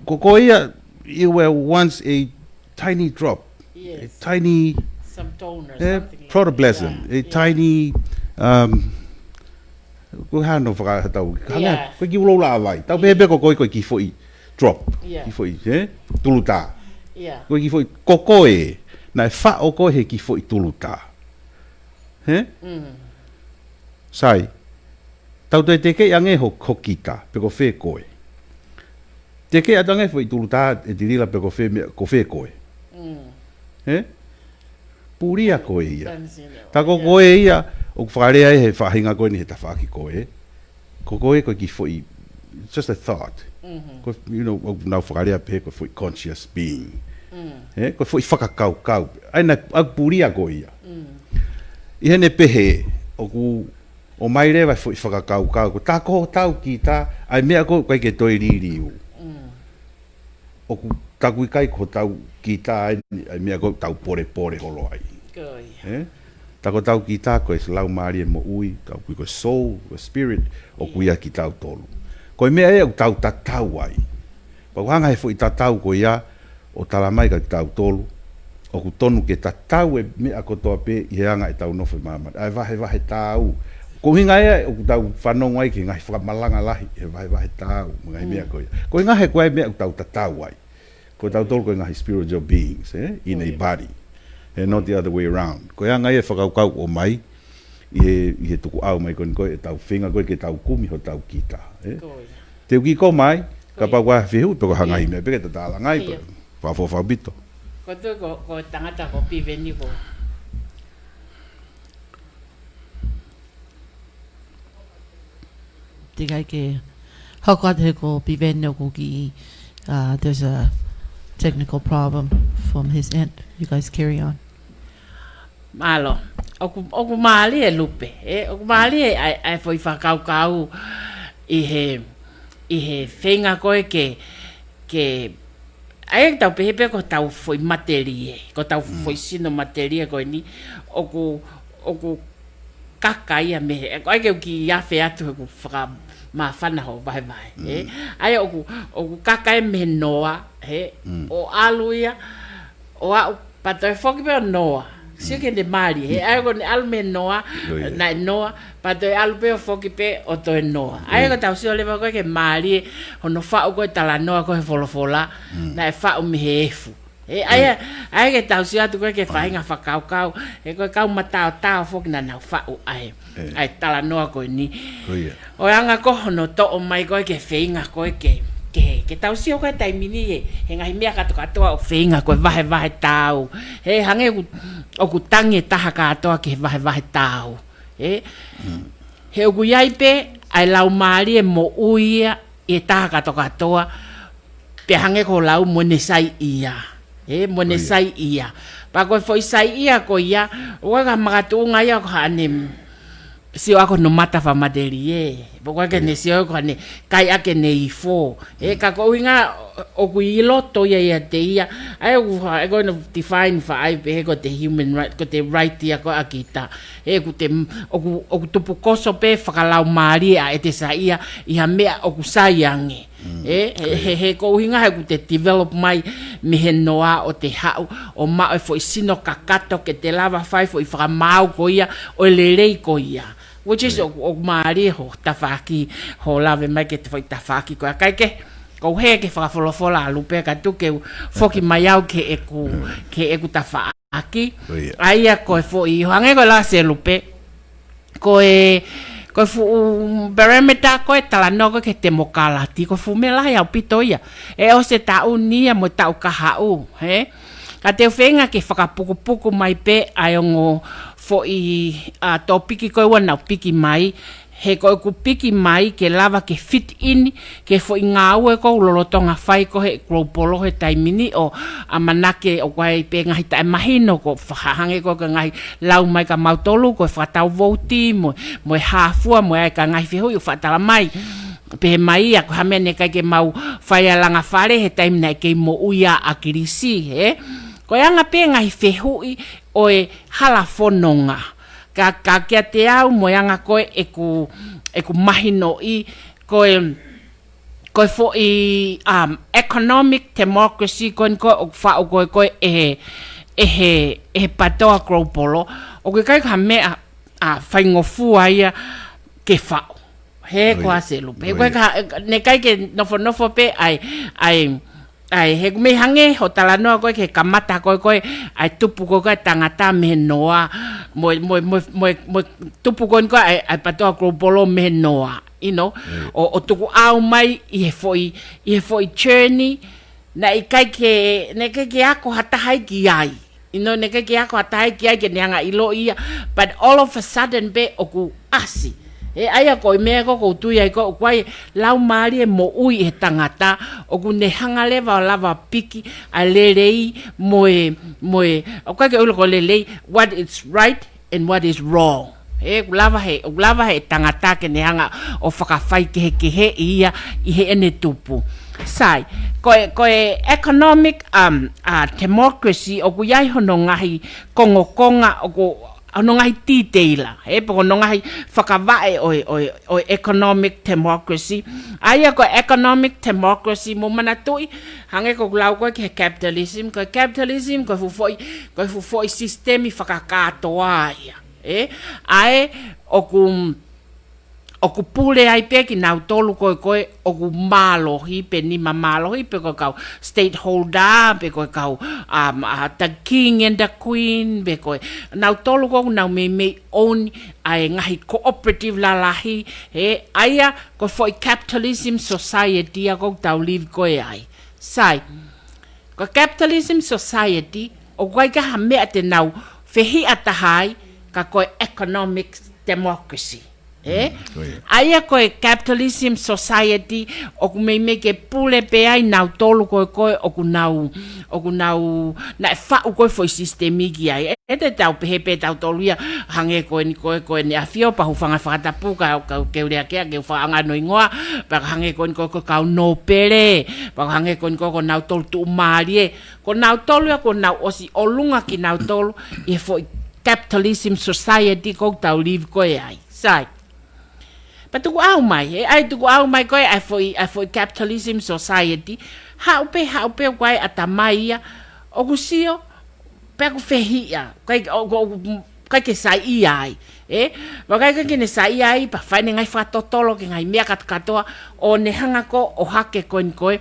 Ko koe ia, you were once a tiny drop. A tiny, ʻe, protoplasm, a tiny, um, ko e hā hono fakatatau, hanga, ko e kiʻi ʻulaʻula ʻa vai. Tau pehē pē ko koe ko e kiʻi foʻi drop, kiʻi foʻi, ʻe, tulutā. Ko e kiʻi foʻi, ko koe, naʻe faʻo koe he kiʻi foʻi tulutā. ʻE? Sai. Tau toe tekeʻi ange ho, ho kita, pe ko fē koe. Tekeʻi atu ange foʻi tulutā ʻe Tilila pe ko fē meʻa, ko fē koe. ʻE? Pulia koe ia. Ta ko koe ia, ʻoku fakalea ʻe he faʻahinga ko eni he tafaʻaki ko ē. Ko koe ko e kiʻi foʻi, just a thought. Ko, you know, ʻoku nau fakalea pē ko e foʻi conscious being. ʻE? Ko e foʻi fakakaukau. ʻA ia naʻa, ʻa pulia koe ia. ʻI heʻene pehē, ʻoku ʻomai leva e foʻi fakakaukau, ko ta ko hotau kita, ʻa e meʻa ko ē ʻoku ʻikai ke toe liliu. ʻOku ta ʻoku ʻikai ko hotau kita eni, ʻa e meʻa ko ē ʻoku tau polepole holo ai. ʻE? Ta ko hotau kita ko e laumālie moʻui, tau kui ko e soul, ko e spirit, ʻoku ʻia kitautolu. Ko e meʻa ia ʻoku tau tatau ai. Pea ʻoku hanga he foʻi tatau ko ia, ʻo tala mai kia kitautolu, ʻoku tonu ke tatau e meʻa kotoa pē ʻi he anga ʻetau nofo ʻi māmani. ʻA e vahevahe tāu. Ko e ʻuhinga ia ʻoku tau fanongo ai ki he ngaahi fakamalanga lahi, he vahevahe tāu, mo e ngaahi meʻa ko ia. Ko e ʻuhinga he ko e meʻa ʻoku tau tatau ai. Ko tautolu ko e ngaahi spiritual beings, ʻe? In a body. He not the other way around. Ko e anga ia e fakakaukau ʻoku ʻomai ʻi he, ʻi he tukuʻau mai ko eni ko e tau feinga ko e ke tau kumi hotau kita. Ē? Ko ia. Te u kiʻi koma ai, ka pau ko e fehuʻi pe ko e hā e ngaahi meʻa pe ke tatala ngai pe. Ia. Fakafoʻou ʻaupito. Ko tu ko, ko e tangata ko Piveni ko. Teʻeki ai ke hoko atu he ko Piveni ʻoku kiʻi, uh, there's a technical problem from his end. You guys carry on. Mālō. ʻOku, ʻoku mālie Lupe, ē? ʻOku mālie ʻa e, ʻa e foʻi fakakaukau ʻi he, ʻi he feinga ko e ke, ke, ʻa ia ke tau pehē pe ko hotau foʻi matelie, ko hotau foʻi sino matelie ko eni, ʻoku, ʻoku kaka ia mei he, ʻoku ʻai ke u kiʻi afe atu he ʻoku fakamāfana hoʻo vahevahe, ē? ʻA ia ʻoku, ʻoku kaka ia mei he noa, ē? ʻO ʻalu ia, ʻo aʻu, pea toe foki pe ʻo noa. Sio ki heʻene mālie, ē? ʻA ia ko ʻene ʻalu mei he noa, naʻe noa, pea toe ʻalu pe ʻo foki pe ʻo toe noa. ʻA ia ko ʻetau sio leva ko e ke mālie, hono faʻu ko e talanoa ko e he folofola, naʻe faʻu mei he efu. Ē, ʻa ia, ʻa ia ke tau sio atu ko e ke faʻahinga fakakaukau, ē, ko e kau mataotao foki naʻa nau faʻu ʻa e, ʻa e talanoa ko eni. Ko ia. ʻO e anga ko hono toʻo mai ko e ke feinga ko e ke, ke, ke tau sio ko e taimi ni he, he ngaahi meʻa katokatoa ʻoku feinga ko e vahevahe taau. He hangē ʻoku, ʻoku tangi e taha kātoa ki he vahevahe taau. Ē? He ʻoku ʻi ai pe, ʻa e laumālie moʻui ia, ʻi he taha katokatoa, pea hangē ko e lau mo ʻene saiʻia. Ē, mo ʻene saiʻia. Pea ko e foʻi saiʻia ko ia, ʻoku ʻikai ko ha makatuʻunga ia ko haʻane sio ʻaki hono mata fakamatelie. Pea ʻoku ʻikai ke ne sio ko haʻane kai ʻaki ʻene ifo. Ē, ka ko e ʻuhinga ʻoku ʻi loto ia ʻiate ia. ʻA ia ʻoku fa-, ʻe ko ʻene define faʻa pehē ko e human right, ko e right ia ko e ʻa kita. Ē, ʻoku te, ʻoku, ʻoku tupukoso pe fakalaumālie ʻa ʻete saiʻia ʻi ha meʻa ʻoku sai ange. Ē, he, he, he ko e ʻuhinga he ʻoku te develop mai mei he noa ʻo te haʻu ʻo maʻu e foʻi sino kakato ke te lava fai foʻi fakamaau ko ia ʻo e lelei ko ia. Which is ʻoku, ʻoku mālie hoʻo tafaʻaki, hoʻo lave mai ki he foʻi tafaʻaki ko ia. Kae kehe, ʻoku ou hē ki he fakafolofola ʻa Lupe ka tuku ke u foki mai au ki heʻeku, ki heʻeku tafaʻaki. ʻAki, ʻa ia ko e foʻi, ʻo hangē ko e lea ʻa Lupe, ko e, ko e fuʻu peremita ko e talanoa ko e ki he temokalati, ko e fuʻu meʻa lahi ʻaupito ia. ʻE ʻosi e taʻu ni ia mo e taʻu kahaʻu, hē? Ka te u feinga ke fakapukupuku mai pe ʻa e ongo foʻi, ʻa, tōpiki ko e ua naʻa ku piki mai, he ko ʻeku piki mai ke lava ke fit in ki he foʻi ngāue ʻoku lolotonga fai ko e he Global he taimi ni ʻo ʻamanaki ʻoku ʻi ai pe ngaahi taʻemahino ʻoku fakahā hangē ko e ngaahi lau mai kia mautolu ko e fakatau vouti mo, mo e hā fua mo e ʻai ha ngaahi fehuʻi ʻoku faʻa tala mai. Pehē mai ia ko e hā e meʻa naʻe ʻikai ke mau fai ai e langa fale he taimi naʻe kei moʻui ai ʻa ʻAkilisi, hē? Ko e anga pe ngaahi fehuʻi ʻo e hala fononga. Ka, ka kiate au mo e anga ko e ʻeku, ʻeku mahinoʻi, ko e, ko e foʻi, um, economic democracy ko eni ko e ʻoku faʻu ko e, ko e ʻe he, ʻe he, ʻe he PATOA Global. ʻOku ʻikai ko ha meʻa, ʻa, faingofua ia ke faʻu. He ko ia. ʻAse Lupe. He ko ia. Ka, naʻe ʻikai ke nofonofo pe ʻa e, ʻa e, ʻa e, he ʻoku mei hangē hoʻo talanoa ko e ke kamata ko e ko e, ʻa e tupu ko e ko e tangata mei he noa, mo e, mo e, mo e, mo e, mo e tupu ko e ko e, ʻa e, ʻa e PATOA Global mei he noa, you know, ʻo, ʻo tukuʻau mai ʻi he foʻi, ʻi he foʻi journey, naʻe ʻikai ke, naʻe ʻikai ke ako ha taha ia ki ai. You know, naʻe ʻikai ke ako ha taha ia ki ai ke ne hanga ʻiloʻi ia. But all of a sudden pe ʻoku ʻasi. Ē, ʻa ia ko e meʻa ko ē ʻoku ou tui ai ko e ʻoku ʻi ai e laumālie moʻui ʻi he tangata, ʻoku ne hanga leva ʻo lava piki ʻa e lelei mo e, mo e, ʻoku ʻikai ke u ʻilo ko e lelei, what is right and what is wrong. Ē, ʻoku lava he, ʻoku lava he tangata ke ne hanga ʻo fakafai kehekehe ia ʻi heʻene tupu. Sai, ko e, ko e economic, um, uh, democracy ʻoku ʻi ai hono ngaahi kongokonga ʻoku, hono ngaahi tīteila, ē, pe ko hono ngaahi fakavaʻe ʻo e, ʻo e, ʻo e economic democracy. ʻA ia ko e economic democracy mou manatuʻi, hangē ko ʻeku lau ko e ki he capitalism, ko e capitalism, ko e fuʻu foʻi, ko e fuʻu foʻi sisitemi fakakātoa ia. Ē, ʻa ē ʻoku, ʻoku pule ai pē kinautolu ko ē ko ē ʻoku mālohi pe nima mālohi pe ko e kau stakeholder pe ko e kau um, uh, the king and the queen pe ko e nautolu ko ē ʻoku nau meimei own ʻa e ngaahi cooperative lalahi, ē, ʻa ia ko e foʻi capitalism society ʻa ē ʻoku tau live ko ē ai. Sai, ko e capitalism society ʻoku ʻikai ke ha meʻa te nau fehiʻa taha ai ka ko e economic democracy. Ē? Mm, ko ia. ʻA ia ko e capitalism society ʻoku meimei ke pule pē ai nautolu ko ē ko ē ʻoku nau, ʻoku nau, naʻe faʻu ko ē foʻi sisitemi ki ai. ʻE te tau pehē pē tautolu ia hangē ko eni ko ē ko eni ʻAfio pea hūfanga he fakatapu ka, ka ke u lea ke, ke u fakaʻanga hono hingoa, pea hangē ko eni ko ē ko e kau nōpele, pea hangē ko eni ko ē ko nautolu tuʻumālie. Ko nautolu ia ʻoku nau ʻosi ʻolunga kinautolu ʻi he foʻi capitalism society ʻoku tau live ko ē ai. Sai. Pea tukuʻau mai, ē, ʻai tukuʻau mai ko ē ʻa e foʻi, ʻa e foʻi capitalism society. Haʻu pē, haʻu pē ʻoku ʻi ai ʻatamai ia ʻoku sio pē ʻoku fehiʻa, ʻikai, ʻo, ʻo, ʻikai ke saiʻia ai, ē? Pea ʻikai ke ne saiʻia ai, pea fai ʻene ngaahi fakatotolo ki he ngaahi meʻa kātoa, ʻo ne hanga ko ē ʻo ʻohake ko eni ko ē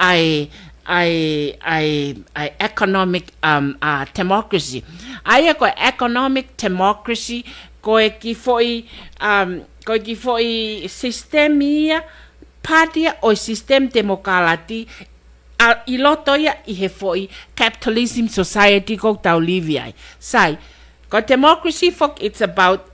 ʻa e, ʻa e, ʻa e, ʻa e economic, um, uh, democracy. ʻA ia ko e economic democracy, ko e kiʻi foʻi, um, ko e kiʻi foʻi sisitemi ia, pāti ia ʻo e sisitemi temokalati, ʻa, ʻi loto ia ʻi he foʻi capitalism society ʻoku tau live ai. Sai, ko e democracy foki, it's about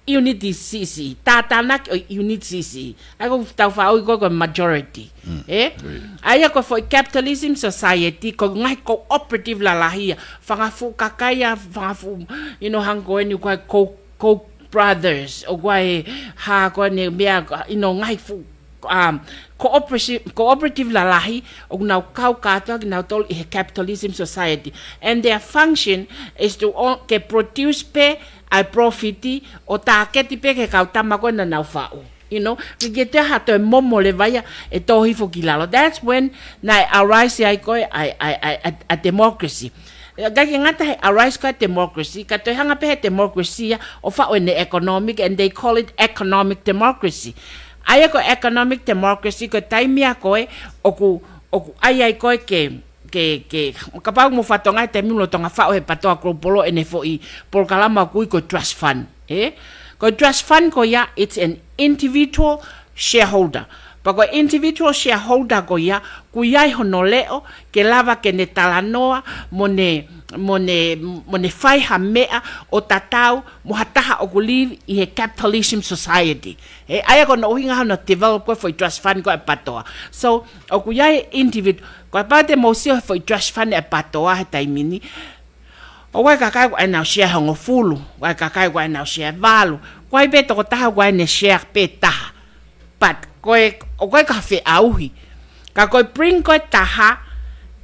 unity siʻisiʻi, tātānaki ʻo e unity siʻisiʻi. ʻA ia ʻoku tau faʻu ko ē ko e majority. Mm. Ē? Ko ia. ʻA ia ko e foʻi capitalism society, ko e ngaahi cooperative lalahi ia, fanga fuʻu kakai ia, fanga fuʻu, you know, hangē ko eni ko e Koch, Koch brothers, ʻoku ʻi ai e hā ko eni meʻa, you know, ngaahi fuʻu um, cooperative, cooperative lalahi, ʻoku nau kau kātoa kinautolu ʻi he capitalism society. And their function is to o-, ke produce pē ʻa e profit ʻo tāketi pē ki he kau tama ko ē naʻa nau faʻu. You know, ke ke te ha toe momo leva ia ʻe tō hifo ki lalo. That's when naʻe arise ai ko ē ʻa e, ʻa e, ʻa e, ʻa e, ʻa e democracy. ʻIkai ke ngata he arise ko ē ʻa e democracy, ka toe hanga pē he democracy ia ʻo faʻu ʻene economic, and they call it economic democracy. ʻA ia ko e economic democracy, ko e taimi ia ko ē ʻoku, ʻoku ʻi ai ai ko ē ke, ke, ke, kapau mo fatonga he taimi lolotonga faʻu he PATOA Global ʻene foʻi polokalama ʻoku ui ko e trust fund, ē? Ko e trust fund ko ia, it's an individual shareholder. Pea ko e individual shareholder ko ia, ʻoku ʻi ai hono leʻo, ke lava ke ne talanoa, mo ne, mo ne, mo ne fai ha meʻa ʻo tatau mo ha taha ʻoku live ʻi he capitalism society. Ē, ʻa ia ko hono ʻuhinga hono develop ko ē foʻi trust fund ko ē ʻa e PATOA. So, ʻoku ʻi ai individual, kapau te mou sio he foʻi trust fund ʻa e PATOA he taimi ni, ʻoku ʻi ai e kakai ʻoku ʻi ai ʻenau share ʻe hongofulu, ʻoku ʻi ai e kakai ʻoku ʻi ai ʻenau share ʻe valu, ʻoku ʻi ai pē tokotaha ʻoku ʻi ai ʻene share pē ʻe taha. But ko e, ʻoku ʻikai ke feʻauhi. Ka ko e bring ko ē ʻa e taha,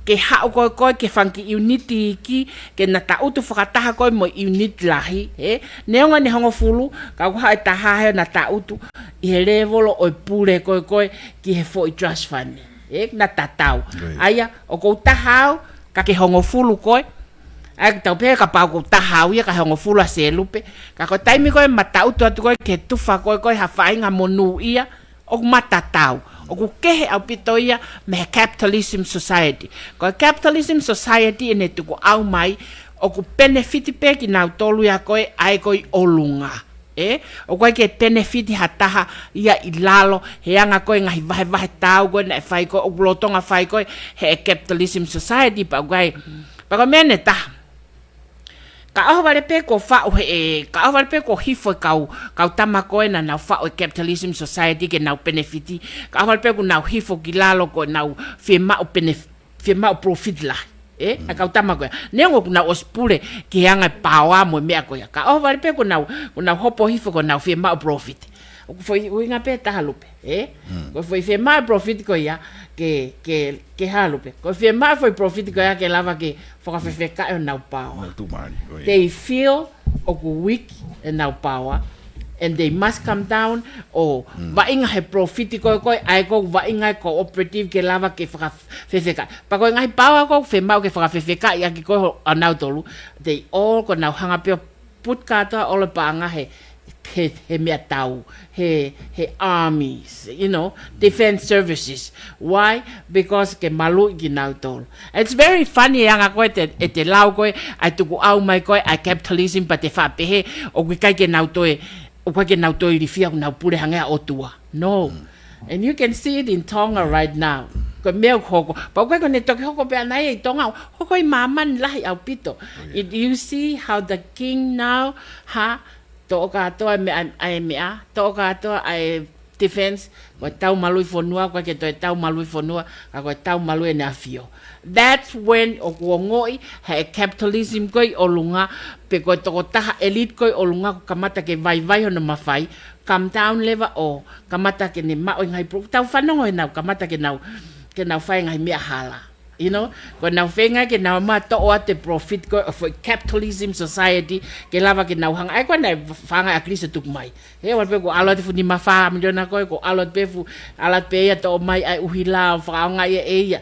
ke haʻu ko ē ko ē ki he fanga kiʻi unit iiki, ke na tangutu fakataha ko ē mo e unit lahi, ē? Neongo ʻene hongofulu, ka ʻoku haʻu e taha he na tangutu ʻi he level ʻo e pule ko ē ko ē ki he foʻi trust fund, ē? Na tatau. Right. ʻA ia, ʻoku ou taha au, ka ke hongofulu koe, ʻa ia ʻoku tau pehē kapau ʻoku ou taha au ia ka hongofulu ʻa Selupe. Ka ko e taimi ko ē ma tangutu atu ko ē ki he tufa ko ē ko ē ha faʻahinga monūʻia, ʻoku ma tatau. ʻOku kehe ʻaupito ia mei he capitalism society. Ko e capitalism society ʻene tukuʻau mai, ʻoku penefiti pē kinautolu ia ko ē ʻa ē ko ē ʻi ʻolunga. Ē, ʻoku ʻikai ke penefiti ha taha ia ʻi lalo, he anga ko ē ngaahi vahevahe taau ko ē naʻe fai ko ē, ʻoku lolotonga fai ko ē he capitalism society pea ʻoku ʻikai. Pea ko e meʻa ʻe taha. Ka ʻohovale pē kuo faʻu he, ē, ka ʻohovale pē kuo hifo e kau, kau tama ko ē naʻa nau faʻu e capitalism society ke nau penefiti. Ka ʻohovale pē kuo nau hifo ki lalo ko ʻenau fiemaʻu penef-, fiemaʻu profit lahi. Ē, ʻa e kau tama ko ia. Neongo ʻoku nau ʻosi pule ki he anga e paoa mo e meʻa ko ia. Ka ʻohovale pē kuo nau, kuo nau hopo hifo kuo nau fiemaʻu profit. ʻOku foʻi ʻuhinga pē ʻe taha Lupe, ē? Mm. Ko e foʻi fiemaʻu profit ko ia ke, ke, ke hā Lupe. Ko e fiemaʻu foʻi profit ko ia ke lava ke fakafefekaʻi honau paoa. Nau tuʻumālie, ko ia. They feel ʻoku weak ʻenau paoa, and they must come down ʻo vaʻinga he profit ko ē ko ē, ʻa ē ko ē vaʻinga e cooperative ke lava ke fakafefekaʻi. Pea ko e ngaahi paoa ko ē ʻoku fiemaʻu ke fakafefekaʻi ʻaki ko ē ʻa nautolu, they all ko ʻenau hanga pē ʻo put kātoa ʻo le paʻanga he he, he meʻatau, he, he armies, you know, defense services. Why? Because ke maluʻi kinautolu. It's very funny, ʻa e anga ko ē ʻete, ʻete lau ko ē, ʻa e tukuʻau mai ko ē ʻa e capitalism, pea te faʻa pehē ʻoku ʻikai ke nau toe, ʻoku ʻikai ke nau toe ilifia, ʻoku nau pule hangē ha ʻotua. No. And you can see it in Tonga right now. Ko e meʻa ʻoku hoko. Pea ʻoku ʻikai ko ʻene toki hoko pē ʻaʻana ia ʻi Tonga, hoko ʻi māmani lahi ʻaupito. It, you see how the king now, ha, toʻo kātoa e meʻa, ʻa e meʻa, toʻo kātoa ʻa e defense, ko e tau maluʻi fonua, ʻoku ʻikai ke toe tau maluʻi fonua, ka ko e tau maluʻi ʻEne ʻAfio. That's when ʻoku ongoʻi ʻe he capitalism ko ē ʻi ʻolunga, pe ko e tokotaha elite ko ē ʻi ʻolunga, ʻoku kamata ke vaivai hono mafai, come down leva ʻo kamata ke ne maʻu e ngaahi pro-, tau fanongo ʻenau, kamata ke nau, ke nau fai e ngaahi meʻa hala. You know, ko ʻenau feinga ke nau ma toʻo atu e profit ko ē ʻo e foʻi capitalism society, ke lava ke nau hanga. ʻA ia ko ʻene fanga ʻa Kilisi ʻo tuku mai. He ʻoku ʻalu pē kuo ʻalu atu e fuʻu nima fā miliona ko ē, kuo ʻalu atu pē fuʻu, ʻalu atu pē ia toʻo mai ʻa e ʻuhila ʻo fakaʻaongaʻi ʻe ia.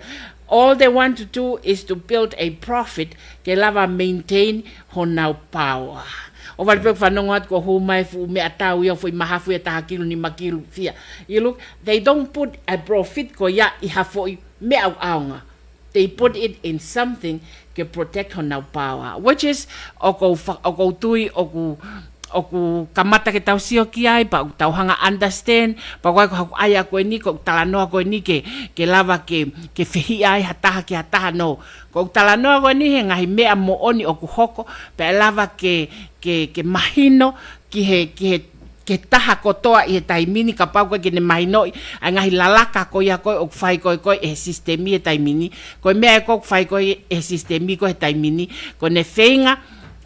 All they want to do is to build a profit, ke lava maintain honau power. ʻOku ʻalu pē kuo fanongo atu kuo hū mai e fuʻu meʻatau ia, foʻi mahafu ia taha kilu, nima kilu, fia. You look, they don't put a profit ko ia ʻi ha foʻi meʻa ʻoku ʻaonga. They put it in something ke protect honau power, which is, ʻoku ou fa-, ʻoku ou tui, ʻoku, ʻoku kamata ke tau sio ki ai, pea ʻoku tau hanga understand, pea ko e, ko haku ʻai ʻa ko eni, ko e talanoa ko eni ke, ke lava ke, ke fehiʻa ai ha taha ki ha taha, no. Ko e talanoa ko eni he ngaahi meʻa moʻoni ʻoku hoko, pea ʻe lava ke, ke, ke mahino, ki he, ki he, ki he taha kotoa ʻi he taimi ni, kapau ʻoku ʻikai ke ne mahinoʻi ʻa e ngaahi lalaka ko ia ko ē ʻoku fai ko ē ko ē ʻe he sisitemi he taimi ni, ko e meʻa ē ko ē ʻoku fai ko ē ʻe he sisitemi ko ē he taimi ni, ko ʻene feinga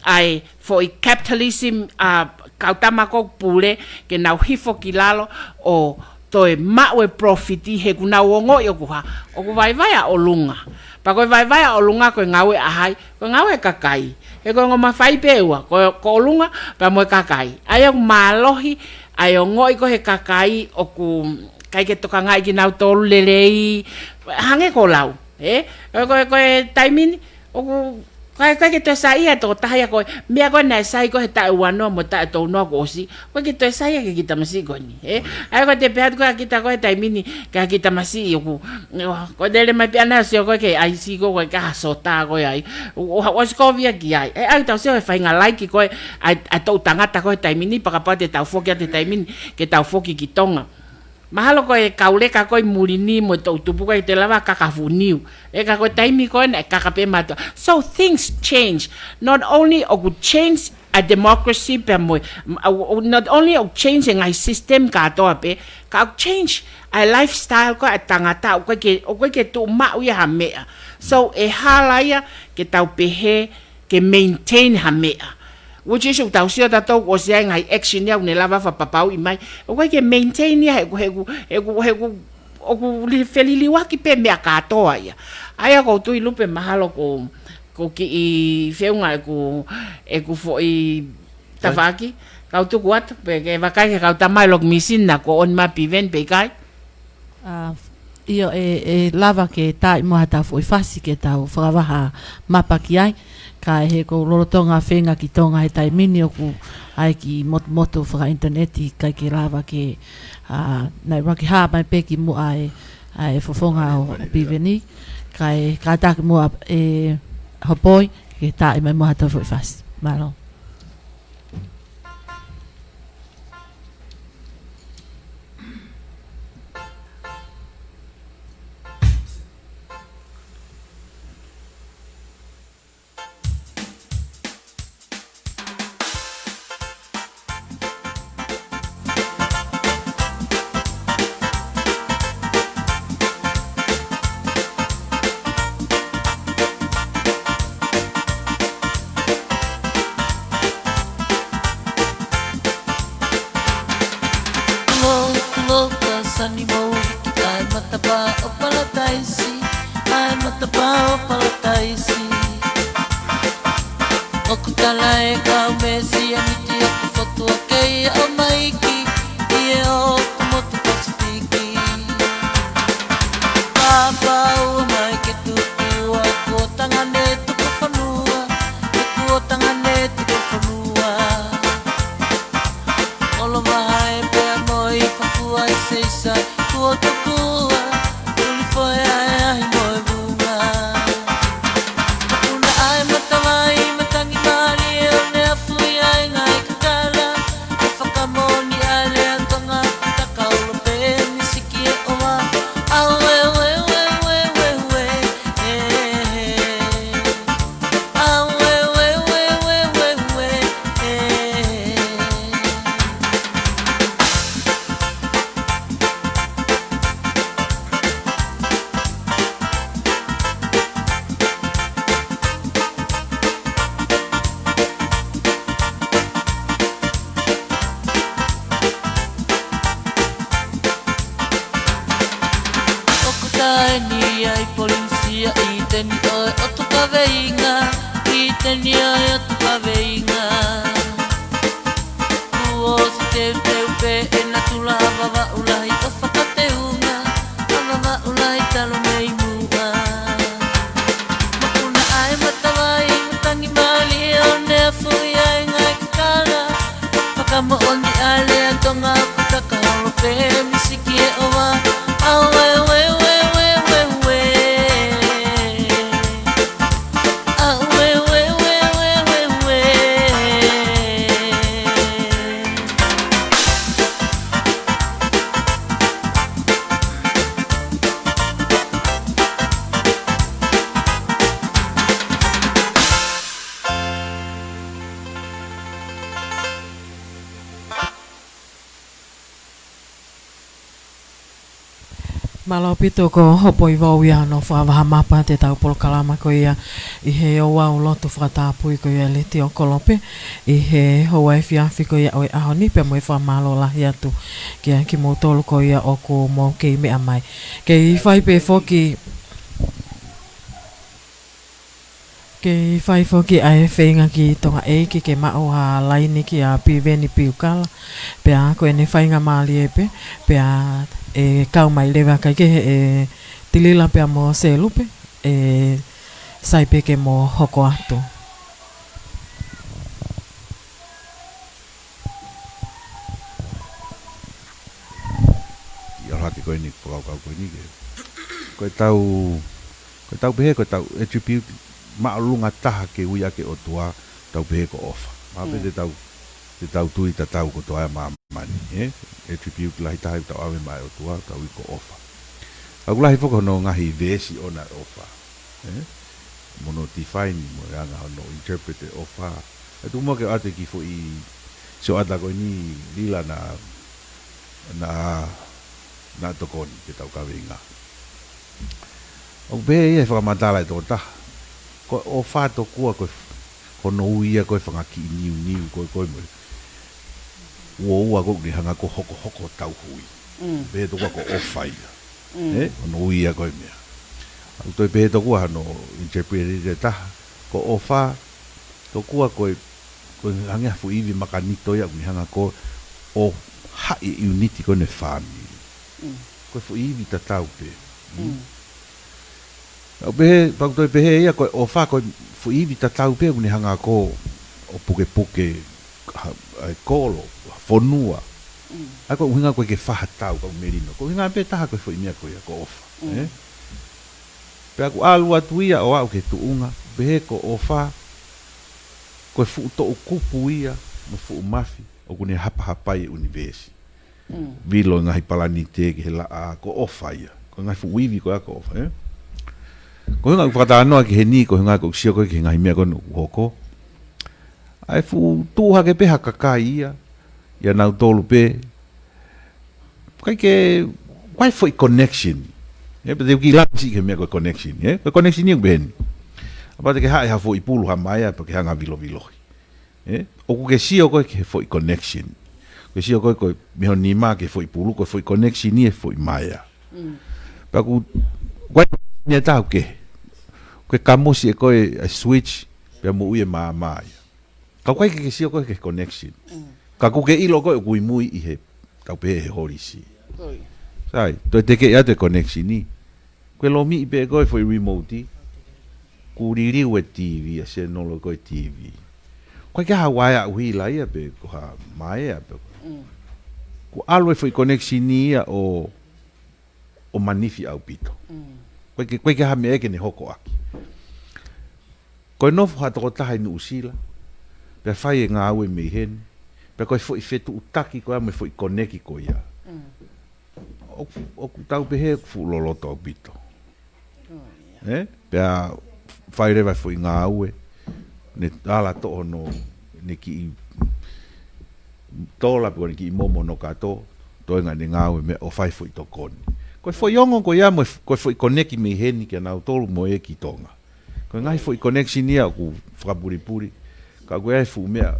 ʻa e foʻi capitalism, ʻa e kau tama ko ē ʻoku pule, ke nau hifo ki lalo ʻo toe maʻu e profit he ʻoku nau ongoʻi ʻoku hā, ʻoku vaivai ʻa ʻolunga. Pea ko e vaivai ʻa ʻolunga ko e ngāue ʻa hai, ko e ngāue ʻa e kakai. He ko e ongo mafai pē ʻe ua, ko, ko ʻolunga pea mo e kakai. ʻA ia ʻoku mālohi ʻa e ongoʻi ko ē he kakai ʻoku ʻikai ke tokangaʻi kinautolu lelei, hangē ko e lau. Ē? Ko e, ko e, ko e taimi ni, ʻoku, ʻikai, ʻikai ke toe saiʻia e tokotaha ia ko e, meʻa ko ē naʻe sai ko ē he taʻu ua noa mo e taʻu tolu noa kuo ʻosi, ʻoku ʻikai ke toe saiʻia ki he kiʻi tamasiʻi ko eni, ē? ʻA ia ko e te pehē atu ko ē ʻa kita ko ē he taimi ni, ki he kiʻi tamasiʻi ʻoku, ʻo, ko e lele mai pē ʻaʻana ʻo sio ko ē ki he ʻaisi ko ē, ko e kau sota ko ē ai. ʻO, ʻo, ʻosi kovi ia ki ai. Ē, ʻai tau sio he faʻahinga laiki ko ē ʻa e, ʻa e toʻu tangata ko ē he taimi ni, pea kapau te tau foki atu he taimi ni, ke tau foki ki Tonga. Mahalo ko e kau leka ko ē ʻi muli ni mo e toʻu tupu ko ē te lava kaka fuʻu niu. Ē ka ko e taimi ko ē naʻe kaka pē mātuʻa. So things change. Not only ʻoku change ʻa e democracy pea mo e, m-, ʻa, ʻo, not only ʻoku change e ngaahi system kātoa pē, ka ʻoku change ʻa e lifestyle ko ē ʻa e tangata, ʻoku ʻikai ke, ʻoku ʻikai ke tuʻu maʻu ia ha meʻa. So ʻe hala ia ke tau pehē, ke maintain ha meʻa. Which is, ʻoku tau sio tautolu kuo ʻosi ʻi ai e ngaahi action ia ʻoku ne lava fakapapauʻi mai. ʻOku ʻikai ke maintain ia he ʻoku, he ʻoku, he ʻoku, he ʻoku, ʻoku li-, feliliuaki pē meʻa kātoa ia. ʻA ia ʻoku ou tui Lupe mahalo ko, ko e kiʻi feʻunga ʻeku, ʻeku foʻi tafaʻaki. Kau tuku atu, pe ke vakai ki he kau tama ʻi he Lock Machine naʻa kuo ʻoni mai ʻa Piveni pe ʻikai. ʻA, ʻio ʻe, ʻe lava ke taaʻi muʻa ha tau foʻi fasi ke tau fakavaha mapa ki ai. Ka ʻi he ʻoku ou lolotonga feinga ki Tonga he taimi ni ʻoku ʻi ai e kiʻi motumotu fakaʻinitaneti ʻikai ke lava ke, ʻa, naʻe ʻuluaki hā mai pē kimuʻa e, ʻa e fofonga ʻo, ʻo Piveni. Kae, kātaki muʻa ʻe Hopoi, ke taaʻi mai muʻa ha tau foʻi fasi. Mālō. Tulo, tulo ka sani mou, ʻa e matapā ʻo Palataisi, ʻa e matapā ʻo Palataisi. ʻOku tala ʻe he kau Mesianiti ʻoku fotu ʻa e kei ʻa ʻo Maiki, ʻi he ʻotu motu Pasifiki. Pāpā ua mai ke tuku ʻa e kuo tangane tuku fonua, ʻa e kuo tangane tuku fonua. Taʻeni ai Polinisia, ʻi teni ʻo e ʻotu kaveinga, ʻi teni ʻo e ʻotu kaveinga. Kuo ʻosi teuteu pē ʻena tula, Vavaʻu Lahi ʻo fakateunga, Vavaʻu Lahi talu mei muʻa. Makuna ʻa e matavai, matangi mālie ʻo ne afuʻi ai ngaahi kakala. Fakamoʻoni ʻa e lea Tonga, puta ka holo pē misiki e ʻova. Auē, uē, uē, uē, uē, uē. Auē, uē, uē, uē, uē, uē. Mālō ʻaupito, ko Hopoivou ia hono fakavahamapa ʻetau polokalama ko ia ʻi he ouau lotu fakatapui ko ia ʻa e Letiō Kolope ʻi he houa efiafi ko ia ʻo e ʻaho ni, pea mo e fakamālō lahi atu kia kimoutolu ko ia ʻoku mou kei meʻa mai. Kei fai pē foki Kei fai foki ʻa e feinga ki Tonga ʻEiki ke maʻu ha laini kia Piveni Piukala. Pea ko ʻene faingamālie pē, pea ʻe kau mai leva kae kehe ʻe Tilila pea mo Selupe, ʻe sai pē ke mo hoko atu. ʻI ʻalu hake ko eni, fakakaukau ko eni ke. Ko e tau, ko e tau pehē, ko e tau attribute māʻolunga taha ke ui ʻaki e ʻOtua, tau pehē ko ʻofa. Mahalo pē Mm. te tau, te tau tui tatau kotoa ʻa māmani, ē? Attribute lahi taha ʻoku tau ʻave maʻa e ʻOtua, tau ui ko ʻofa. ʻOku lahi foki hono ngaahi veesi ʻona ʻofa, ē? Mo hono define, mo e anga hono interpret e ʻofa. ʻE tuku muʻa ke ʻoatu e kiʻi foʻi sioʻata ko eni Lila naʻa, naʻa, naʻa tokoni ke tau kaveinga. ʻOku pehē ia he fakamatala ʻa e tokotaha. Ko e ʻofa tokua ko e f-, hono ui ia ko e fanga kiʻi niuniu ko e, ko e mo e uoua ko ē ʻoku ne hanga ko ē ʻo hokohoko tauhi. Mm. Pehē tokua ko e ʻofa ia. Mm. Ē? Hono ui ia ko e meʻa. ʻOku toe pehē tokua hono interpret ʻe taha. Ko e ʻofa tokua ko e, ko e hangē ha fuʻu ivi makanito ia ʻoku ne hanga ko ē ʻo haʻi e unity ko ē ʻo e fāmili. Mm. Ko e fuʻu ivi tatau pē. Mm. Mm. ʻOku pehē, pea ʻoku toe pehē ia ko e ʻofa ko e fuʻu ivi tatau pē ʻoku ne hanga ko ē ʻo pukepuke ha, ʻa e kolo, ha fonua. Mm. ʻA ia ko e ʻuhinga ko ē ke fai ha tau, kau melino. Ko e ʻuhinga pē taha ko e foʻi meʻa ko ia, ko e ʻofa. Mm. Ē? Pea ʻoku ʻalu atu ia ʻo aʻu ki he tuʻunga, pehē ko e ʻofa, ko e fuʻu toʻukupu ia, mo e fuʻu mafi, ʻoku ne hapahapai e ʻunivēsi. Mm. Vilo e ngaahi palanite ki he laʻā, ko e ʻofa ia. Ko e ngaahi fuʻu ivi ko ia ko e ʻofa, ē? Ko e ʻuhinga ʻoku fakatalanoa ki heni, ko e ʻuhinga ʻoku ou sio ko ē ki he ngaahi meʻa ko ē ʻoku hoko. ʻA e fuʻu tuʻu hake pē ha kakai ia, ʻia nautolu pē. ʻIkai ke, ʻikai foʻi connection. Ē, pea te u kiʻi lave siʻi ki he meʻa ko e connection, ē? Ko e connection ia ʻoku pehē ni. ʻApē te ke haʻi ha foʻi pulu ha maea, pea ke hanga vilovilohi. Ē? ʻOku ke sio ko ē ki he foʻi connection. Ke sio ko ē ko e mei ho nima ki he foʻi pulu, ko e foʻi connection ia he foʻi maea. Mm. Pea ʻoku, ʻoku ʻi ai e taha ʻoku ke, ʻoku ke kamosi ʻe koe ʻa e switch, pea moʻui e maama ia. Ka ʻoku ʻikai ke ke sio ko ē ki he connection. Mm. Ka ʻoku ke ʻilo ko ē ʻoku ʻi mui ʻi he, tau pehē he holisi. Oi. Sai, toe tekeʻi atu e connection ni. Ko e lomiʻi pē ko ē foʻi remote, kuo liliu e TV, ʻa e senolo ko ē TV. ʻOku ʻikai ke ha uaea ʻuhila ia pe ko ha maea pe. Mm. Kuo ʻalu e foʻi connection ia ʻo, ʻo manifi ʻaupito. Mm. ʻOku ʻikai ke, ʻoku ʻikai ke ha meʻa ke ne hoko ʻaki. Ko e nofo ha tokotaha ʻi Nuʻusila, pea fai e ngāue mei heni, pea ko e foʻi fetuʻutaki ko ia mo e foʻi koneki ko ia. Mm. ʻOku, ʻoku tau pehē ʻoku fuʻu loloto ʻaupito. Oh, yeah. Ē? Pea fai leva e foʻi ngāue, ne ala toʻo hono, ne kiʻi tola pe ko ne kiʻi momo hono kato, toenga ne ngāue meʻa ʻo fai foʻi tokoni. Ko e foʻi ongo ko ia mo e f-, ko e foʻi koneki mei heni kia nautolu mo e ki Tonga. Ko e ngaahi foʻi connection ia ʻoku fakapulipuli. Ka ko e fuʻu meʻa,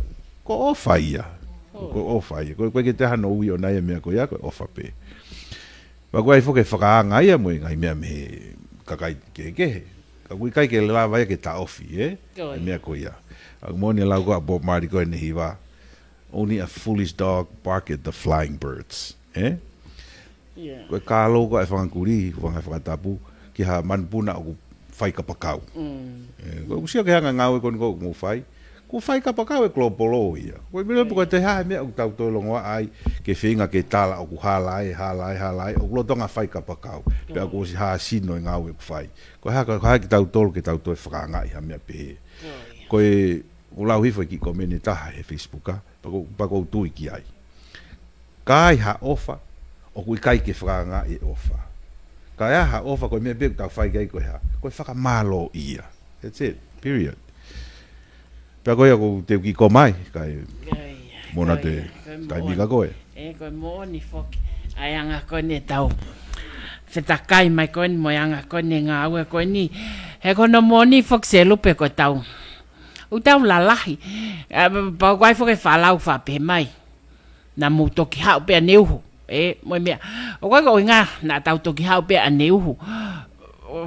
ko e ʻofa ia. Ko e ʻofa ia. Ko e, ko e ke te hano ui ʻona ia meʻa ko ia, ko e ʻofa pē. Ma ko ai foki e fakaanga ia mo e ngaahi meʻa mei he kakai kehekehe. Ka ʻoku ʻikai ke lava ia ke taʻofi, ē? Ko ia. E meʻa ko ia. ʻOku moʻoni e lau ko ē ʻa Bob Marley ko ē ʻene hiva. Only a foolish dog bark at the flying birds. Ē? Yeah. Ko e kālou ko ē ʻa e fanga kulī, fanga fakatapu, ki ha manupuna ʻoku fai kapakau. Mm. Ē, ko ʻeku sio ki he anga e ngāue ko eni ʻoku mou fai. Kuo fai kapakau e Global Law ia. Ko e mele ko e te hā e meʻa ʻoku tau toe longoaʻa ai, ke feinga ke tala ʻoku hala ai, hala ai, hala ai, ʻoku lolotonga fai kapakau. Pea kuo ʻosi hā sino e ngāue ʻoku fai. Ko e hā, ko e hā ke tau tolo, ke tau toe fakaangaʻi ha meʻa pehē. Ko ia. Ko e, ʻoku lau hifo e kiʻi komeni ʻe taha he Facebook, ā, pea ʻoku, pea ʻoku ou tui ki ai. Ka ai ha ʻofa, ʻoku ʻikai ke fakaangaʻi e ʻofa. Ka ai ha ʻofa, ko e meʻa pē ʻoku tau fai ki ai ko e hā, ko e fakamālōʻia. That's it. Period. Pea ko ia ʻoku ou teu ki ko mai, kae mona te taimi ka ko ē. Ē, ko e moʻoni foki. ʻA e anga ko eni ʻetau fetakai mai ko eni, mo e anga ko eni e ngāue ko eni. He ko hono moʻoni foki Selupe ko ʻetau. ʻOku tau lalahi. Ā, pea ko ai foki e faʻalau faʻa pehē mai. Naʻa mou toki haʻu pē ʻaneuhu. Ē, mo e meʻa. ʻOku ʻikai ko e ʻuhinga, naʻa tau toki haʻu pē ʻaneuhu.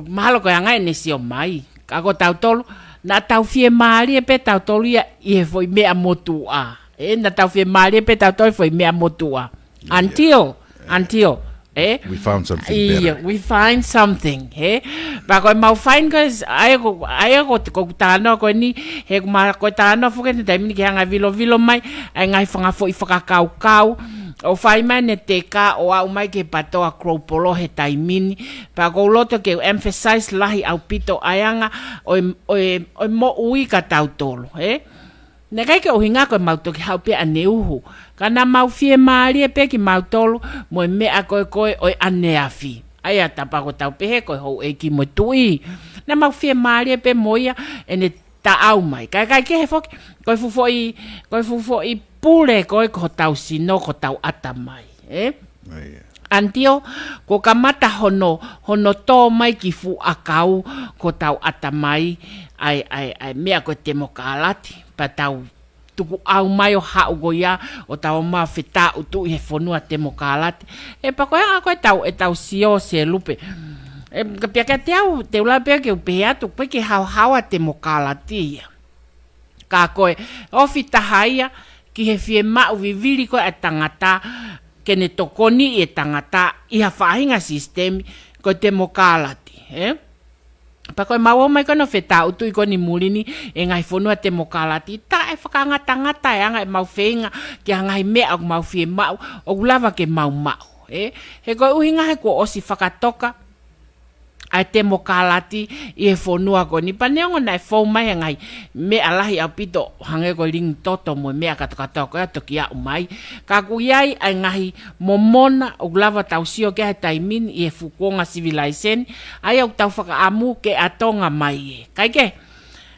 Mahalo ko e anga ʻene sio mai. Ka ko tautolu, naʻa tau fiemālie pē tautolu ia ʻi he foʻi meʻa motuʻa. Ē, naʻa tau fiemālie pē tautolu ʻi he foʻi meʻa motuʻa. Until, until, ē? We found something better. Ia, we find something, ē? Pea ko e mau find ko ē, ʻa ia ko, ʻa ia ko, ko ʻeku talanoa ko eni, he ko ma, ko e talanoa foki eni taimi ni ke hanga vilovilo mai, ʻa e ngaahi fanga foʻi fakakaukau, ʻo fai mai ʻene teka, ʻo aʻu mai ki he PATOA Global Law he taimi ni, pea ʻoku ou loto ke u emphasize lahi ʻaupito ʻa e anga, ʻo e, ʻo e, ʻo e moʻui ka tautolu, ē? Naʻe ʻikai ke ʻuhinga ko e mau toki haʻu pē ʻaneuhu. Ka naʻa mau fiemālie pē kimautolu mo e meʻa ko ē ko ē ʻo e ʻaneafi. ʻA ia tā pea ko ʻetau pehē ko e houʻeiki mo e tuʻi. Naʻa mau fiemālie pē mo ia ʻene taʻau mai. Kae ʻikai ke he foki, ko e fuʻu foʻi, ko e fuʻu foʻi pule ko ē ko hotau sino, ko hotau ʻatamai. Ē? ʻA ia. Until, kuo kamata hono, hono tō mai ki fuʻu ʻakau ko hotau ʻatamai, ʻa e, ʻa e, ʻa e meʻa ko e temokalati, pea tau tukuʻau mai ʻo haʻu ko ia, ʻo tau ō mai ʻo fetāʻutuʻi he fonua temokalati. Ē pea ko e anga ko ē ʻetau, ʻetau sio Selupe. Ē, ka pea kiate au, te u lava pē ke u pehē atu, ʻoku ʻikai ke haohaoa temokalati ia. Ka ko e ofi taha ia ki he fiemaʻu vivili ko ē ʻa e tangata, ke ne tokoniʻi e tangata ʻi ha faʻahinga sisitemi ko e temokalati, ē? Pea ko e mau ō mai ko ē ʻo fetāʻutuʻi ko eni muli ni e ngaahi fonua temokalati, taʻefakangatangata e anga ʻemau feinga ki ha ngaahi meʻa ʻoku mau fiemaʻu, ʻoku lava ke mau maʻu, ē? He ko e ʻuhinga he kuo ʻosi fakatoka ʻa e temokalati ʻi he fonua ko eni. Pea neongo naʻe fou mai e ngaahi meʻa lahi ʻaupito hangē ko e lingi toto mo e meʻa kātoa kātoa ko ia toki aʻu mai. Ka ʻoku ʻi ai ʻa e ngaahi momona ʻoku lava tau sio ki ai he taimi ni ʻi he fuʻu kuonga sivilaiseni, ʻa ia ʻoku tau fakaʻamu ke ʻatonga mai ē. Kae kehe,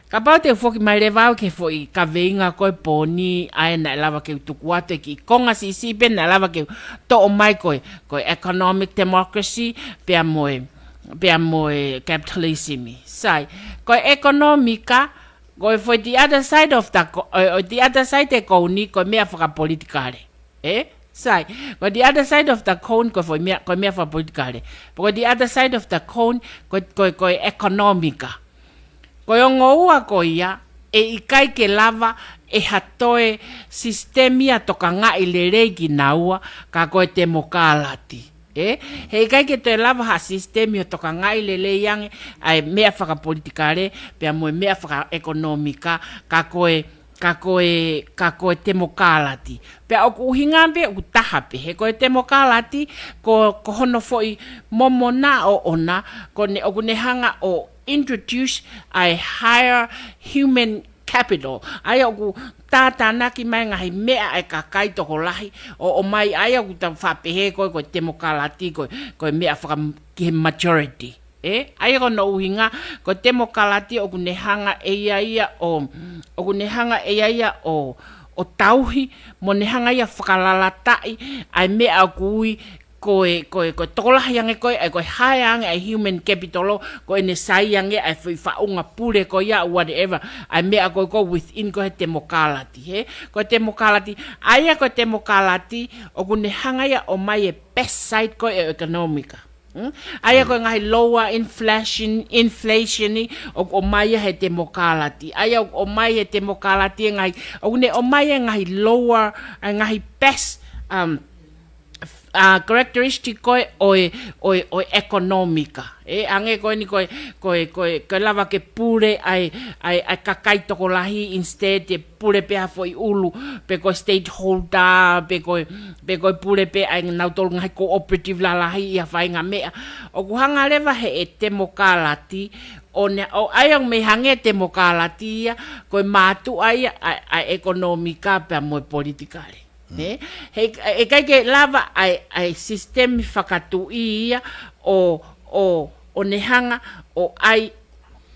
kapau te u foki mai leva au ki he foʻi kaveinga ko ē pō ni, ʻa ia naʻe lava ke u tuku atu e kiʻi konga siʻisiʻi pē naʻe lava ke u toʻo mai ko ē, ko e economic democracy, pea mo e, pea mo e capitalism. Sai, ko e ʻekonōmika, ko e foʻi the other side of the co-, ē, ʻo the other side e kouni, ko e meʻa fakapolitikale. Ē? Sai, ko e the other side of the cone, ko e foʻi meʻa, ko e meʻa fakapolitikale. Pea ko e the other side of the cone, ko e, ko e, ko e ʻekonōmika. Ko e ongo ua ko ia, ʻe ʻikai ke lava ʻe ha toe sisitemi ia ʻo tokangaʻi lelei kinaua, ka ko e temokalati. Ē? He ʻikai ke toe lava ha sisitemi ʻo tokangaʻi lelei ange ʻa e meʻa fakapolitikale, pea mo e meʻa fakaʻekonōmika, ka ko e, ka ko e, ka ko e temokalati. Pea ʻoku ʻuhinga pē ʻoku taha pē, he ko e temokalati, ko, ko hono foʻi momona ʻoʻona, ko ʻene, ʻoku ne hanga ʻo introduce ʻa e higher human capital. ʻA ia ʻoku tātānaki mai ngaahi meʻa ʻa e kakai tokolahi, ʻo, ʻomai ʻa ia ʻoku tau faʻa pehē ko e, ko e temokalati, ko e, ko e meʻa faka-, ki he majority. Ē, ʻa ia ko hono ʻuhinga, ko e temokalati ʻoku ne hanga ʻe ia ia ʻo, ʻoku ne hanga ʻe ia ia ʻo, ʻo tauhi, mo ne hanga ia ʻo fakalatalataʻi, ʻa e meʻa ʻoku ui ko e, ko e, ko e tokolahi ange ko e, ʻa e ko e high ange ʻa e human capital, ko ʻene sai ange ʻa e foʻi faʻunga pule ko ia, whatever, ʻa e meʻa ko e ko e within ko e he temokalati, he? Ko e temokalati, ʻa ia ko e temokalati, ʻoku ne hanga ia ʻo ʻomai e best side ko e ʻekonōmika. Hmm? ʻA ia ko e ngaahi lower inflation, inflation ʻoku ʻomai ia he temokalati. ʻA ia ʻoku ʻomai he temokalati e ngaahi, ʻoku ne ʻomai e ngaahi lower, ʻa e ngaahi best, um, uh, characteristic ko e ʻo e, ʻo e, ʻo e ʻekonōmika. ʻE, ange ko eni ko e, ko e, ko e, ko e lava ke pule ʻa e, ʻa e, ʻa e kakai tokolahi instead ʻe pule pē ha foʻi ʻulu, pe ko e stakeholder, pe ko e, pe ko e pule pē ʻa e nautolu ngaahi cooperative lalahi ʻi ha faʻahinga meʻa. ʻOku hanga leva he ʻe temokalati, ʻo ne, ʻo ʻa ia ʻoku mei hangē temokalati ia, ko e mātuʻa ia ʻa e, ʻa e ʻekonōmika pea mo e politikale. Ne? He, ʻe ʻikai ke lava ʻa e, ʻa e sisitemi fakatuʻi ia ʻo, ʻo, ʻo ne hanga ʻo ʻai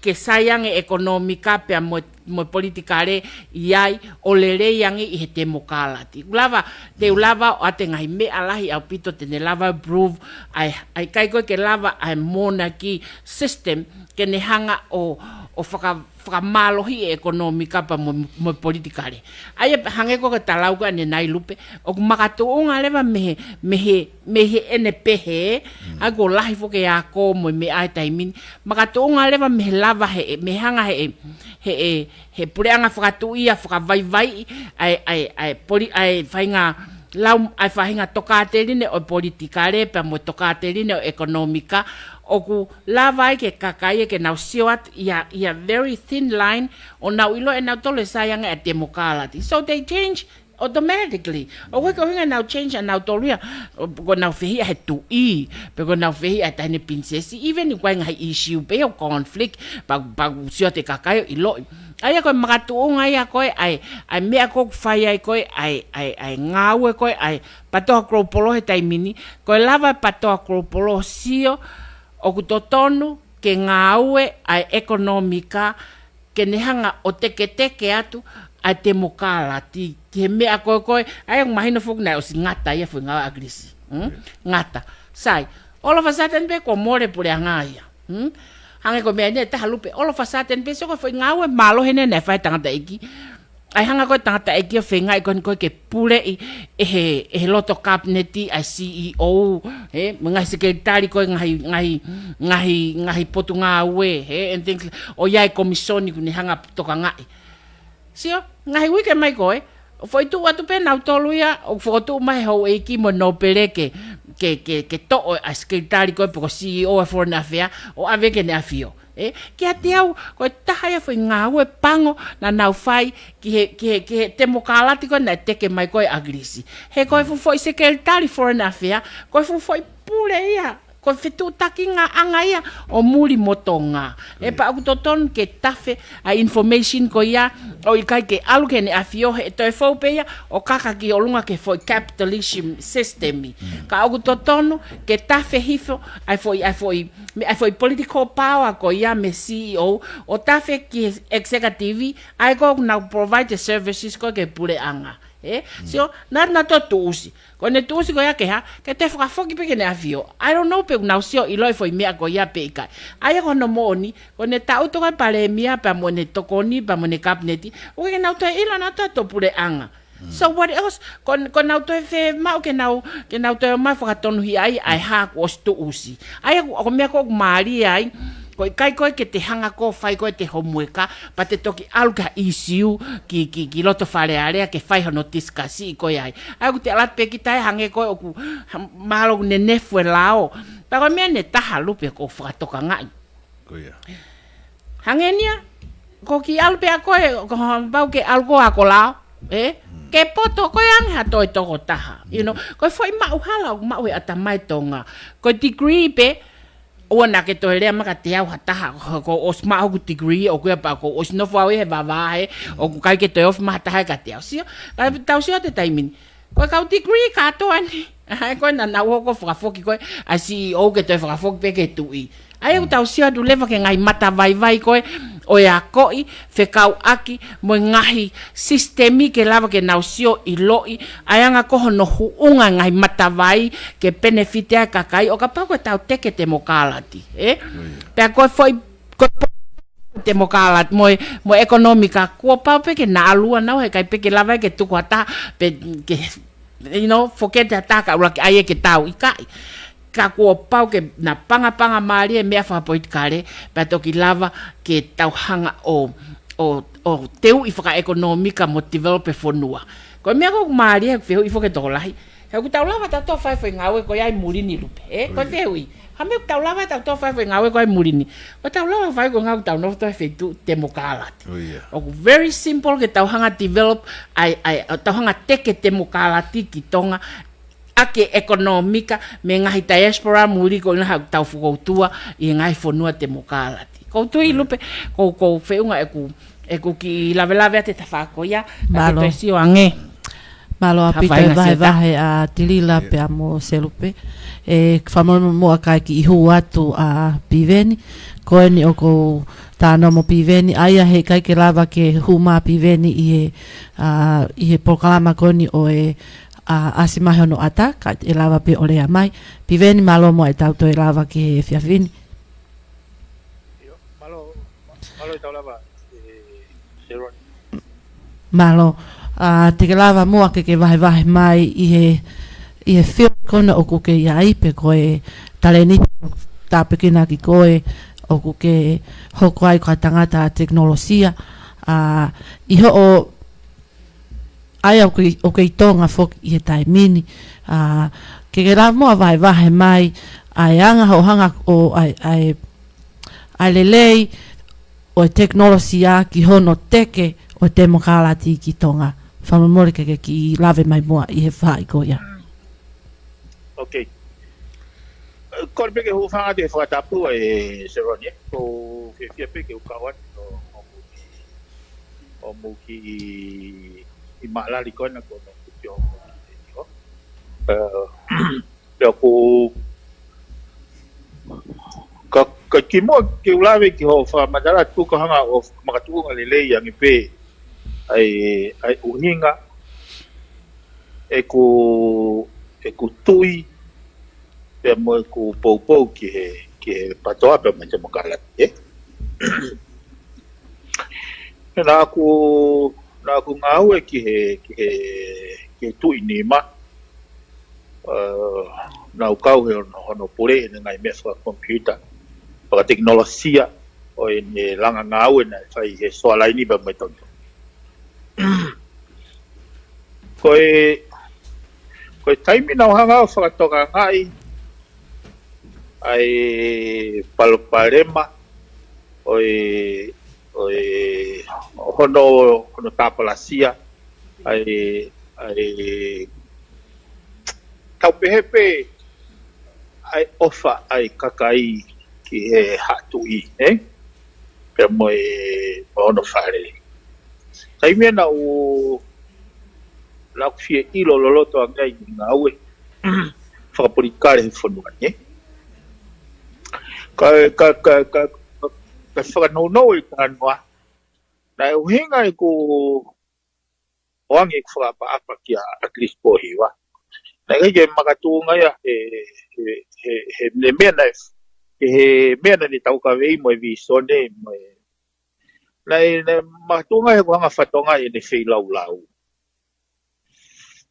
ke sai ange ʻekonōmika pea mo, mo politikale ʻi ai ʻo lelei ange ʻi he temokalati. ʻOku lava, te u lava ʻo ʻoatu e ngaahi meʻa lahi ʻaupito te ne lava prove ʻa e, ʻa e ʻikai ko e ke lava ʻa e monarchy system ke ne hanga ʻo, ʻo faka, fakamālohi e ʻekonōmika pea mo, mo politikale. ʻA ia hangē ko e talau ko eni ʻanenai Lupe, ʻoku makatuʻunga leva mei he, mei he, mei he ʻene pehē, ʻa ia ko e lahi foki e ako mo e meʻa he taimi ni. Makatuʻunga leva mei he lava he, mei he hanga he, he, he, he puleʻanga fakatuʻi ia fakavaivaiʻi ʻa e, ʻa e, ʻa e poli-, ʻa e faʻahinga lau, ʻa e faʻahinga tokāteline ʻo e politikale pea mo e tokāteline ʻo e ʻekonōmika, ʻoku lava ai ke kakai ʻe ke nau sio atu ʻi ha, ʻi ha very thin line, ʻo nau ʻilo ʻe nautolu ʻe sai ange ʻa e temokalati. So they change automatically. ʻOku ʻikai ko e ʻuhinga ʻenau change ʻa nautolu ia, ʻo, ko ʻenau fehiʻa he tuʻi, pe ko ʻenau fehiʻa he taʻahine pilinisesi, even ʻi he ngaahi issue pē ʻo conflict, pea, pea sio atu e kakai ʻo ʻiloʻi. ʻA ia ko e makatuʻunga ia ko e, ʻa e, ʻa e meʻa ʻoku fai ai ko e, ʻa e, ʻa e, ʻa e ngāue ko e, ʻa e PATOA Global he taimi ni, ko e lava e PATOA Global ʻo sio, ʻoku totonu ke ngāue ʻa e ʻekonōmika, ke ne hanga ʻo teketeke atu ʻa e temokalati, ki he meʻa ko e ko e, ʻa ia ʻoku mahino foki naʻe ʻosi ngata ia foʻi ngāue ʻa ʻAkilisi. Hmm? Ngata. Sai, all of a sudden pē kuo mole puleʻanga ia. Hmm? Hangē ko e meʻa eni ʻe taha Lupe, all of a sudden pē, sio ko e foʻi ngāue mālohi eni naʻe fai ʻe he tangataʻeiki. ʻA e hanga ko e tangataʻeiki ʻo feingaʻi ko eni ko e ke puleʻi ʻe he, ʻe he loto kapineti ʻa e C E O, he, mo e ngaahi sekelitali ko e ngaahi, ngaahi, ngaahi, ngaahi potungāue, he, and things, ʻo ʻi ai e komisoni ʻoku ne hanga ʻo tokangaʻi. Sio, ngaahi uike mai ko e, ʻo foʻi tuʻu atu pē nautolu ia, ʻo fokotuʻu mai he houʻeiki mo e nōpele ke, ke, ke, ke toʻo ʻa e sekelitali ko e pe ko e C E O ʻa e Foreign Affair, ʻo ʻave ki heʻene ʻafio. ʻE, kiate au, ko e taha ia foʻi ngāue pango naʻa nau fai ki he, ki he, ki he temokalati ko e naʻe teke mai ko e ʻa ʻAkilisi. He ko e fuʻu foʻi sekelitali Foreign Affair, ko e fuʻu foʻi pule ia, ko e fetuʻutakiʻanga ia ʻo muli mo Tonga. ʻE pea ʻoku totonu ke tafe ʻa e information ko ia, ʻo ʻikai ke ʻalu ki heʻene ʻafio he toe fou pē ia, ʻo kaka ki ʻolunga ki he foʻi capitalism system. Ka ʻoku totonu ke tafe hifo ʻa e foʻi, ʻa e foʻi, mei he foʻi political power ko ia mei he C E O, ʻo tafe ki he executive, ʻa ia ko ē ʻoku nau provide the services ko e ki he puleʻanga. ʻE? Sio, naʻa, naʻa tau tuʻusi. Ko ʻene tuʻusi ko ia ke hā, ke toe fakafoki pē ki heʻene ʻafio. I don't know pe ʻoku nau sio ʻiloʻi e foʻi meʻa ko ia pe ʻikai. ʻA ia ko hono moʻoni, ko ʻene taʻutu ko e palēmia, pea mo ʻene tokoni, pea mo ʻene kapineti. ʻOku ʻikai ke nau toe ʻilo naʻa tau toe puleʻanga. So what else? Ko, ko ʻenau toe fiemaʻu ke nau, ke nau toe ō mai fakatonuhiaʻi ʻa e hā kuo ʻosi tuʻusi. ʻA ia ko, ko e meʻa ko ē ʻoku mālie ai, ko e ʻikai ko e ke te hanga ko e fai ko e te homueka, pea te toki ʻalu ki ha ʻīsiu ki, ki, ki loto Fale Alea ke fai hono tisikasi ko e ai. ʻA ia ʻoku te ʻalu atu pē kita ʻo hangē ko e ʻoku, ha, mahalo ʻoku nenefu e lao. Pea ko e meʻa ʻe taha Lupe ʻoku ou fakatokangaʻi. Ko ia. Hangē ni ia, ko e kiʻi ʻalu pē ʻa koe, ko e hā pau ke ʻalu ko ē ʻo ako lao, ʻe? Ke poto ko e ange ha toe tokotaha. You know, ko e foʻi maʻuhala ʻoku maʻu he ʻatamai Tonga. Ko e degree pē, ʻoua naʻa ke toe lea mai kiate au ha taha, ko, kuo ʻosi maʻu hoku degree, ʻoku ʻikai pē kuo ʻosi nofo au ia he vavā he, ʻoku ʻikai ke toe ofi mai ha taha ia kiate au. Sio, ka tau sio he taimi ni. Ko e kau degree kātoa ni. ʻA ia ko e naʻa nau hoko ʻo fakafoki ko e, ʻa e C E O ke toe fakafoki pē ki he tuʻi. ʻA ia ʻoku tau sio atu leva ki he ngaahi matavaivai ko e, ʻo e akoʻi, fekauʻaki mo e ngaahi sisitemi ke lava ke nau sio ʻiloʻi ʻa e anga ko hono huʻunga e ngaahi matavai ke penefiti ai e kakai ʻo kapau ko e tau teke temokalati, ē? Pea ko e foʻi, ko e po-, temokalati mo e, mo e ʻekonōmika kuo pau pē ke na ʻalu ʻa nau, heʻikai pē ke lava ke tuku ha taha, pe ke, you know, forget ha taha ka ʻuluaki ʻai ʻe ke tau ʻikai. Ka kuo pau ke na pangapanga mālie e meʻa fakapolitikale, pea toki lava ke tau hanga ʻo, ʻo, ʻo teuʻi fakaʻekonōmika mo develop e fonua. Ko e meʻa ko ē ʻoku mālie, ʻoku fehuʻi foki e tokolahi. He ʻoku tau lava tautolu fai foʻi ngāue ko ia ʻi muli ni, Lupe. Ē, ko e fehuʻi. Ha meʻa ʻoku tau lava tautolu fai foʻi ngāue ko ia ʻi muli ni. ʻOku tau lava fai ko e ngāue ʻoku tau nofo tautolu he feituʻu temokalati. ʻOku very simple ke tau hanga develop, ʻai, ʻai, tau hanga teke temokalati ki Tonga, ʻaki e ʻekonōmika mei he ngaahi diaspora muli ko ena ʻoku tau fokoutua ʻi he ngaahi fonua temokalati. Ko u tui, Lupe, ko, ko u feʻunga ʻeku, ʻeku kiʻi lavelave atu e tafaʻaki ko ia, ka ke toe sio ange. Mālō ʻaupito e vahevahe ʻa Tilila pea mo Selupe. ʻE, fakamolemole muʻa kae kiʻi hū atu ʻa Piveni. Ko eni ʻoku ou talanoa mo Piveni, ʻa ia heʻikai ke lava ke hū mai ʻa Piveni ʻi he, ʻa, ʻi he polokalama ko eni ʻo e, ʻa, ʻasi mai hono ʻatā, ka ʻe lava pē ʻo lea mai. Piveni, mālō muʻa e tau toe lava ki he efiafi ni. Mālō, mālō e tau lava, ē, Seroni. Mālō, ʻa, te ke lava muʻa ke ke vahevahe mai ʻi he, ʻi he field ko ena ʻoku ke ʻi ai pe ko e talēniti tāpuekina ʻaki koe ʻoku ke hoko ai ko e tangata tekinolosia, ʻa, ʻi hoʻo ʻa ia ʻoku ke, ʻoku ke ʻi Tonga foki ʻi he taimi ni. ʻA, ke ke lava muʻa vahevahe mai ʻa e anga hoʻo hanga ʻo ʻa e, ʻa e, ʻa e lelei ʻo e tekinolosia ki hono teke ʻo e temokalati ki Tonga. Fakamolemole ke ke kiʻi lave mai muʻa ʻi he faʻahi ko ia. Okay. Kole pē ke u hūfanga atu he fakatapu ʻa Seroni, ē. Ko u fiefia pē ke u kau atu ʻo, ʻo mou kiʻi, ʻi mālali ko ena ko ena kuki o mo ki te nio. Ē, pea ko u, ka, ka kimuʻa ke u lave ki hoʻo fakamatala tuku hanga ʻo makatuʻunga lelei ange pē ʻa e, ʻa e ʻuhinga ʻeku, ʻeku tui, pea mo ʻeku poupou ki he, ki he PATOA pea mo e temokalati, ē. Naʻá ku, naʻá ku ngāue ki he, ki he, ki he Tuʻi Nima, ē, naʻá ku kau he hono, hono pule ʻene ngaahi meʻa fakakomipiuta, fakatekinolosia, ʻo ʻene langa ngāue naʻe fai he Soalaini pea mo e Tonga. Ko e, ko e taimi naʻá ku hanga ʻo fakatokangaʻi ʻa e palopalema ʻo e, ʻo e, ʻo hono, hono tāpalasia ʻa e, ʻa e, tau pehē pē ʻa e ʻofa ʻa e kakai ki he haʻa tuʻi, ē? Pea mo e, mo hono fale. Taimi naʻá ku, naʻá ku fie ʻilo loloto ange ai ʻi he ngāue fakapolitikale he fonua ni, ē? Ka, ka, ka, ka, ka fakanounou e talanoa, naʻe ʻuhinga ʻeku ʻoange ʻeku fakaʻapaʻapa kia ʻAkilisi Pōhiva. Naʻe ʻikai ke makatuʻunga ia he, he, he, he meʻa naʻe, he, he meʻa naʻá ne taukaveʻi mo e vīsone mo e, naʻe, naʻe makatuʻunga he ko e anga fatongia ʻene feilaulau.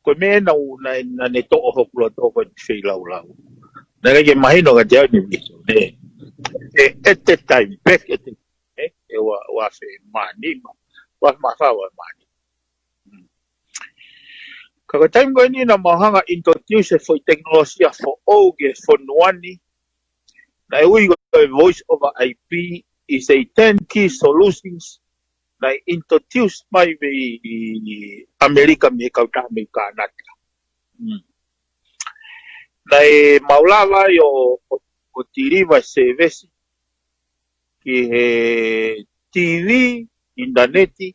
Ko e meʻa naʻá, naʻá, naʻá ne toʻo hoku loto ko ʻene feilaulau. Naʻe ʻikai ke mahino kiate au ʻene vīsone. Ē, at that time, back at the, ē, ʻe ua, ua afe mā nima, ua afe mā fā, ua afe mā nima. Ka ko e taimi ko eni naʻá ma hanga ʻo introduce e foʻi tekinolosia foʻou ki he fonua ni, naʻe ui ko e Voice over I P, is a turnkey solutions, naʻe introduce mai mei ʻAmelika mei he kautaha mei Kānata. Mm. Naʻá ma lava ai ʻo, ʻo, ʻo deliver service ki he T V, ʻinitaneti,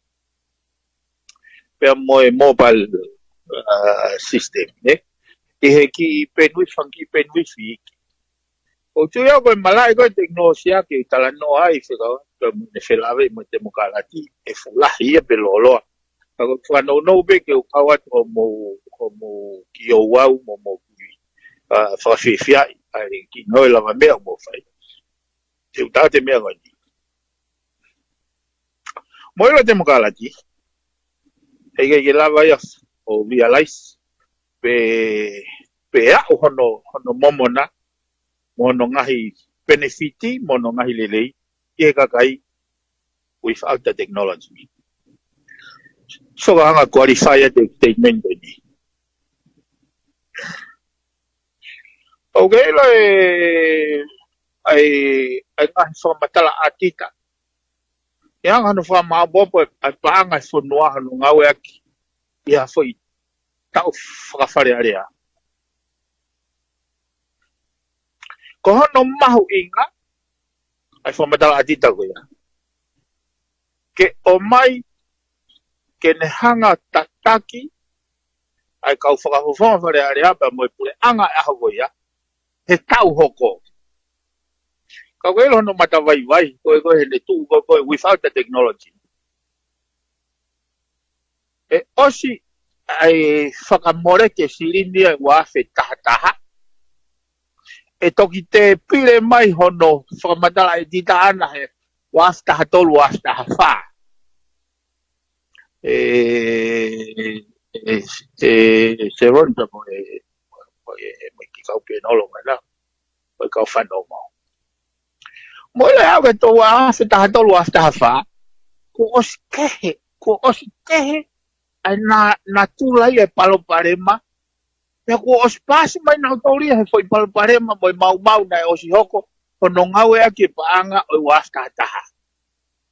pea mo e mobile, uh, system, ē? ʻI he kiʻi bandwidth, fanga kiʻi bandwidth iiki. ʻOku ou tui au ko e malaʻe ko e tekinolosia ke u talanoa ai fekauʻaki mo e felāveʻi mo e temokalati, ʻe fuʻu lahi ia pe lōloa. Ka ko e fakanounou pē ke u kau atu hoʻomou, hoʻomou kiʻi ouau mo hoʻomou kiʻi, ʻa, fakafiefiaʻi ʻa e kiʻi ngāue lavameʻa ʻoku mou fai. Te u tala atu e meʻa ko eni. Mo e ʻilo temokalati, heʻikai ke lava ia ʻo realize pe, pe aʻu hono, hono momona, mo hono ngaahi penefiti, mo hono ngaahi lelei ki he kakai without the technology. So ka hanga qualify ʻa e statement ko eni. ʻOku ke ʻilo e, ʻa e, ʻa e ngaahi fakamatala ʻātita. ʻE hanga hono fakamāʻopoʻopo ʻa e paʻanga ʻo e fonua hono ngāueʻaki ʻi ha foʻi taʻu fakafalealea. Ko hono mahuʻinga ʻa e fakamatala ʻātita ko ia, ke ʻomai ke ne hanga tataki ʻa e kau fakafofonga falealea pea mo e puleʻanga ʻo e ʻaho ko ia he taʻu hoko. Ka ko e ʻilo hono matavaivai, ko e, ko e heʻene tuʻu ko e, ko e without the technology. ʻE ʻosi ʻa e fakamole ki he silini ʻa e ua afe taha taha. ʻE toki tēpile mai hono fakamatala ʻātita ʻana he ua afe taha tolu, ua afe taha fā. ʻE, ʻe, ʻe, Seron pea mo e, mo e, mo e kiʻi kau pēnolo mai na, mo e kau fanongo. Mo e ʻilo au ke tō ua afe taha tolu, ua afe taha fā, kuo ʻosi kehe, kuo ʻosi kehe ʻa e na, natula ia e palopalema, pea kuo ʻosi paasi mai nautolu ia he foʻi palopalema mo e maumau naʻe ʻosi hoko hono ngāueʻaki e paʻanga ʻo e ua afe taha taha.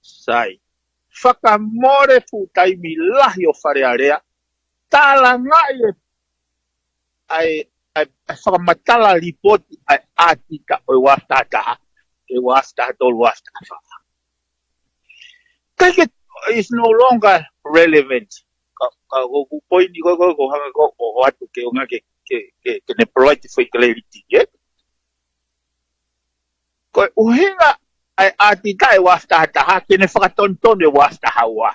Sai. Fakamole fuʻu taimi lahi ʻo falealea, talangaʻi e, ʻa e, ʻa e, ʻa e fakamatala lipoti ʻa e ʻātita ʻo e ua afe taha taha, ʻe ua afe taha tolu, ua afe taha fā. ʻIkai ke, it's no longer relevant. Ka, ka ko ʻeku poini ko, ko, ko hanga ko, ko ʻoatu ke ʻoange ke, ke, ke, ke ne provide foʻi clarity, ē? Ko e ʻuhinga ʻa e ʻātita ʻi he ua afe taha taha, ke ne fakatonutonu e ua afe taha ua.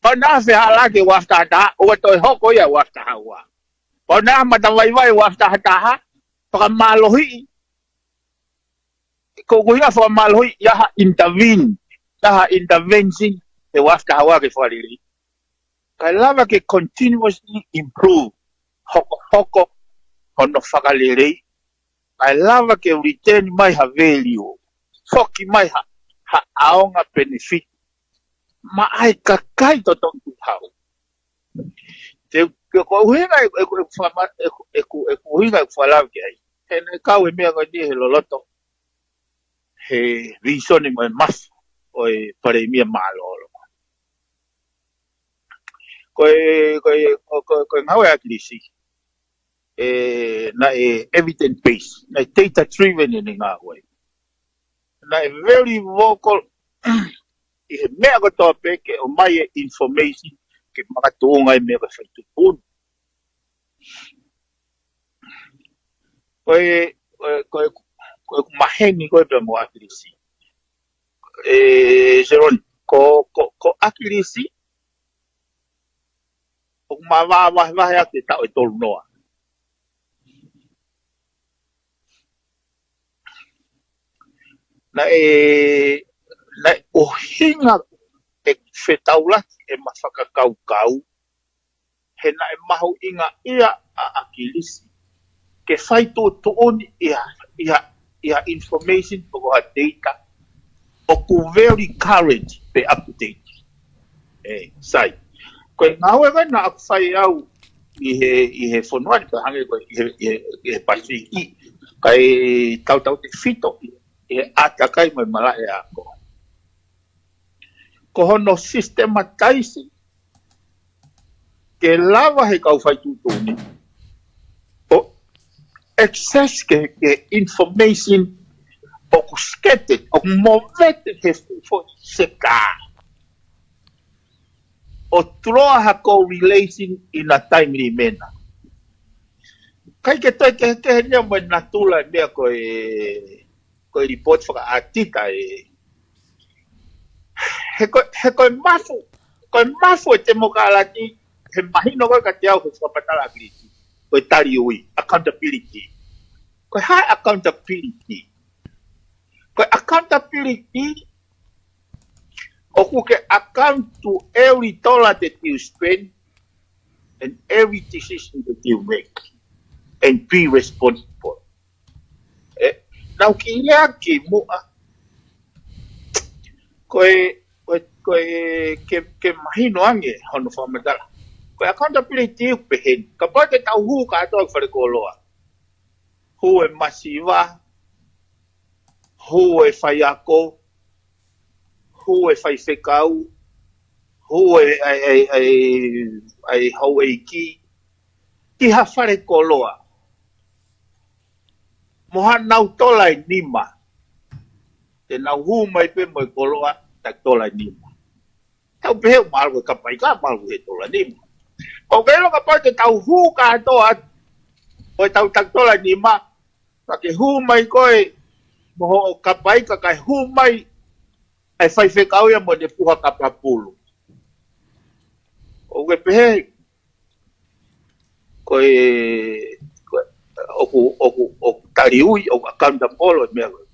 Pau naʻa fehālaaki e ua afe taha taha, ʻoua toe hoko ia ua afe taha ua. Pau naʻa matavaivai ua afe taha taha, fakamālohiʻi. Ko e ʻuhinga fakamālohiʻi, ʻi ai ha intervene, ʻi ai ha intervention, he ua afe taha ua ke fakalelei. Kae lava ke continuously improve, hokohoko hono fakalelei, kae lava ke return mai ha value, foki mai ha, ha ʻaonga benefit maʻa e kakai totongi tuʻu hau. Te, ke ko e ʻuhinga ʻeku, ʻeku, ʻeku fakama-, ʻeku, ʻeku, ʻeku ʻuhinga ʻeku fakalave ki ai. He naʻe kau e meʻa ko eni he loloto he visone mo e mafu ʻo e Palēmia mālōlō. Ko e, ko e, ko, ko, ko e ngāue ʻa ʻAkilisi, ē, naʻe evidence based, naʻe data driven ʻene ngāue. Naʻe very vocal ʻi he meʻa kotoa pē ke ʻomai e information ke makatuʻunga e meʻa ko e fai tuʻutuʻuni. Ko e, ko e, ko e, ko e maheni ko e pea mo ʻAkilisi. Ē, Seron, ko, ko, ko ʻAkilisi, ʻoku ma vahevahe ʻaki e taʻu ʻe tolu noa. Naʻe, naʻe ʻuhinga e fetaulaki ʻema fakakaukau, he naʻe mahuʻinga ia ʻa ʻAkilisi ke fai tuʻutuʻuni ʻi ha, ʻi ha, ʻi ha information pe ko ha data ʻoku very current pe up to date. Ē, sai. Ko e ngāue ko ē naʻa ku fai au ʻi he, ʻi he fonua ni, pea hangē ko ē ʻi he, ʻi he, ʻi he Pasifiki, kae tautautefito ʻi he ʻātakai mo e malaʻe ako. Ko hono systematize ke lava he kau fai tuʻutuʻuni ʻo access ki he, ki he information ʻoku scattered, ʻoku movete he fuʻu foʻi seka. ʻO tuloa ha correlation in a timely manner. ʻIkai ke toe kehekehe ia mo e natula e meʻa ko e, ko e lipooti fakaʻatita ē. He ko, he ko e mafu, ko e mafu e temokalati, he mahino ko e ka te au he fakamatala Kiliki. Ko e tali ui, accountability. Ko e hā e accountability? Ko e accountability, ʻoku ke account to every dollar that you spend and every decision that you make and be responsible. ʻE, nau ki ia ki muʻa. Ko e, ko e, ko e ke, ke mahino ange hono fakamatala. Ko e accountability ʻoku pehē ni. Kapau te tau hū kātoa ki falekoloa. Hū e masiva, hū e faiako, hū e faifekau, hū e, ai, ai, ai, ai houʻeiki, ki ha falekoloa. Mo hanau tola ʻe nima. Te nau hū mai pē mo e koloa, ta tola ʻe nima. Tau pehē ʻoku malu e kapaika, malu he tola ʻe nima. Ko ke ʻilo kapau te tau hū kātoa atu, ʻo tau taki tola ʻe nima, ka ke hū mai koe, mo hoʻo kapaika kae hū mai, ʻa e faifekau ia mo ʻene puha kapapulu. ʻOku ke pehē, ko e, ko e, ʻoku, ʻoku, ʻoku tali ui, ʻoku accountable e meʻa ko ē.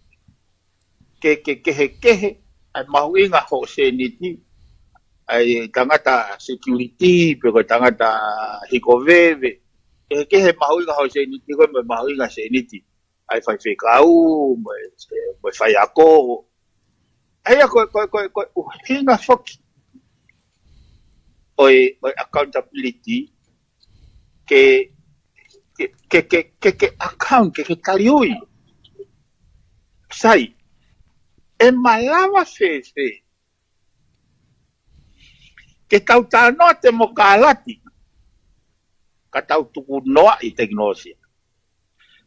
Ke, ke, kehekehe, ʻa e mahuʻinga hoʻo sēniti, ʻa e tangata security, pe ko e tangata hiko veve, kehekehe mahuʻinga hoʻo sēniti, ko e mahuʻinga sēniti ʻa e faifekau, mo e, mo e faiako. ʻA ia ko e, ko e, ko e, ko e ʻuhinga foki ʻo e, ʻo e accountability, ke, ke, ke, ke, ke, ke account, ke, ke tali ui. Sai, ʻe malava fēfē ke tau talanoa temokalati, ka tau tuku noa ʻi tekinolosia.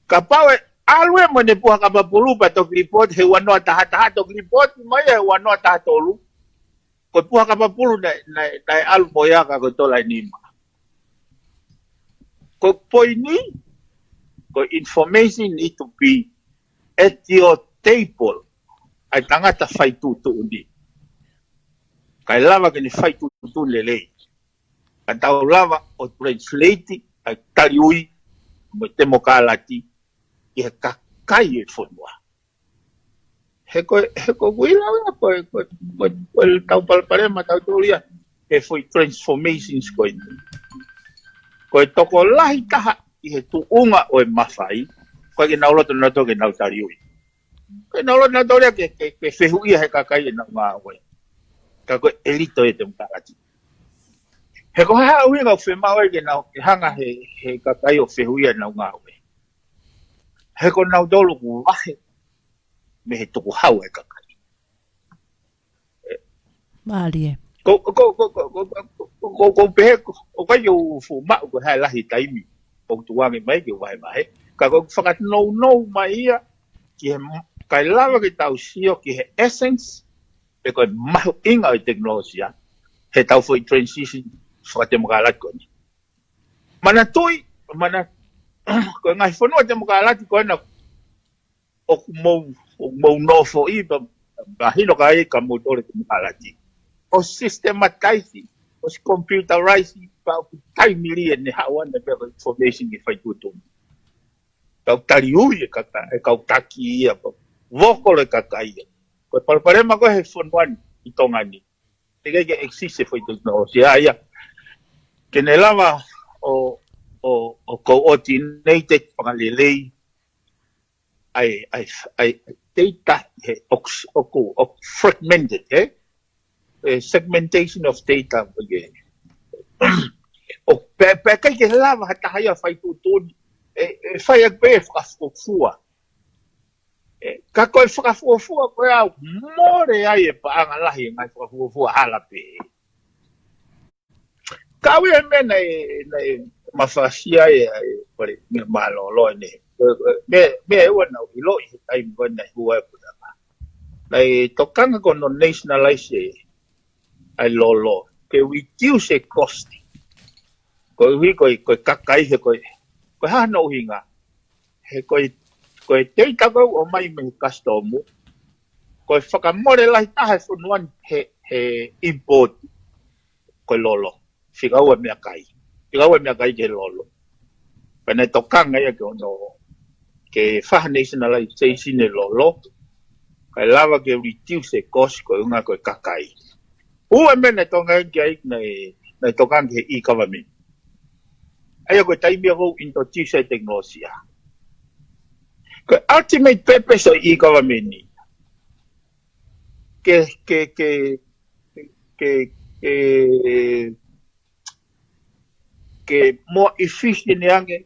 Kapau ʻe ʻalu ē mo ʻene puha kapapulu pea toki lipooti he ua noa taha taha, toki lipooti mai he ua noa taha tolu. Ko e puha kapapulu naʻe, naʻe, naʻe ʻalu mo ia ka ko e tola ʻe nima. Ko e poini, ko e information need to be at your table. ʻA e tangata fai tuʻutuʻuni. Kae lava ke ne fai tuʻutuʻuni lelei. Ka tau lava ʻo translate ʻa e tali ui mo e temokalati ʻi he kakai e fonua. He ko, he ko kui lau ia ko, ko, ko, ko e tau palopalema tau tōlia he foʻi transformations ko eni. Ko e tokolahi taha ʻi he tuʻunga ʻo e mafai, ko e ke nau loto nau tō ke nau tali ui. Ko e nau loto nau tōlia ke, ke, ke fehuʻia he kakai ʻenau ngāue. Ka ko e ʻelito e temokalati. He ko e hā ʻuhinga ʻoku fiemaʻu ai ke nau ke hanga he, he kakai ʻo fehuʻia ʻenau ngāue. He ko nautolu ʻoku vahe mei he tukuhau e kakai. Mālie. Ko, ko, ko, ko, ko, ko, ko, ko pehē, ko, ko kai o fuʻu maʻu ko e hā e lahi taimi. Ko tuange mai ke vahe vahe. Ka ko fakanounou mai ia, ki he, kae lava ke tau sio, ki he essence, pe ko e mahuʻinga ʻo e tekinolosia, he tau foʻi transition, fakatemokalati ko eni. Manatuʻi, mana, ko e ngaahi fonua temokalati ko ena, ʻoku mou, ʻoku mou nofoʻi, pa, pa hino ka e ka mou tole temokalati. ʻO systematize, ʻo si computerize, pa ʻoku taimi lie ne haʻu ana pea ko e information ke fai tuʻutuʻuni. Kau tali ui e kaka, e kau taki ia, pa vokolo e kaka ia. Ko e palopalema ko e he fonua ni, ʻi Tonga ni. Te ke ke exist e foʻi tekinolosia ia. Ke ne lava ʻo, ʻo, ʻo coordinated fakalelei, ʻa e, ʻa e, ʻa e data, he ʻoku, ʻoku, ʻoku fragmented, he? E segmentation of data, ʻo ke. ʻO pe, pe kai ke lava ha taha ia fai tuʻutuʻuni, e, e fai ake pē fakafuofua. E, ka ko e fakafuofua ko e au, mole ai e paʻanga lahi e ngaahi fakafuofua hala pē. Ka ui e mea naʻe, naʻe mafasia e, e, pare, mea mālōlō ʻeni. Mea, mea e ua nau ʻiloʻi he taimi ko ē naʻe hua e putaka. Naʻe tokanga ko hono nationalize e, ʻa e lolo. Ke reduce e cost. Ko e ui ko e, ko e kakai he ko e, ko e hano ʻuhinga. He ko e Ko e teita ʻoku ʻomai mei he kasitomu, ko e fakamole lahi taha e fonua ni he, he import, ko e lolo. Fika ua meʻakai. Fika ua meʻakai ki he lolo. Pea naʻe tokanga ia ke ono, ke fai ha nationalization e lolo, kae lava ke reduce e cost koeʻuhi ko e kakai. Ua meʻa naʻe tokanga ki ai, naʻe, naʻe tokanga ki he e-government. ʻA ia ko e taimi ia ʻoku introduce ai e tekinolosia. Ko e ultimate purpose ʻo e e-government ni, ke, ke, ke, ke, ke, ke more efficient ange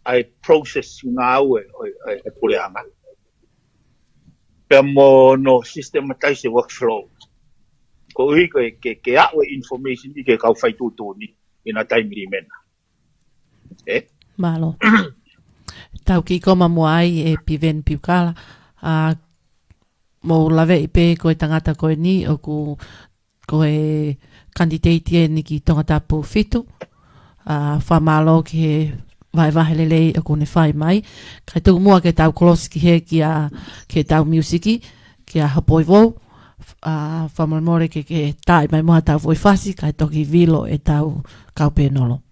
ʻa e process ngāue ʻo e, ʻo e, ʻo e puleʻanga. Pea mo hono systematize e workflow. Koeʻuhi ko e, ke, ke aʻu e information ni ki he kau faituʻutuʻuni ʻi he taimi ʻe mena. Ē? Mālō. Tau kiʻi koma muʻa ai ʻe Piveni Piukala. ʻA, mou laveʻi pē ko e tangata ko eni ʻoku ko e kanititeiti eni ki Tongatapu fitu. ʻA, fakamālō ki he vahevahe lelei ʻoku ne fai mai. Kae tuku muʻa ke tau kolosi ki he, ki a, ki he tau miusiki, kia Hopoivou. ʻA, fakamolemole ke, ke taaʻi mai muʻa ha tau foʻi fasi, kae toki vilo e tau kau pēnolo.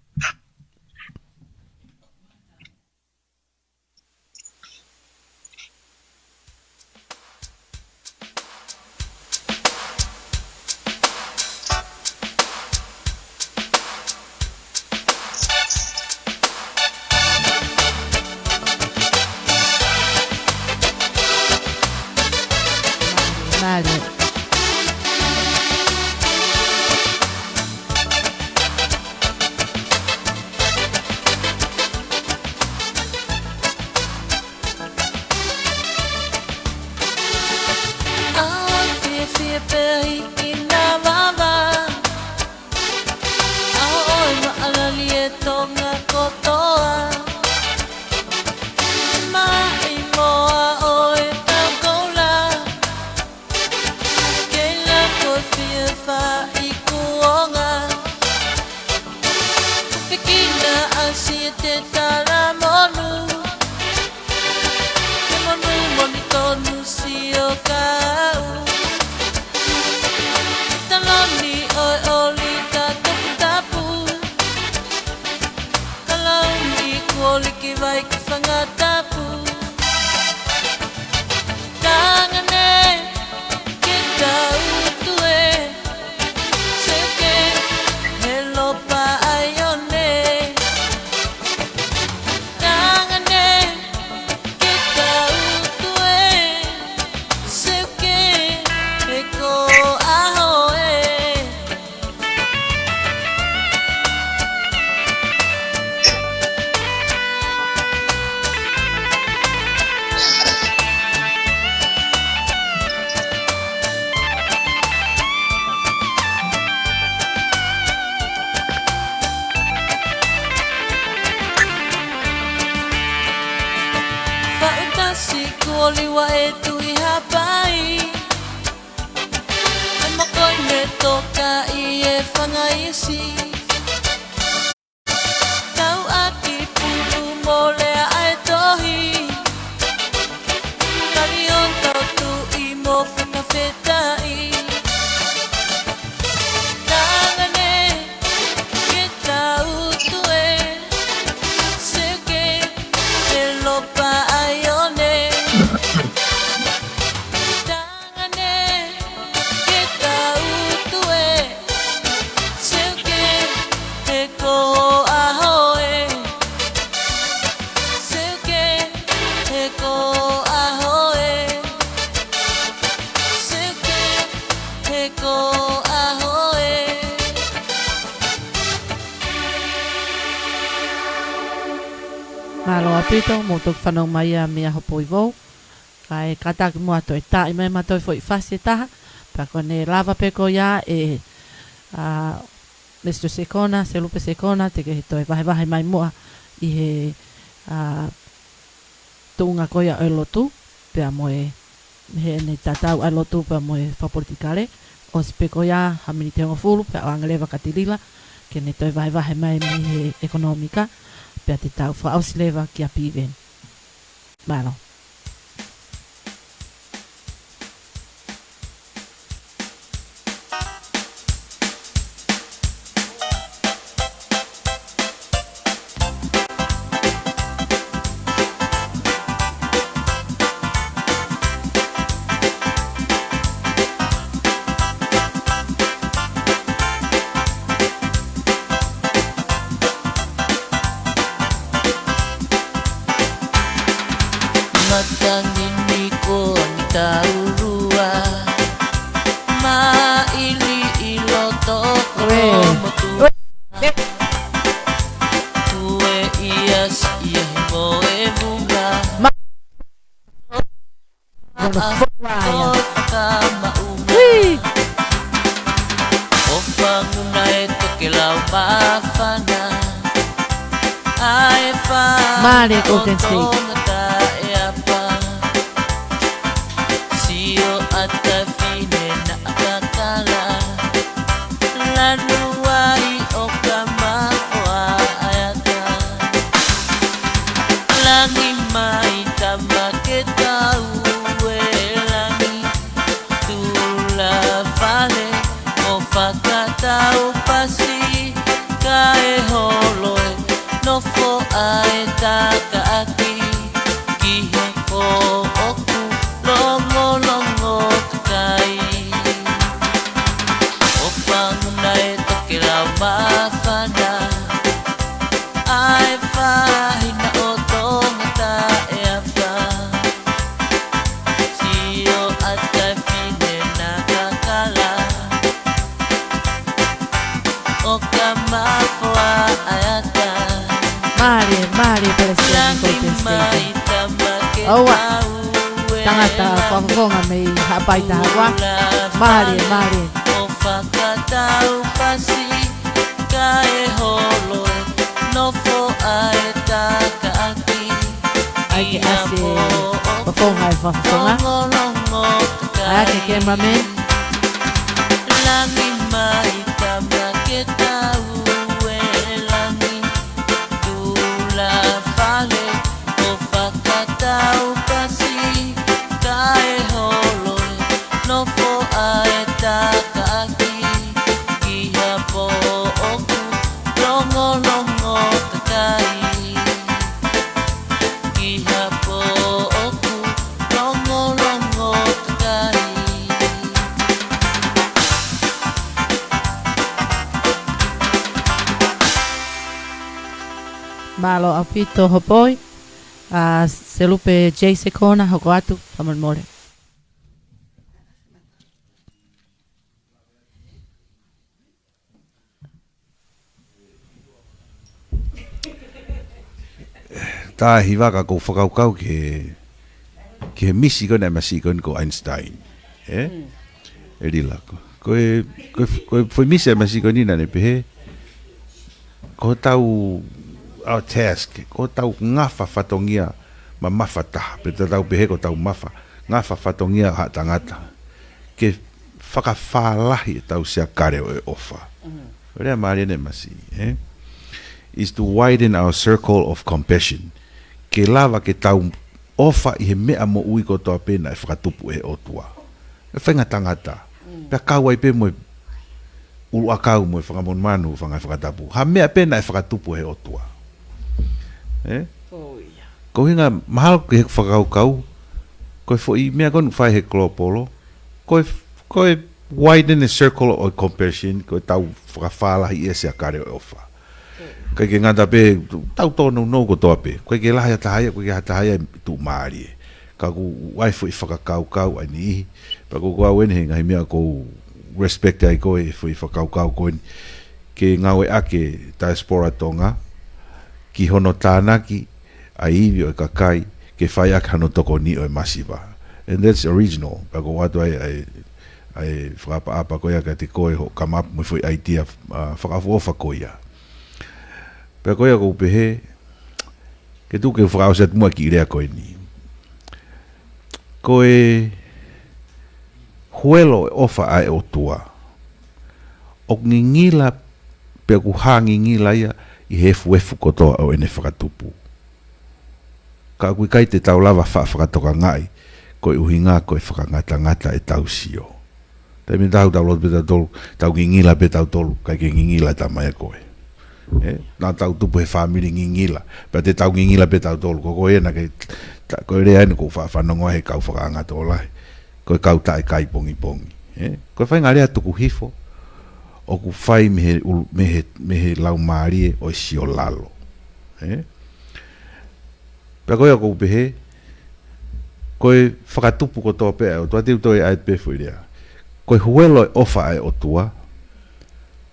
Mālō. ʻAo fiefia pē hiki nā vava, ʻaho ʻo e maʻalali e Tonga kotoa. Maʻimoa ʻo e tau koula, kei la ko fie faʻi kuonga. Kufikina ʻasi e te tala monu, ke monu moni tonu sio kau. Taloni ʻo e ʻoli ka toputapu, ka launi kuo liki vai ki Fangatapu. Tangane, ke tau tue, seuke, he lopa ʻaione. Tangane, ke tau tue, seuke, he ko ʻaho ē. Faʻu tasi kuo liua e Tuʻi Haʻapai, ʻe makoi me toka ʻi e Fangaisi. Tau ʻaki pulu mo lea ʻa e tohi, tali ʻo tau tuʻi mo fakafetaʻi. Tangane, ke tau tue, seuke, he lopa ʻaione. Tangane, ke tau tue, seuke, he ko ʻaho ē. Seuke, he ko ʻaho ē. Seuke, he ko ʻaho ē. Mālō ʻaupito, mou toki fanongo mai ia meia Hopoivou. Kae kātaki muʻa toe taaʻi mai mautolu foʻi fasi ʻe taha, pea ko ʻene lava pē ko ia ʻe, ʻa, Mister Sekona, Selupe Sekona, te ke toe vahevahe mai muʻa ʻi he, ʻa, tuʻunga ko ia ʻo e lotu, pea mo e, mei heʻene tatau ʻa e lotu pea mo e fakapolitikale, ʻosi pē ko ia ha miniti ʻe hongofulu, pea ʻoange leva kia Tilila, ke ne toe vahevahe mai mei he ʻekonōmika, pea te tau fakaʻosi leva kia Piveni. Mālō. Matangi ni ko ni taulua, ma ili ilo toko Ue. Motu. Ue. Kue ia si ia mo e vunga. Ma- Gonna fuck my ass. Wee! ʻO fanguna e tokelau māfana. ʻAe fa Mālie Golden State. Taʻeapa. Sio ʻata fine na kakala. Lanu ai ʻo ka mafoa ʻata. Langi mai tama ke tau e langi. Tula fale ʻo fakatau pasi kae holo e nofo ʻa e takaʻaki ki he pō ʻoku longolongo kakai. ʻO fanguna e tokelau māfana, ʻae fahina ʻo Tonga taʻeapa. Sio ʻata fine na kakala. ʻO ka mafoa ʻata. Mālie, mālie, Palesiteni Golden State. ʻOua. Tangata fakafofonga mei Haʻapai Tahaua. Mālie, mālie. ʻO fakatau pasi kae holo e nofo ʻa e takaʻaki. ʻAi ke ʻasi e fofonga e fakafofonga. ʻAi ke cameraman. Langi mai tama ke tau e langi. Tula fale ʻo fakatau pasi kae holo e nofo ʻa e takaʻaki ki ha pō ʻoku longolongo kakai. Ki ha pō ʻoku longolongo kakai. Mālō ʻaupito Hopoi, ʻa Selupe J Sekona, hoko atu, fakamolemole. Tahi vaka ko u fakakaukau ki he, ki he misi ko ena ʻa e masiʻi ko eni ko Einstein. Ē? Mm. ʻE Lila ko. Ko e, ko e, ko e foʻi misi ʻa e masiʻi ko eni naʻa ne pehē. Ko hotau, our task, ko hotau ngafa fatongia mamafa taha. Pe tatau pehē ko hotau mafa, ngafa fatongia ha tangata. Ke fakafālahi ʻetau siakale ʻo e ʻofa. Mm. Ko e lea mālie ʻeni masiʻi, ē? Is to widen our circle of compassion. Ke lava ke tau ʻofa ʻi he meʻa moʻui kotoa pē naʻe fakatupu ʻe he ʻOtua. ʻE faʻahinga tangata. Mm. Pea kau ai pē mo e ʻuluʻakau mo e fanga monumanu, fanga fakatapu. Ha meʻa pē naʻe fakatupu ʻe he ʻOtua. Ē? Ko ia. Ko e ʻuhinga mahalo ke he fakakaukau, ko e foʻi meʻa ko eni ʻoku fai he kolopolo, ko e, ko e widen e circle ʻo e compassion, ko e tau fakafālahi ʻa e siakale ʻo e ʻofa. ʻIkai ke ngata pē, tau tōnounou kotoa pē. ʻIkai ke lahi ha taha ia, ʻikai ke ha taha ia ʻe tuʻumālie. Ka ʻoku ʻi ai e foʻi fakakaukau ʻa e niʻihi. Pea ko au ʻeni he ngaahi meʻa ʻoku ou respect ai ko e foʻi fakakaukau ko eni. Ke ngāueʻaki e diaspora Tonga, ki hono tānaki ʻa e ivi ʻo e kakai, ke fai ʻaki hano tokoni ʻo e masiva. And that's original. Pea ko u ʻoatu ai, ʻa e, ʻa e fakaʻapaʻapa ko ia kiate koe hoʻo come up mo e foʻi idea, uh, fakaʻofoʻofa ko ia. Pea ko ia ʻoku ou pehē, ke tuku ke u fakaʻosi atu muʻa e kiʻi lea ko eni. Ko e huelo e ʻofa ʻa e ʻOtua. ʻOku ngingila, pea ʻoku hā ngingila ia ʻi he efuefu kotoa ʻo ʻene fakatupu. Ka ʻoku ʻikai te tau lava faʻa fakatokangaʻi, ko e ʻuhinga ko e fakangatangata ʻetau sio. Taimi ʻe taha ʻoku tau loto pē tautolu, tau ngingila pē tautolu, ʻikai ke ngingila e tama ia ko ē. Ē, naʻa tau tupu he fāmili ngingila, pea te tau ngingila pē tautolu, ko koe ena ke, ta-, ko e lea eni ʻoku ou faʻa fanongo ai he kau fakaanga tokolahi, ko e kau taʻe kai pongipongi. Ē, ko e faʻahinga lea tuku hifo, ʻoku fai mei he ʻulu-, mei he, mei he laumālie ʻo e sio lalo. Ē? Pea ko ia ʻoku ou pehē, ko e fakatupu kotoa pē ʻa e ʻOtua, te u toe ʻai pē foʻi lea. Ko e huelo e ʻofa ʻa e ʻOtua,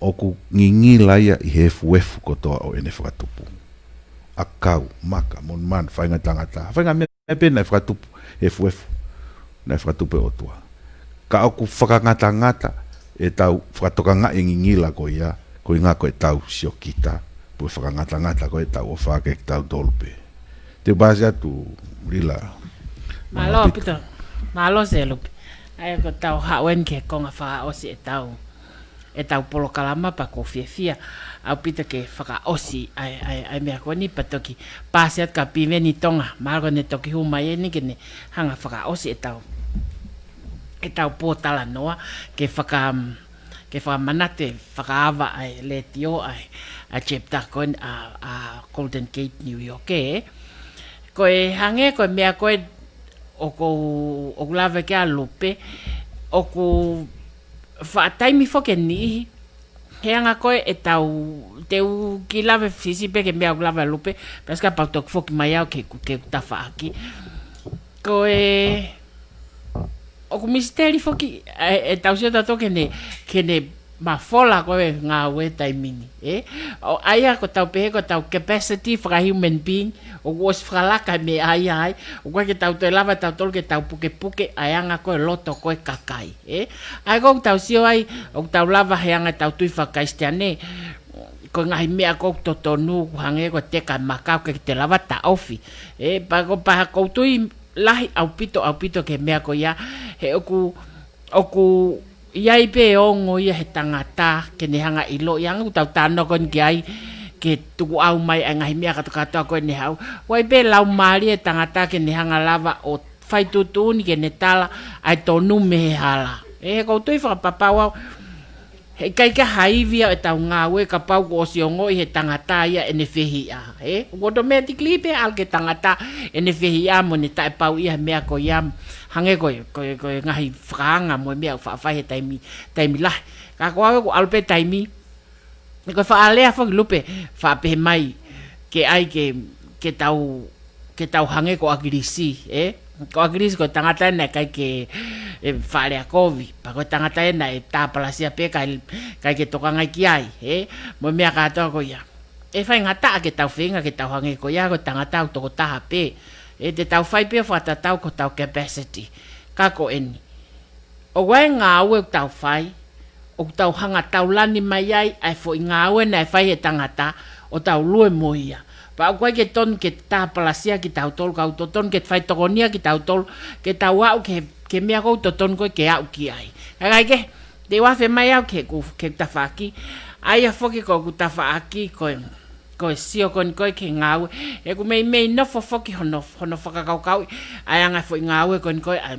ʻoku ngingila ia ʻi he efuefu kotoa ʻo ʻene fakatupu. ʻAkau, maka, monumanu, faʻahinga tangata, faʻahinga meʻa pē naʻe fakatupu, he efuefu, naʻe fakatupu ʻe he ʻOtua. Ka ʻoku fakangatangata ʻetau fakatokangaʻi e ngingila ko ia, ko e ʻuhinga ko ʻetau siokita, pe ko e fakangatangata ko ʻetau ʻofa kiate kitautolu pē. Te u paasi atu, Lila. Mālō ʻaupito. Mālō Selupe. ʻA ia ko ʻetau haʻu eni ki he konga fakaʻosi ʻetau, ʻetau polokalama, pea ʻoku ou fiefia ʻaupito ke fakaʻosi ʻa e, ʻa e, ʻa e meʻa ko eni, pea toki paasi atu kia Piveni Tonga. Mahalo ko ʻene toki hū mai eni ke ne hanga fakaʻosi ʻetau, ʻetau pōtalanoa, ke faka-, ke fakamanatu e fakaava ʻa e letiō ʻa e, ʻa e chapter ko eni ʻa, ʻa Golden Gate New York, ē. Ko e hangē ko e meʻa ko ē ʻoku, ʻoku lave ki ai ʻa Lupe, ʻoku faʻa taimi foki e niʻihi, he anga ko ē ʻetau, te u kiʻi lave siʻisiʻi pē ki he meʻa ʻoku lave ʻa Lupe, pea ʻosi kapau ʻe toki foki mai au ke, ke tafaʻaki. Ko e, ʻoku misiteli foki, ē, ʻetau sio tautolu ki heʻene, ki heʻene mafola ko ē ngāue taimi ni, ē? ʻA ia ko ʻetau pehē ko ʻetau capacity faka-human being, ʻoku ʻosi fakalaka e meʻa ia ai, ʻoku ʻikai ke tau toe lava tautolu ke tau pukepuke ʻa e anga ko ē loto ko ē kakai, ē? ʻA ia ko ʻetau sio ai, ʻoku tau lava he anga ʻetau tui faka-Kalisitiane, ko e ngaahi meʻa ʻoku totonu, ʻoku hangē ko e teka e maka ʻoku ʻikai ke te lava taʻofi. Ē, pea ko, pea ʻoku ou tui lahi ʻaupito, ʻaupito ki he meʻa ko ia, he ʻoku, ʻoku ʻi ai pē ongo ia he tangata, ke ne hanga ʻiloʻi, hangē ko ʻetau talanoa ko eni ki ai, ke tukuʻau mai ʻa e ngaahi meʻa kātoa kātoa ko ē ne haʻu. ʻOku ʻi ai pē laumālie e tangata ke ne hanga lava ʻo fai tuʻutuʻuni ke ne tala ʻa e tonu mei he hala. Ē, he ʻoku ou tui fakapapau au, he ʻikai ke ha ivi ia ʻetau ngāue kapau kuo ʻosi ongoʻi he tangata ia ʻene fehiʻa, ē? ʻOku automatically pē ʻalu ki he tangata ʻene fehiʻa mo ʻene taʻepau ia he meʻa ko ia, hangē ko e, ko e, ko e ngaahi fakaanga mo e meʻa ʻoku faʻa fai he taimi, taimi lahi. Ka ko au ʻoku ʻalu pē taimi, ko e faʻa lea foki Lupe, faʻa pehē mai, ke ʻai ke, ke tau ke tau hangē ko ʻAkilisi, ē? Ko ʻAkilisi ko e tangata ena ʻikai ke, ē, faʻa lea kovi, pea ko e tangata ena ʻe tāpalasia pē, ʻikai, ʻikai ke tokangaʻi ki ai, ē? Mo e meʻa kātoa ko ia. ʻE faingataʻa ke tau feinga ke tau hangē ko ia, ko e tangata ʻoku tokotaha pē. Ē, te tau fai pē ʻo fakatatau ko hotau capacity. Ka ko eni, ʻoku ʻi ai e ngāue ʻoku tau fai, ʻoku tau hanga ʻo taulani mai ai ʻa e foʻi ngāue naʻe fai ʻe he tangata, ʻo tau lue mo ia. Pea ʻoku ʻikai ke tonu ke tāpalasia kitautolu, ka ʻoku totonu ke fai tokonia kitautolu, ke tau aʻu ki he, ki he meʻa ʻoku totonu ko ē ke aʻu ki ai. Kae kehe, te u afe mai au ki heʻeku, ki heʻeku tafaʻaki, ʻa ia foki ko ʻeku tafaʻaki ko e, ko e sio ko eni ko ē ki he ngāue, he ʻoku meimei nofo foki hono, hono fakakaukauʻi ʻa e anga e foʻi ngāue ko eni ko ē, ʻa e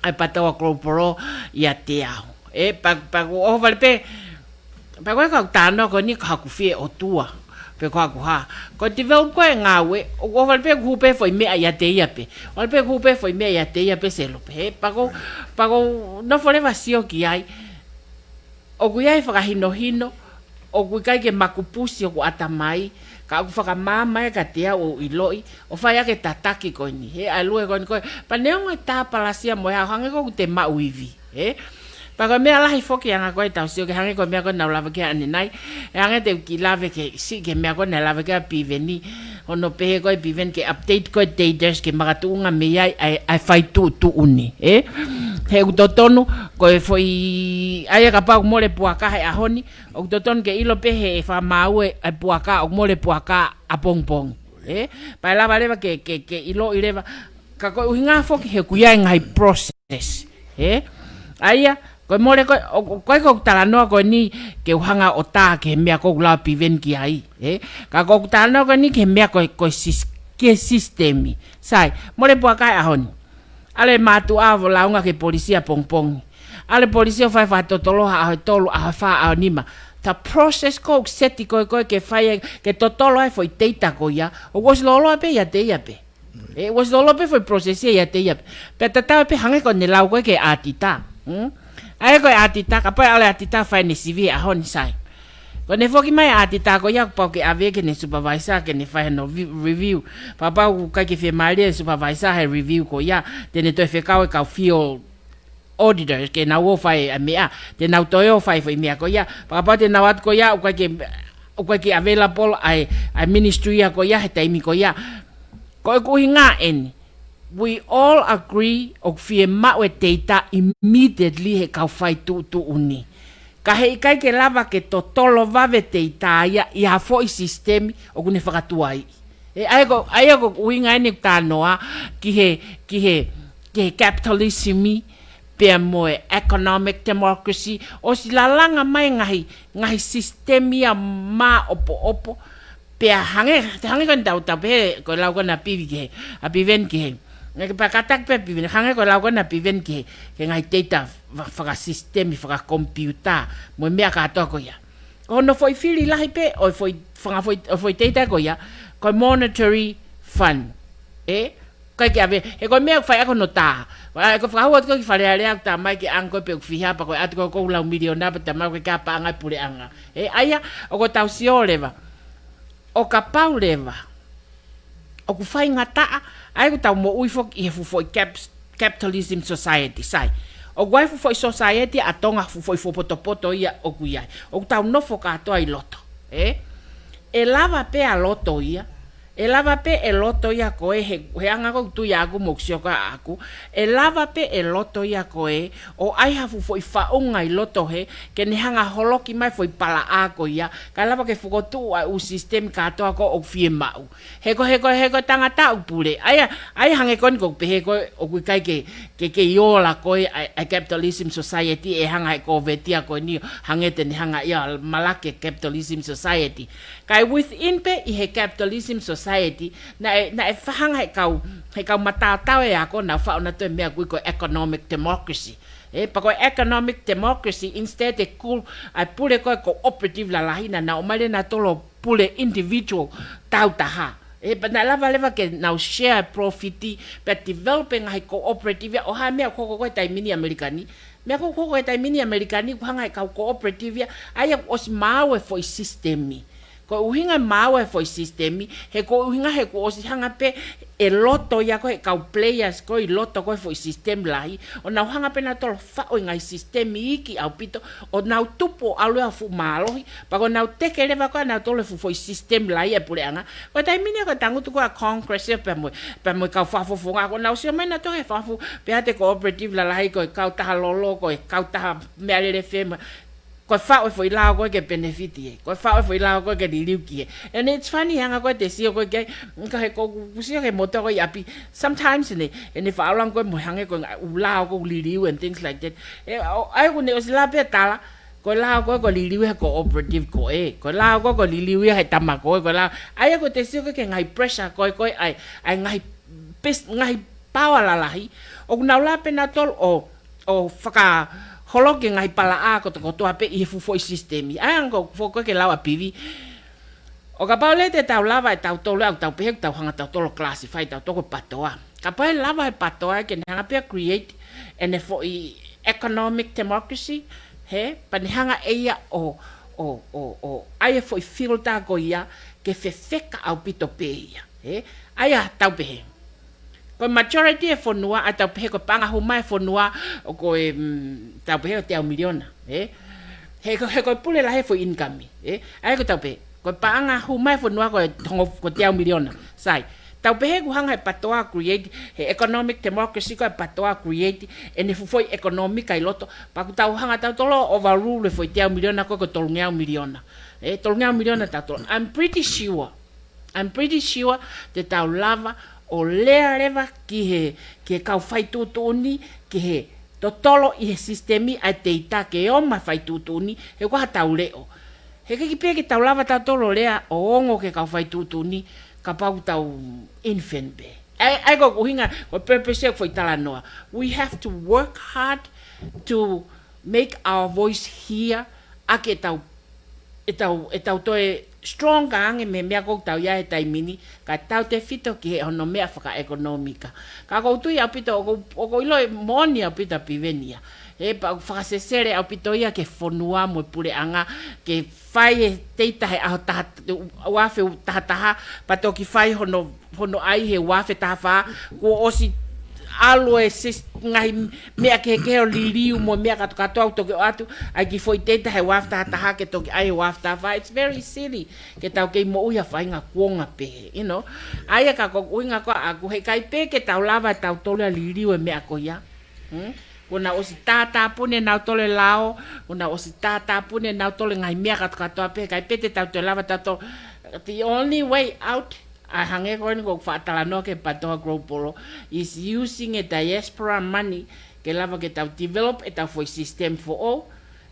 ʻa e PTOA Global ʻiate au. Ē, pea, pea ʻoku ou ʻohovale pē, pea ko e kau talanoa ko eni ko haku fie ʻotua, pe ko haku hā. Ko e develop ko ē ngāue, ʻoku ou ʻohovale pē ʻoku hū pē foʻi meʻa ʻiate ia pē. ʻOhovale pē ʻoku hū pē foʻi meʻa ʻiate ia pē Selupe, ē. Pea ʻoku, pea ʻoku ou nofo leva ʻo sio ki ai, ʻoku ʻi ai e fakahinohino, ʻoku ʻikai ke makupusi hoku ʻatamai, ka ʻoku fakamaama ia kiate au ʻo ʻiloʻi, ʻo fai ʻaki e tataki ko eni, he ʻa e lue ko eni ko ē, pea neongo e tāpalasia mo e hā, hangē ʻoku te maʻu ivi, ē? Pea ko e meʻa lahi foki anga ko ē ʻetau sio ki he hangē ko e meʻa ko ē naʻa ku lave ki ai ʻanenai, ē hangē te u kiʻi lave ke siʻi ki he meʻa ko ē naʻe lave ki ai ʻa Piveni, hono pehē ko ē ʻe Piveni ke update ko ē ʻa e data ke makatuʻunga mei ai ʻa e, ʻa e fai tuʻutuʻuni, ē? He ʻoku totonu, ko e foʻi, ʻa ia kapau ʻoku mole puaka he ʻaho ni, ʻoku totonu ke ʻilo pē he fakamāuʻi ʻa e puaka, ʻoku mole puaka ʻapongipongi, ē? Pea ʻe lava leva ke, ke, ke ʻiloʻi leva, ka ko e ʻuhinga foki he ʻoku ʻi ai e ngaahi process, ē? ʻA ia, ko e mole ko ē, ʻo, ʻo, ko e ʻoku ou talanoa ko eni ke u hanga ʻo tā ki he meʻa ʻoku lau ʻa Piveni ki ai, ē? Ka ko ʻeku talanoa ko eni ki he meʻa ko ē, ko e sis-, ki he sisitemi. Sai, mole puaka e ʻaho ni. ʻAlu e mātuʻa ʻo launga ki he polisi ʻapongipongi. ʻAlu e polisi ʻo fai fakatotolo ha ʻaho ʻe tolu, ʻaho ʻe fā, ʻaho ʻe nima. Ta process ko ē ʻoku seti ko ē ko ē ke fai ai, ke totolo ai e foʻi teita ko ia. ʻOku ʻosi lōloa pē ʻiate ia pē. ʻE, ʻoku ʻosi lōloa pē e foʻi process ia ʻiate ia pē. Pea tatau pē hangē ko ʻene lau ko ē ki he ʻaotitā. Hmm? ʻA ia ko e ʻaotitā, kapau ʻe ʻalu e ʻaotitā ʻo fai ʻene sivi he ʻaho ni, sai. Ko ʻene foki mai e ʻaotitā ko ia kuo pau ke ʻave ki heʻene supervisor ke ne fai hono vi-, review. Kapau ʻoku ʻikai ke fiemālie e supervisor he review ko ia, te ne toe fekau e kau field auditor ke nau ō ʻo fai e meʻa, te nau toe ō ʻo fai e foʻi meʻa ko ia. Pea kapau te nau ō atu ko ia, ʻoku ʻikai ke, ʻoku ʻikai ke available ʻa e, ʻa e ministry ia ko ia he taimi ko ia. Ko e ʻuhinga eni, we all agree ʻoku fiemaʻu e teita immediately he kau fai tuʻutuʻuni. Ka heʻikai ke lava ke totolo vave e teita ia ʻi ha foʻi sisitemi ʻoku ne fakatuaiʻi. ʻE, ʻa ia ko, ʻa ia ko e ʻuhinga eni ʻoku talanoa ki he, ki he, ki he capitalism pea mo e economic democracy, ʻosi lalanga mai e ngaahi, ngaahi sisitemi ia maʻopoʻopo, pea hangē, hangē ko ʻene tau, tau pehē, ko e lau ko ena ʻa Pivi ki he, ʻa Piveni ki he. Naʻe ke pea kātaki pē ʻa Piveni, hangē ko e lau ko ena ʻa Piveni ki he, ki he ngaahi teita fa-, fakasisitemi, fakakomipiuta, mo e meʻa kātoa ko ia. Ko hono foʻi fili lahi pē ʻo e foʻi, fanga foʻi, ʻo e foʻi teita ko ia, ko e monetary fund. ʻE? ʻIkai ke ʻave, he ko e meʻa ʻoku fai ʻaki hono tā. ʻA ia ko e fakahū atu ko ē ki Fale Alea ʻoku tā mai ke ʻange ko ē pe ʻoku fiha pea ko e ʻatu ko ē ʻoku lau miliona pea tā mai ko ē ki he paʻanga ʻa e puleʻanga. ʻE, ʻa ia, ʻoku tau sio leva. ʻO kapau leva ʻoku faingataʻa, ʻa ia ʻoku tau moʻui foki ʻi he fuʻu foʻi caps-, capitalism society, sai. ʻOku ʻi ai e fuʻu foʻi society ʻa Tonga, fuʻu foʻi fuopotopoto ia ʻoku ʻi ai. ʻOku tau nofo kātoa ʻi loto. ʻE? ʻE lava pē ʻa loto ia. ʻE lava pē e loto ia ko ē he, he anga ko ē ʻoku tui ʻaʻaku mo ʻeku sio ko ē ʻaʻaku. ʻE lava pē e loto ia ko ē ʻo ʻai ha fuʻu foʻi faʻunga ʻi loto hē, ke ne hanga ʻo holoki mai e foʻi palaʻā ko ia, kae lava ke fokotuʻu ʻa e ʻū sisitemi kātoa ko ē ʻoku fiemaʻu. He ko, he ko, he ko e tangata ʻoku pule. ʻA ia, ʻa ia hangē ko eni ʻoku pehē ko ē ʻoku ʻikai ke, ke, ke ʻiloa ko ē ʻa e, ʻa e capitalism society ʻe hanga ʻe he Kōviti ia ko eni, hangē te ne hanga ia ʻo malaki e capitalism society. Kae within pē ʻi he capitalism society, naʻe, naʻe fakahanga ʻe he kau, ʻe he kau mataotao e ako, nau faʻu nautolu e meʻa ʻoku ui ko e economic democracy. ʻE, pea ko e economic democracy, instead ʻe kulu ʻa e pule ko ē cooperative lalahi, naʻa nau ō mai leva nautolu ʻo pule individual taautaha. ʻE, pea naʻe lava leva ke nau share e profit, pea develop e ngaahi cooperative ia, ʻo hā e meʻa ʻoku hoko ko ē he taimi ni ʻi ʻAmelika ni. Meʻa ʻoku hoko ko ē he taimi ni ʻi ʻAmelika ni, ʻoku hanga ʻe he kau cooperative ia, ʻa ia ʻoku ʻosi maau e foʻi sisitemi. Ko e ʻuhinga e maau e foʻi sisitemi, he ko e ʻuhinga he kuo ʻosi hanga pē e loto ia ko ē he kau players ko ē ʻi loto ko ē he foʻi sisitemi lahi, ʻo nau hanga pē nautolu ʻo faʻu e ngaahi sisitemi iiki ʻaupito, ʻo nau tupu ʻo ʻalu ia ʻo fuʻu mālohi, pea ko ʻenau teke leva ko ē ʻanautolu e fuʻu foʻi sisitemi lahi e puleʻanga. Ko e taimi ni ko e tangutu ko ē ʻa e Congress ia pea mo, pea mo e kau fakafofonga, ko ʻenau sio mai nautolu he fakafu-, pea te cooperative lalahi ko e kautaha lolo, ko e kautaha meʻalele fē, mo, ko e faʻu e foʻi lao ko ē ke benefit ē. Ko e faʻu e foʻi lao ko ē ke liliu ki hē. And it's funny, hanga ko ē te sio ko ē ki ai, ka he ko ʻeku sio ki he motuʻa ko ē ʻi ʻapi. Sometimes ʻene, ʻene faʻu lao ko ē mo hangē ko e ngaahi ʻū lao ko ē ʻoku liliu and things like that. ʻE, ʻo, ʻa ia ʻoku ne ʻosi lava pē ʻo tala, ko e lao ko ē ʻoku liliu he cooperative ko ē. Ko e lao ko ē ʻoku liliu ia he tama ko ē, ko e lao. ʻA ia ʻoku te sio ko ē ki he ngaahi pressure ko ē, ko ē ʻa e, ʻa e ngaahi pes-, ngaahi paoa lalahi. ʻOku nau lava pē nautolu ʻo ʻo fakaholoki e ngaahi palaʻā kotokotoa pē ʻi he fuʻu foʻi sisitemi. ʻA ia ʻoku ou foki ko ē ki he lau ʻa Pivi. ʻO kapau leva te tau lava ʻe tautolu, ʻa ia ʻoku tau pehē ʻoku tau hanga tautolu ʻo classify tautolu ko e patoa. Kapau ʻe lava ʻe he patoa ke ne hanga pē ʻo create ʻene foʻi economic democracy, hē, pea ne hanga ʻe ia ʻo, ʻo, ʻo, ʻo ʻai e foʻi filter ko ia ke fefeka ʻaupito pē ia, hē? ʻA ia tau pehē. Ko e majority e fonua, ʻa ia tau pehē ko e paʻanga hū mai e fonua, ʻoku ko e, mm, tau pehē ko e teau miliona, ē? He ko, he ko e pule lahi e foʻi income, ē? ʻA ia ko ʻetau pehē, ko e paʻanga hū mai e fonua ko e hongo, ko e teau miliona. Sai, tau pehē ʻoku hanga ʻe he patoa ʻo create, he economic democracy ko e patoa ʻo create ʻene fuʻu foʻi economy ʻi loto, pea ʻoku tau hanga tautolu ʻo overrule e foʻi teau miliona ko ē ko e tolungeau miliona. Ē, tolungeau miliona tautolu. I'm pretty sure I'm pretty sure te tau lava ʻo lea leva ki he, ki he kau fai tuʻutuʻuni, ki he totolo ʻi he sisitemi ʻa e teita ke ō mai e fai tuʻutuʻuni, he ʻoku ʻi ai haʻatau leʻo. He ʻikai ke pehē ke tau lava tautolu ʻo lea ʻo ongo ki he kau fai tuʻutuʻuni, kapau tau infant pē. ʻA ia, ʻa ia ko e ʻuhinga, ko e purpose ʻo e foʻi talanoa. We have to work hard to make our voice hear ʻaki ʻetau, ʻetau, ʻetau toe strong ange mei he meʻa ʻoku tau ʻi ai he taimi ni, kae tautefito ki he hono meʻa fakaʻekonōmika. Ka ʻoku ou tui ʻaupito, ʻoku, ʻoku ʻiloʻi moʻoni ʻaupito ʻa Piveni ia. He pea ʻoku fakasesele ʻaupito ia ki he fonua mo e puleʻanga, ke fai e teita he ʻaho taha, ua afe taha taha, pea toki fai hono, hono ʻai he ua afe taha fā, kuo ʻosi ʻalu e sis-, ngaahi meʻa kehekehe ʻo liliu mo e meʻa kātoa kātoa ʻoku toki ʻoatu, ʻa e kiʻi foʻi teita he ua afe taha taha ke toki ʻai he ua afe taha fā. It's very silly ke tau kei moʻui ha faʻahinga kuonga pehē, you know. ʻA ia ka ko e ʻuhinga ko ē ʻaʻaku, heʻikai pē ke tau lava ʻe tautolu ia ʻo liliu e meʻa ko ia. Hmm? Kuo nau ʻosi tātāpuni ʻe nautolu e lao, kuo nau ʻosi tātāpuni ʻe nautolu e ngaahi meʻa kātoa kātoa pē, heʻikai pē te tau toe lava tautolu. The only way out, ʻa e hangē ko eni ʻoku ou faʻa talanoa ki he PATOA Global, is using e diaspora money ke lava ke tau develop ʻetau foʻi system foʻou,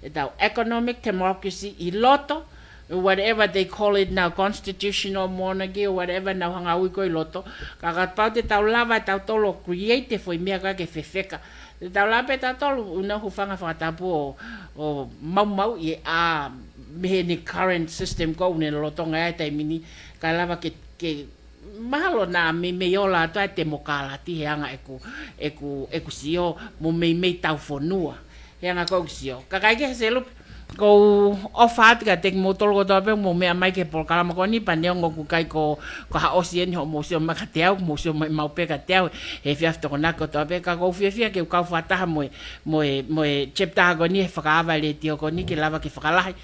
ʻetau economic democracy ʻi loto, whatever they call it now, constitutional monarchy or whatever nau hanga ʻo ui ko ē ʻi loto. Ka kapau te tau lava ʻe tautolu ʻo create e foʻi meʻa ko ē ke fefeka, te tau lava pē tautolu ʻo nau hūfanga fakatapu ʻo, ʻo maumauʻi e ʻā mei he current system ko ē ʻoku ne lolotonga ai he taimi ni, kae lava ke, ke mahalo naʻa meimei ola atu ʻa e temokalati he anga ʻeku, ʻeku, ʻeku sio mo meimei tau fonua he anga ko ē ʻeku sio. Ka ʻikai ke he Selupe, ʻoku ou ʻofa atu kiate kimoutolu kotoa pē ʻoku mou meʻa mai ki he polokalama ko eni, pea neongo ʻoku ʻikai ko, ko ha ʻosi eni hoʻomou sio mai kiate au, mou sio mai maʻu pē kiate au he efiafi Tokonaki kotoa pē, ka ʻoku ou fiefia ke u kau fakataha mo e, mo e, mo e chapter ko eni he Fakaava Letiō ko eni ke lava ke fakalahi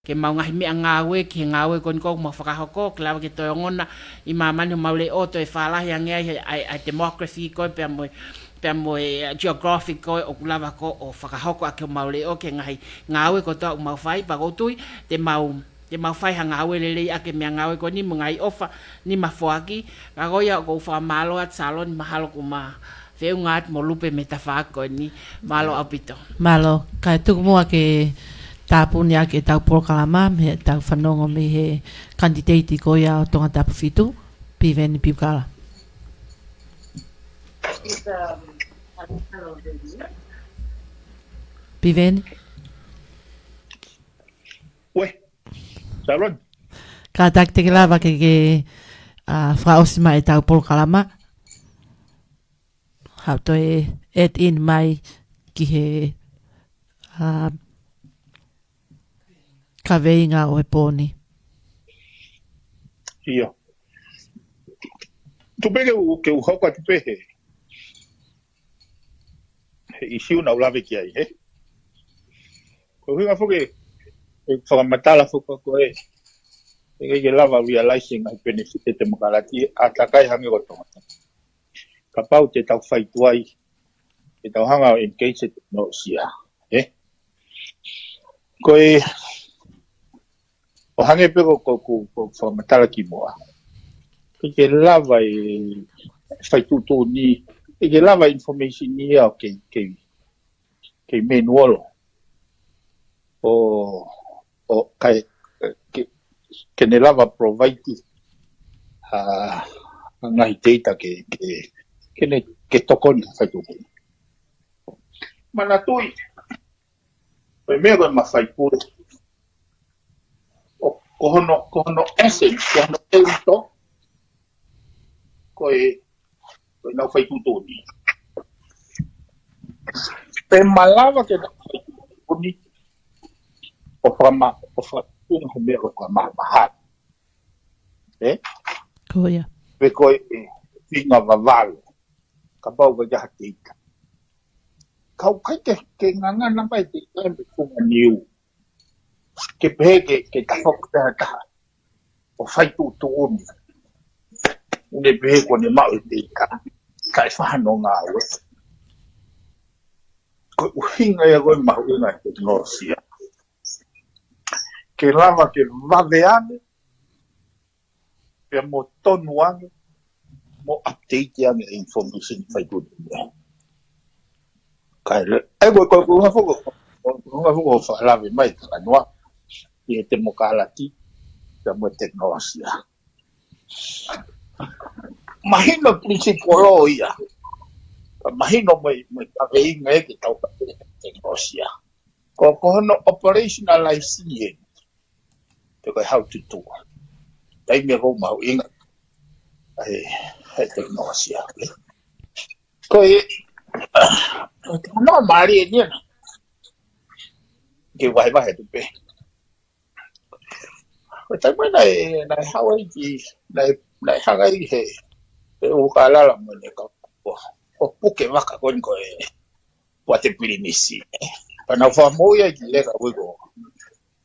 ke mau ngaahi meʻangāue ki he ngāue ko eni ʻoku mau fakahoko, ke lava ke toe ongona ʻi māmani homau leʻo, toe fālahi ange ai he, ʻa e, ʻa e demography ko ē pea mo e, pea mo e, uh, geography ko ē ʻoku lava ko ē ʻo fakahoko ʻaki homau leʻo ki he ngaahi ngāue kotoa ʻoku mau fai, pea ʻoku ou tui te mau, te mau fai ha ngāue lelei ʻaki e meʻangāue ko eni mo e ngaahi ʻofa ni ma foaki. Ka ko ia ʻoku ou fakamālō atu Saloni, mahalo kuo ma feʻunga atu mo Lupe mei he tafaʻaki ko eni. Mālō ʻaupito. Mālō, kae tuku muʻa ke tāpuni ʻaki ʻetau polokalama, mei heʻetau fanongo mei he kanititeiti ko ia ʻo Tongatapu fitu, Piveni Piukala. Piveni. Uē, Saloni. Kātaki te ke lava ke ke, ʻa, fakaʻosi mai ʻetau polokalama. Haʻu toe add in mai ki he, ʻa, kaveinga ʻo e pō ni. ʻIo. Tuku pē ke u, ke u hoko atu pē he, he ʻisiū naʻa ku lave ki ai, hē? Ko e ʻuhinga foki e fakamatala foki ko ē, ʻikai ke lava realizing ʻa e benefit e temokalati ʻa takai hangē ko Tonga. Kapau te tau fai tuai, te tau hanga ʻo engage e tekinolosia, ē? Ko e, ʻo hangē pē ko, ko, ko, ko e fakamatala kimuʻa. ʻIkai ke lava e fai tuʻutuʻuni, ʻikai ke lava e information ia ʻo kei, kei, kei manual ʻo, ʻo kae, ke, ke ne lava provide, ʻa, ʻa e ngaahi data ke, ke, ke ne, ke tokoni ke fai tuʻutuʻuni. Manatuʻi, ko e meʻa ko ē mafai pule. ʻO, ko hono, ko hono essence, ko hono ʻeuto, ko e, ko e nau fai tuʻutuʻuni. Pea malava ke nau fai tuʻutuʻuni ʻo fakama-, ʻo fakatunga he meʻa ʻoku mahamahalo. Ē? Ko ia. Pe ko e, ē, feinga vavalo. Kapau ʻoku ʻikai ha data. Ka ʻoku ʻikai ke, ke ngangana mai e data mei he funga niu ke pehē ke, ke tafoki pē ha taha ʻo fai tuʻutuʻuni. ʻO ne pehē kuo ne maʻu e data, kae fai hano ngāue. Ko e ʻuhinga ia ko ē mahuʻinga e tekinolosia. Ke lava ke vave ange, pea mo tonu ange, mo update ange e information fai tuʻutuʻuni. Kae, ē, ko, ko, ko, ko, ko, ko, ko, ko, ko, fakalave mai, talanoa ki he temokalati, pea mo e tekinolosia. Mahino principle ia. Mahino mai mai kaveinga e ke tau ka tekinolosia. Ko ko hono operationalize e. Te ko e how to do. Taimi ko mau inga. Ai, hai tekinolosia. Ko e, no mari e nia. Ke vai vai tu pe. Ko e taimi naʻe, naʻe hau ai ki, naʻe, naʻe hanga ai he, he ʻUlukalala mo ne ka, ko, ko puke vaka ko ni ko e, ko te pilinisi. Pea nau fakamou ia ki leka ui ko,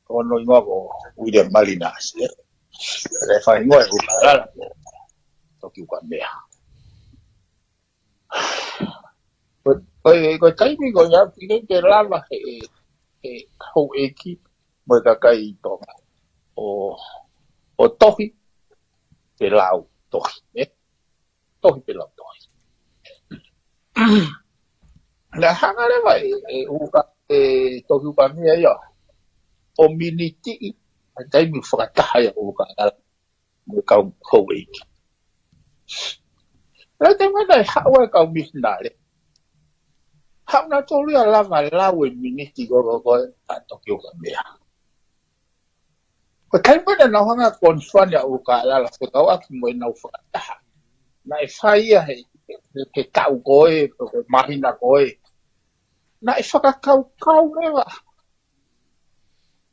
ko no ingoa ko William Malinas, e. Le fa ingoa e ʻUlukalala ko, Tokiukamea. Ko, ko, ko e taimi ko ia, pine ke lava he, he houʻeiki, mo e kakai Tonga. ʻO, ʻo tohi, pe lau tohi, e? Tohi pe lau tohi. Naʻe hanga leva e, e ʻUluka, e Tokiukamea ia. ʻO miniti i, ʻa e taimi fakataha ia ʻUlukalala mo e kau houʻeiki. Lele te mena e haʻu e kau misinale. Haʻu nautolu ia lava lau e miniti ko ko ko e ʻa Tokiukamea. Ko e taimi naʻa nau hanga confront ʻa ʻUlukalala fekauʻaki mo ʻenau fakataha. Naʻe fai ia he, he, he taʻu ko ē, ko e māhina ko ē. Naʻe fakakaukau leva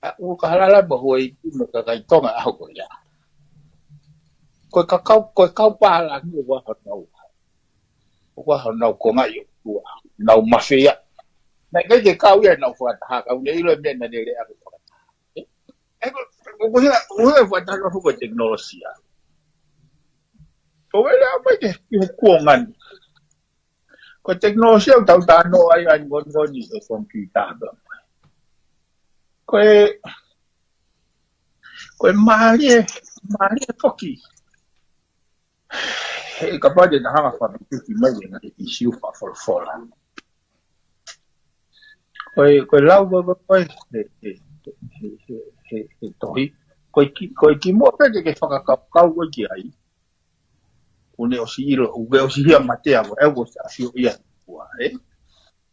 ʻa ʻUlukalala mo houʻeiki mo e kakai Tonga ʻaho ko ia. Ko e kakau, ko e kau pālangi ʻoku ʻi ai honau, ʻoku ʻi ai honau kongaʻi ʻo tua, nau mafeia. Naʻe ʻikai ke kau ia ʻenau fakataha, ka ʻoku ne ʻilo e meʻa naʻa ne lea ʻaki e fakataha. E, e ko, ko, ko hea, ko hea fakataha ko e tekinolosia. Ko e lea mai ke, ke kuo ngani. Ko e tekinolosia ʻoku tau talanoa ai ʻa e ngoni ngoni e computer. Ko e, ko e mālie, mālie foki. He kapau te ta hanga fakapiki mai e ngaahi ʻisiū fakafolofola. Ko e, ko e lau ko e, ko e, he, he tohi. Ko e ki, ko e kimuʻa pē ke ke fakakaukau ko e ki ai. ʻOku ne ʻosi ʻilo, ʻoku ke ʻosi hia mate ako, e ʻoku ʻosi ʻafio ia kua, e?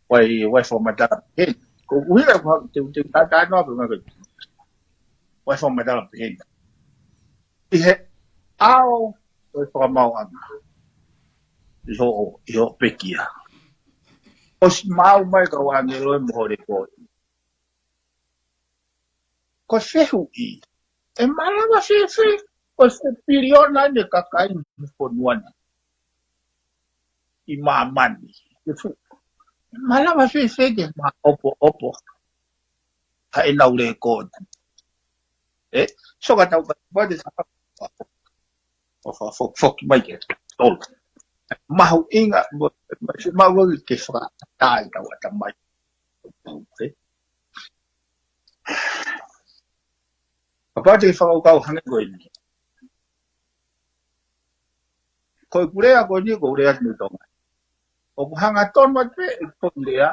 Wai, wai fakamatala pehē. Ko ʻuhi la, ko te, te, ta, ta, no, ko ngā ko. Wai fakamatala pehē. ʻI he ʻao, wai fakamau anga. ʻI hoʻo, ʻi hoʻo pekia. ʻOsi mau mai ka ua ngelo e mohore ko. Ko e fehuʻi. ʻE malava fēfē, ko e piliona ne kakai mo fonua ni. ʻI māmani. Ke fu. ʻE malava fēfē ke ma opo opo. Ha e nau le kōti. E, so ka tau ka, ba de sa. ʻO fa, fo, foki mai ke tolu. Mahuʻinga, mo, mo, mahuʻinga ke fakatai tau ata mai. E. Kapau te fakakaukau hangē ko eni. Ko e kulea ko eni, ko kulea ni Tonga. ʻOku hanga tonu atu pē, ko kulea.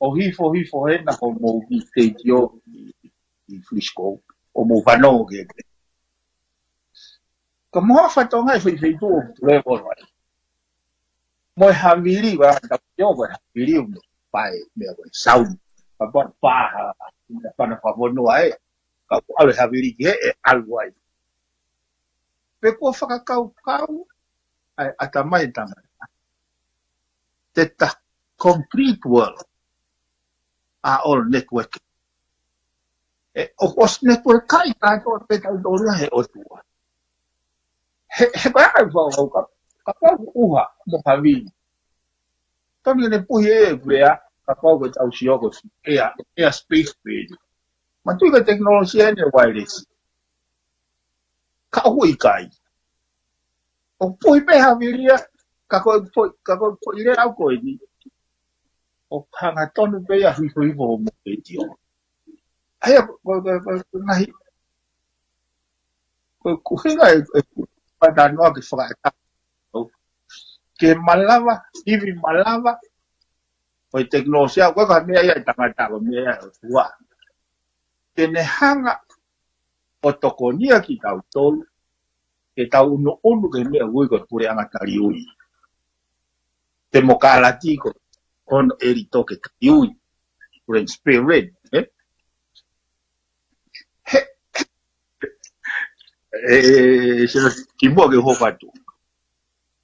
ʻO hifo hifo hena ko mou ki stage ʻo ʻi, ʻi Frisco. ʻO mou fanongo ke. Ka mo ha fatonga e fai fai tu ʻo kulea ko ai. Mo e havili, wa, ka pio ko e havili, mo pae, meʻa ko e sound. Ka pā, pā, ha, meʻa pana fakafonua e. Ka ʻalu e havili ki he, e ʻalu ai. Pe kuo fakakaukau, ai, ʻatamai tangata. Te ta concrete world. A all network. E, ʻo, ʻosi network kai, ka to pe tau tō he ʻOtua. He, he, ka, ka, ka, ka, ka, ka, uha, mo havili. Tonu ne puhi e kulea, kapau ko e tau sio ko e air, air space pē. Manatuʻi ko e tekinolosia ni e wireless. Ka ʻoku ʻikai. ʻO puhi pē havili ia, ka ko e poi, ka ko e poi le au ko eni. ʻO hanga tonu pē ia hifo hifo mo e tio. ʻAia, ko, ko, ko, ko, ko e ngaahi. Ko e ʻuhinga e, e, pata noa ke fakaʻatā. Ke malava, ivi malava, ko e tekinolosia, ko e ka meʻa ia e tangata, ko e meʻa ia e ʻOtua. Ke ne hanga ʻo tokonia kitautolu, ke tau ʻunuʻunu ki he meʻa ʻoku ui ko e puleʻanga taliui. Temokalati ko hono ʻelito ke taliui. Transparent, ē? He, ē, ē, ē, ē, kimuʻa ke u hoko atu.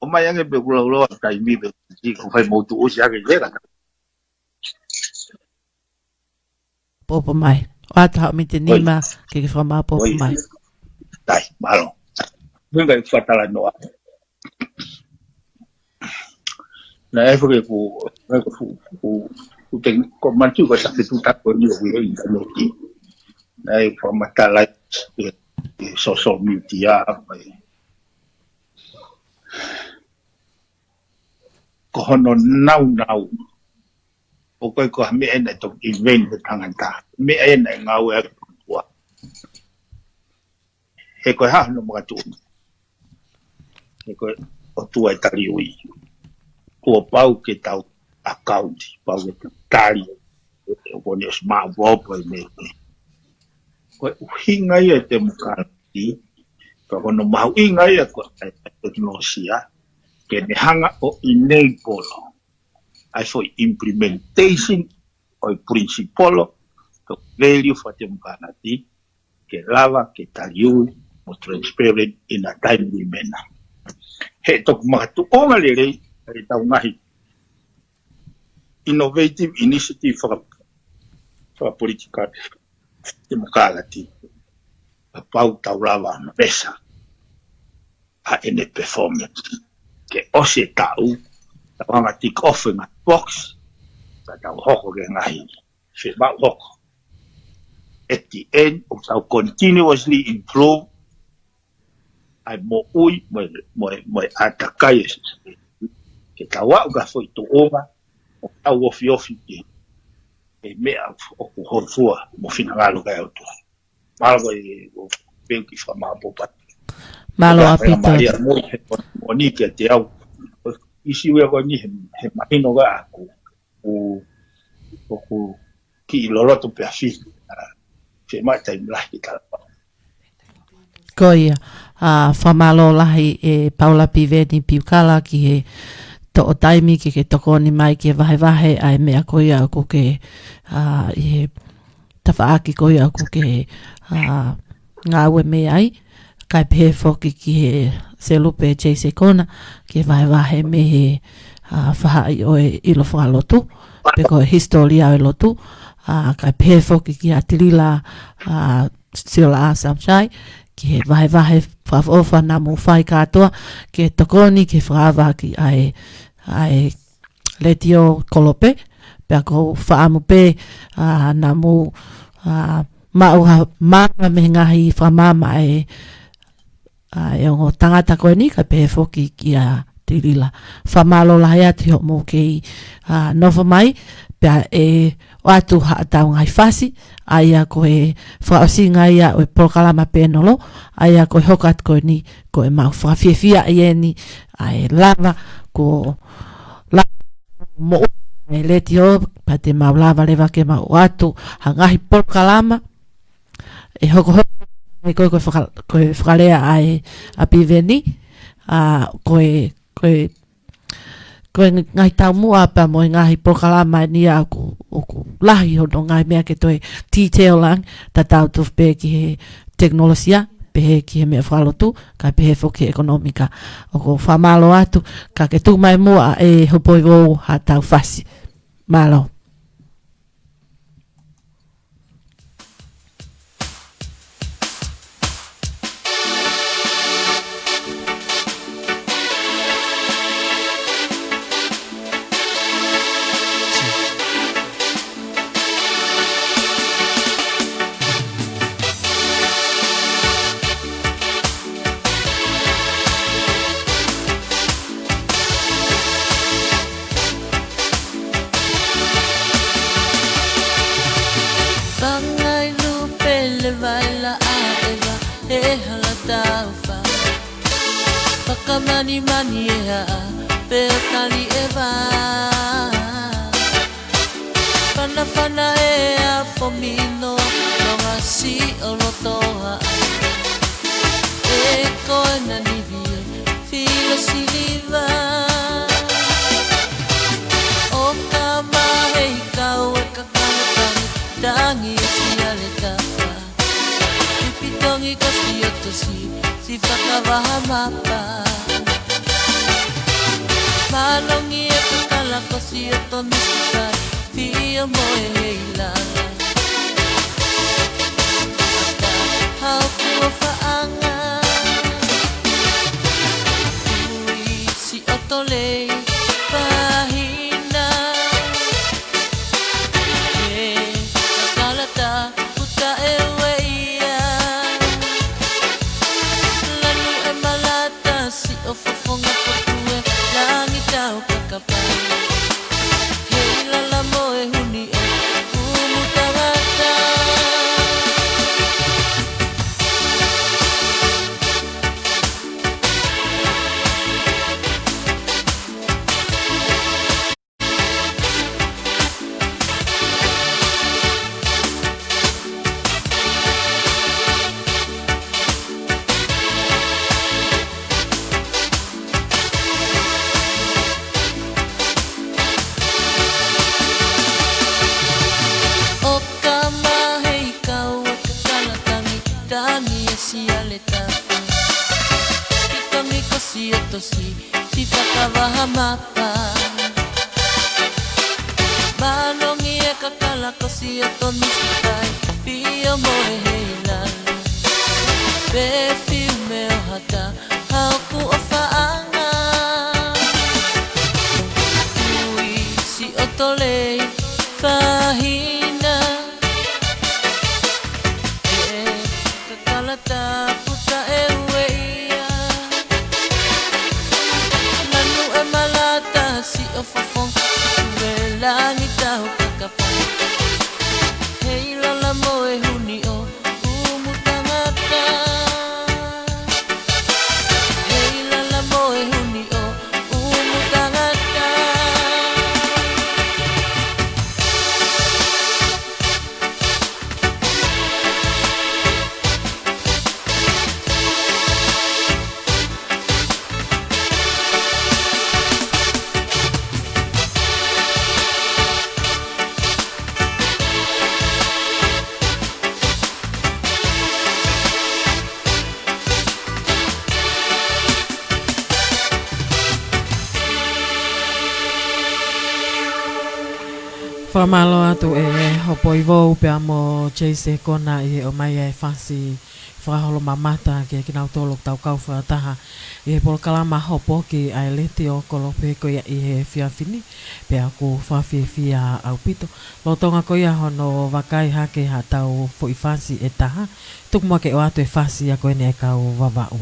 ʻOmai ange pē kuo laulau ʻa e taimi pē ko e fai mo tuʻusi ange ke la. Popo mai. ʻOatu haʻo miniti ʻe nima ke ke fakamāpopo mai. Sai, mālō. Mui ngai fatalanoa. Naʻe fo ke ku, naʻe ku, ku, ku te ko mantu ko sa ke tu ta ko ni o i ta no ki. Naʻe fakamatala ʻi, ʻi social media, mai. Ko hono naunau. ʻOku ʻikai ko ha meʻa ena ʻe toki invent ʻe he tangata. Meʻa ena ʻe ngāue ʻaki ʻOtua. He ko e hā hono makatuʻunga. He ko e ʻOtua ʻe taliui. Kuo pau ke tau account, pau ke tau tali. ʻOku ne smart work ʻo ne. Ko e ʻuhinga ia e temokalati, ka ko hono mahuʻinga ia ko e tekinolosia, ke ne hanga ʻo enable ʻa e foʻi implementation ʻo e principle, ko e value fakatemokalati, ke lava, ke taliui, mo transparent in a timely manner. He toki makatuʻunga lelei, ʻa e tau ngaahi innovative initiative faka, fakapolitika temokalati. Kapau tau lava ʻo measure ʻa ʻene performance. Ke ʻosi e taʻu, tau hanga tick off e ngaahi box, ka tau hoko ki he ngaahi fiemaʻu hoko. At the end, ʻoku tau continuously improve ʻa e moʻui, mo e, mo e, mo e ʻātakai e society. Ke tau aʻu ki ha foʻi tuʻunga, ʻoku tau ofiofi ki he meʻa ʻoku hōifua mo finangalo ki ai e ʻOtua. Mālō e, ʻo peuki fakamāpopo atu. Mālō ʻaupito. Maria mo he, mo ni ke te au. ʻIsi uia ko ni he, he mahino ka aku. ʻOku, ʻoku kiʻi loloto pē ʻa e fili. ʻA, fiemaʻu taimi lahi ke tala. Ko ia, ʻa, fakamālō lahi ʻe Paula Piveni Piukala ki he toʻo taimi ke ke tokoni mai ke vahevahe ʻa e meʻa ko ia ʻoku ke, ʻa, ʻi he tafaʻaki ko ia ʻoku ke, ʻa, ngāue mei ai, kae pehē foki ki he Selupe J C Kona, ke vahevahe mei he, ʻa, fahaʻi ʻo e ʻilo fakalotu, pe ko e hisitōlia ʻo e lotu, ʻa, kae pehē foki kia Tilila, ʻa, Sila ʻa Samsai, ki he vahevahe fakaʻofoʻofa naʻa mou fai kātoa, ke tokoni, ke fakaava ki ai, ʻa e Letiō Kolope, pea ʻoku ou fakaʻamu pē, ʻa, naʻa mou, ʻa, maʻu ha maama mei he ngaahi fakamaama ʻa e, ʻa e ongo tangata ko eni, kae pehē foki kia Tilila. Fakamālō lahi atu hoʻomou kei, ʻa, nofo mai, pea ʻe ʻoatu haʻatau ngaahi fasi, ʻa ia ko e fakaʻosinga ia ʻo e polokalama pēnolo, ʻa ia ko e hoko atu ko eni, ko e mau fakafiefia ʻi heni, ʻa e lava, ko la mo e Letiō, pea te mau lava leva ke mau ʻoatu ha ngaahi polokalama ʻe hokohoko, ʻe ko e, ko e faka-, ko e fakalea ʻa e ʻa Piveni, ʻa, ko e, ko e, ko e ngaahi taumuʻa pea mo e ngaahi polokalama eni ia ʻoku, ʻoku lahi hono ngaahi meʻa ke toe detail ange, tatau tofu pē ki he tekinolosia, pehē ki he meʻa fakalotu, kae pehē foki ʻekonōmika. ʻOku ou fakamālō atu, ka ke tuku mai muʻa ʻe Hopoi Vou haʻatau fasi. Mālō. Pangai lupe le vai la a eva, he hala taufa. Fakamanimani e haʻa, pe o tali eva. Fanafana e a fomino, no ngasi o loto haʻa. E Ko e nanivi e filo siliva. ʻOka mahe ʻi kau e kakala tangi, tangi e siale tafa. Pitongi ko Siotosi, si fakavaha mapa. Malongi e kakala ko Siotonisi kai, fio mo e heilala. Hau kuo faʻanga. Ui Siotolei, fahina. E kakala tapu taʻeueʻia. Lanu e malata, siʻo fofonga fotu e langi tau kakapai. Heilala mo e huni ʻo Kumu Tangata. ʻOka mahe ʻi kau e kakala tangi, tangi e siale tafa. Pitongi ko Siotosi, si fakavaha mapa. Malongi e kakala ko Siotonisi kai, fio mo e heilala. Pefiume ʻo Hata, hau kuo faʻanga. Ui Siotolei, fahina. E kakala tapu taʻeueʻia. Lanu e malata, siʻo fofonga fotu e langi tau kakapai. Heilala mo e huni ʻo Kumu Tangata. Heilala mo e huni ʻo Kumu Tangata. Fakamālō atu ʻe Hopoivou pea mo Chase Kona ʻi he ʻomai e fasi fakaholomamata kiate kinautolu ʻoku tau kau fakataha ʻi he polokalama Hopo ki ʻAi Letiō Kolope ko ia ʻi he efiafi ni, pea ʻoku fakafiefia ʻaupito. Lolotonga ko ia hono vakai hake haʻatau foʻi fasi ʻe taha, tuku muʻa ke ʻoatu e fasi ia ko eni ʻa e kau Vavaʻu.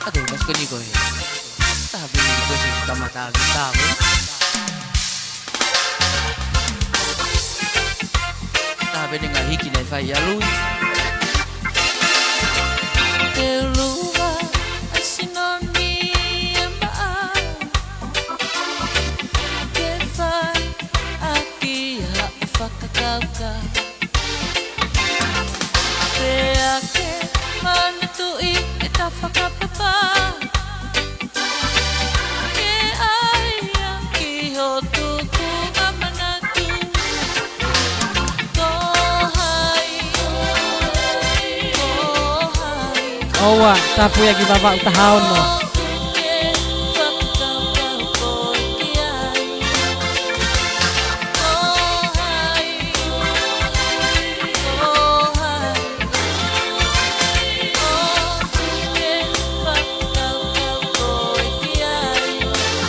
Atu, mas ko ni ko e. Taha pē ni ko si kamata ki taha pē. Pea ne ngaahi hiki naʻe fai ʻa Lui. Te uluva ʻa Sinoni e maʻa. Ke fai ʻaki haʻo fakakaukau. Pea ke manatuʻi ʻeta fakapepa. Ke ʻai ia ki ho tukunga manatu. Ko hai, ko hai. ʻOua, tapu ia ki Vavaʻu taha ono.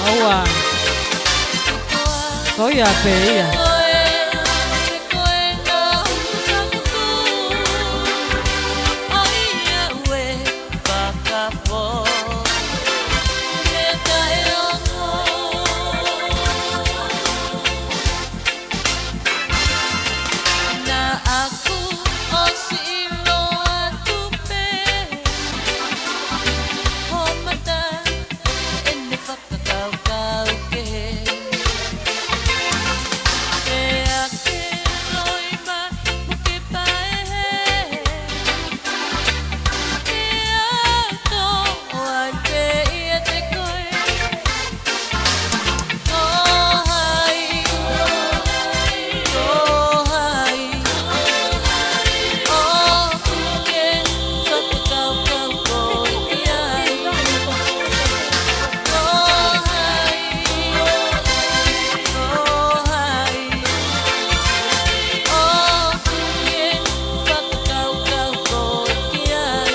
ʻOua. Ko ia pē ia. Naʻa ku ʻosi ʻilo atu pē ho mata ʻene fakakaukau kehe. Pea ke loi mai mo ke paʻehe. Pea tō ai pē ʻiate koe. Ko hai, ko hai ʻoku ke fakakaukau koe ki ai? Ko hai, ko hai ʻoku ke fakakaukau koe ki ai?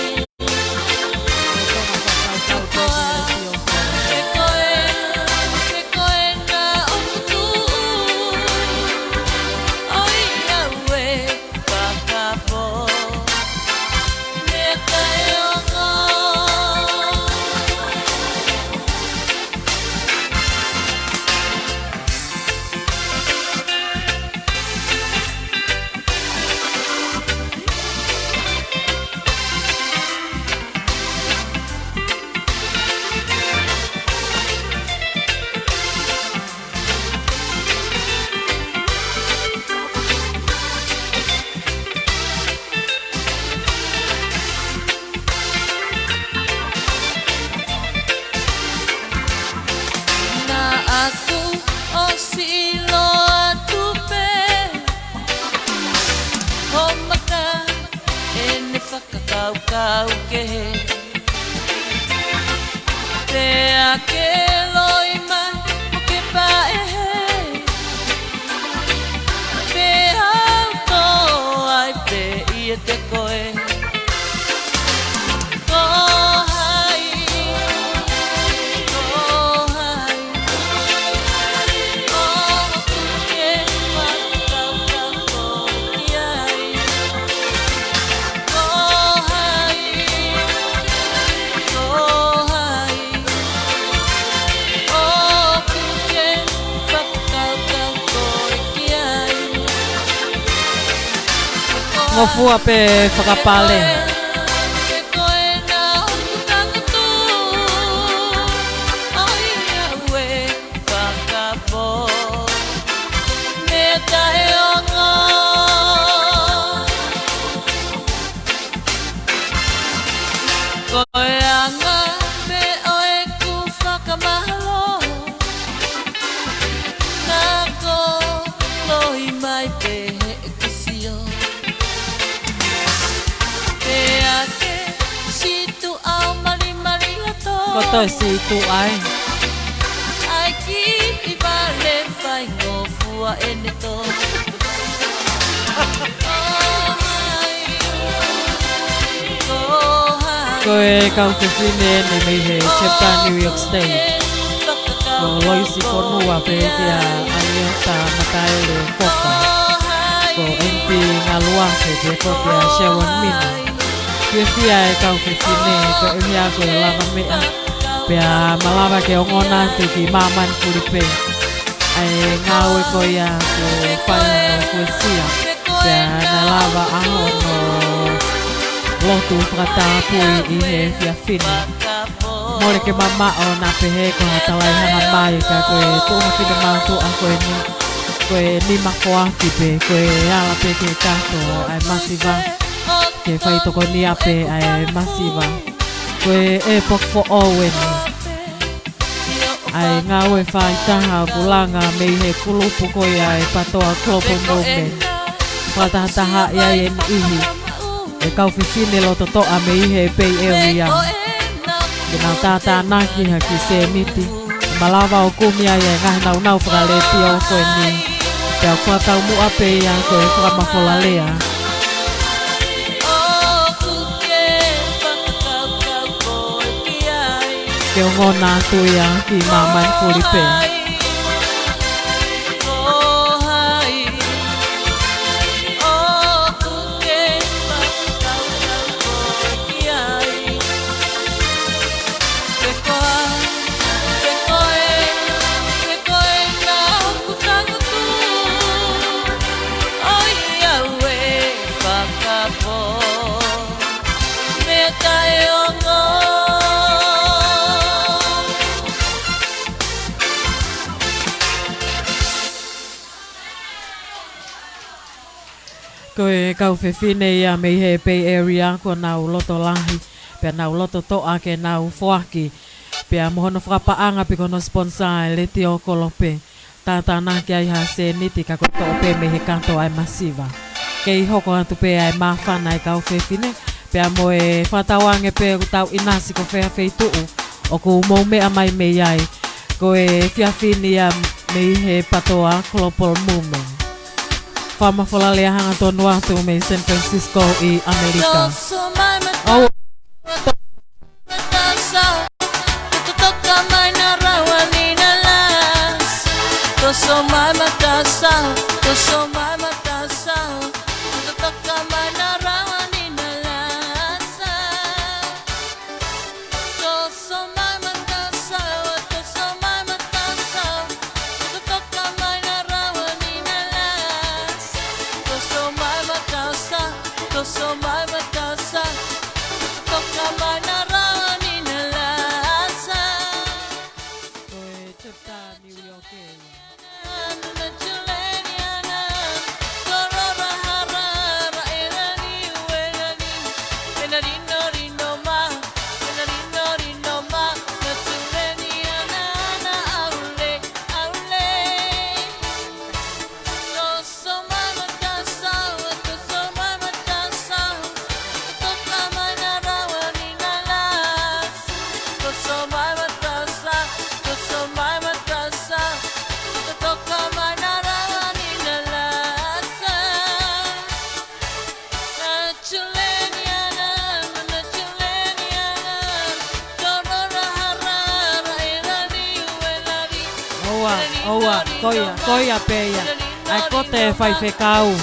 Naʻa ku ʻosi ʻilo atu pē ho mata ʻene fakakaukau kehe. Pea ke loi mai mo ke paʻehe. Pea u tō ai pē ʻiate koe. Ko hai, ko hai ʻoku ke fakakaukau koe ki ai? Ko hai, ko hai ʻoku ke fakakaukau koe ki ai? Ngofua pē fakapale. Ko e na ʻoku tangutu, ʻo ia ue fakapō mea taʻeongo. Ko e anga pē ʻo ʻeku fakamālō, naʻa ko loi mai pē heʻeku sio. Pea ke sītuʻa ʻo malimali loto. Ko toe sītuʻa ai. ʻAi ki ʻi vale faingofua ʻene tō. Ko hai, ko hai. Ko e kau fefine ʻeni mei he Japan, New York State. Ko Loisi Fonua pea kia ʻAliota Mataele Koka. Ko Empi Ngalua pea kia Sharon Mina. Fiefia e kau fefine ko e ʻuhinga ko e lavameʻa. Pea malava ke ongona atu ki māmani fuli pē ʻa e ngāue ko ia ko e fai hono fuesia. Pea naʻe lava ʻa hono lotu fakatapui ʻi he efiafi ni. Mole ke mamaʻo naʻa pehē ko ha talai hanga mai ka ko e tuʻunga finemātuʻa ko eni. Ko e nima foaki pē, ko e ala pē ke kato ʻa e masiva. Ke fai tokonia pē ʻa e masiva. Ko e ʻepoki foʻou eni. ʻA e ngāue faitaha ʻoku langa mei he kulupu ko ia ʻa e PATOA Global Movement. Fakatahatahaʻi ai e niʻihi ʻa e kau fefine lototoʻa mei he Bay Area. Ke nau tātānaki ha kiʻi sēniti. Malava ʻo kumi ai ʻa e ngaahi naunau fakalētio ko eni. Pea ʻoku fakataumuʻa pē ia ko e fakamafola lea. Ke ongona atu ia ki māmani fuli pē. Ko e kau fefine ia mei he Bay Area, ko ʻenau loto lahi, pea nau loto toʻa ke nau foaki. Pea mo hono fakapaʻanga pē ko hono sponsor ʻa e Letiō Kolope. Tātānaki ai ha sēniti ka ko e toʻo pē mei he kato ʻa e masiva. Kei hoko atu pē ʻa e māfana ʻa e kau fefine, pea mo e fakatauange pē ʻoku tau ʻinasi ko fē ha feituʻu ʻoku mou meʻa mai mei ai. Ko e efiafi ni ia mei he PATOA Global Movement. Fakamafola lea hangatonu atu mei San Francisco ʻi ʻAmelika. ʻOua. Ko e Tuta New York ē. ʻOua, ʻoua, ko ia, ko ia pē ia. ʻA e kote faifekau.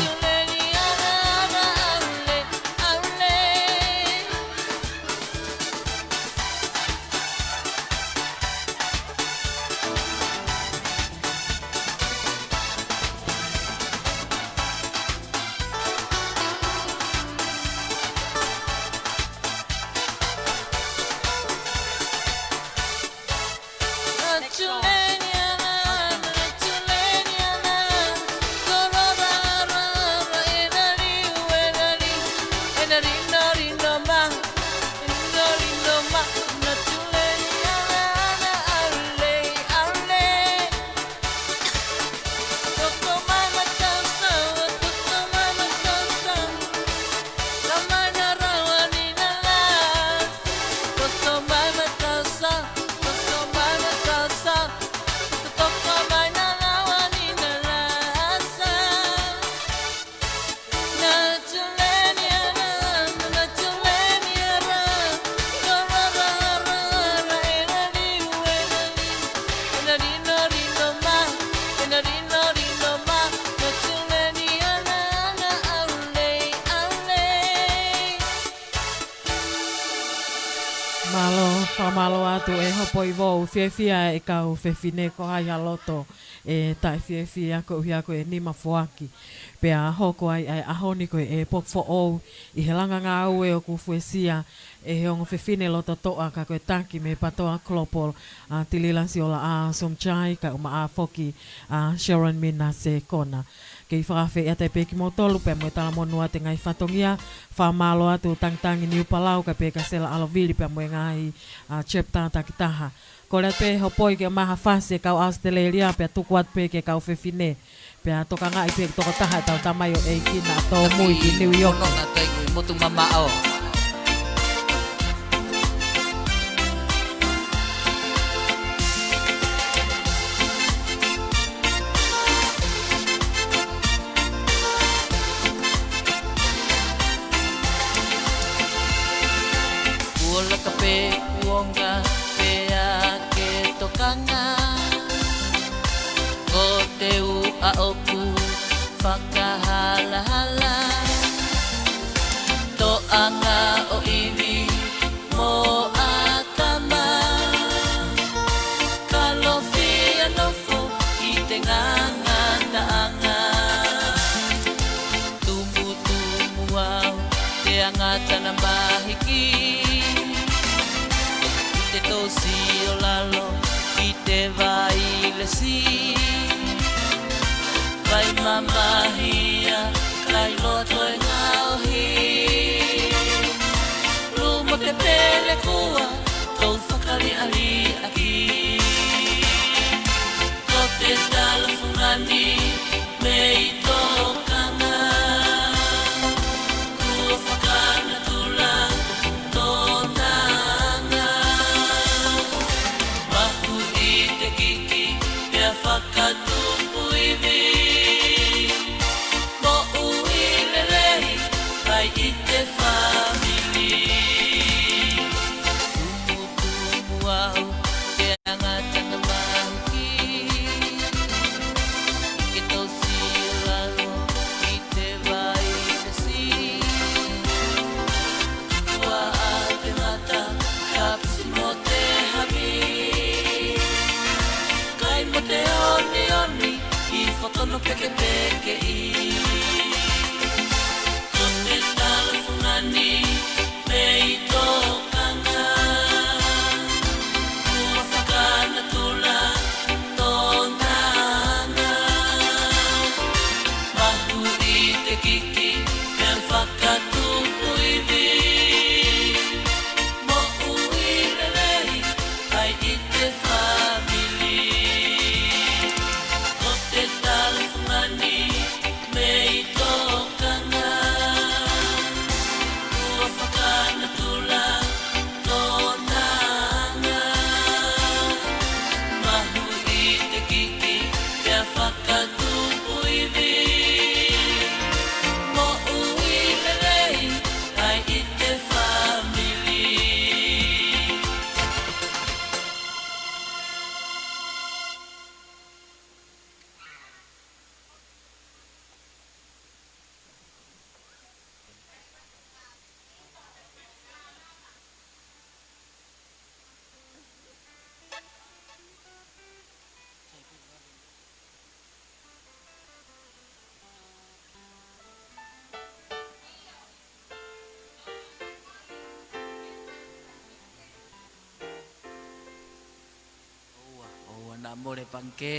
Mālō Fakamālō atu ʻe Hopoivou, fiefia e kau fefine, ko hai ha loto ʻe taʻefiefia koeʻuhi ko e nima foaki. Pea hoko ai ʻa e ʻaho ni ko e poki foʻou ʻi he langa ngāue ʻoku fuesia ʻe he ongo fefine loto toʻa ka ko e taki mei he PATOA Global, ʻa Tilila Siolaʻā Somchai, kae ʻumaʻā foki ʻa Sharon Mina Sekona. Kei fakaafeʻi atu pē kimoutolu pea mo e talamonū ʻa e ngaahi fatongia. Fakamālō atu Tangitangi Niu Palau, kae pehē kia Sela ʻAlovili pea mo e ngaahi, ʻa, chapter takitaha. Kole atu pē Hopoi ke ʻomai ha fasi e kau ʻAositelēlia pea tuku atu pē ki he kau fefine. Pea tokangaʻi pē tokotaha ʻetau tamaioʻeiki naʻa tōmui ki New York. Motu mamaʻo. Kuo laka pē kuonga pea ke tokanga. Ko te u ʻa ʻoku fakahalahala. Toʻanga ʻo ivi mo ʻatama. Kalofia nofo ʻi te ngangataʻanga. Tumutumu au te angata na mahiki. ʻI te tosi ʻo lalo ʻi te vailesi. Vai mamahia kai loto e ngaohi. Luma te pelekua tou fakaliʻaliʻaki. Ko te talafungani mei tokanga. Kuo fakanatula tonanga. Mahuʻi te kiki pea fakatupu ivi. Moʻui lelei ai ʻi te fāmili. Tumutumu au te angata na mahiki. ʻI te tosi ʻo lalo ʻi te vailesi. Ua ʻa te mata kapusi mo te hami. Kai mo te onioni ʻi fotono pekepekeʻi. Ko te talafungani mei tokanga. Kuo fakanatula tonanga. Mahuʻi te kiki pea fakatupu ivi. Moʻui lelei ai ʻi te fāmili. Ko te talafungani mei tokanga. Kuo fakanatula tonanga. Mahuʻi te kiki pea fakatupu ivi. Moʻui lelei ai ʻi te fāmili. ʻOua, ʻoua naʻa mole pangikē.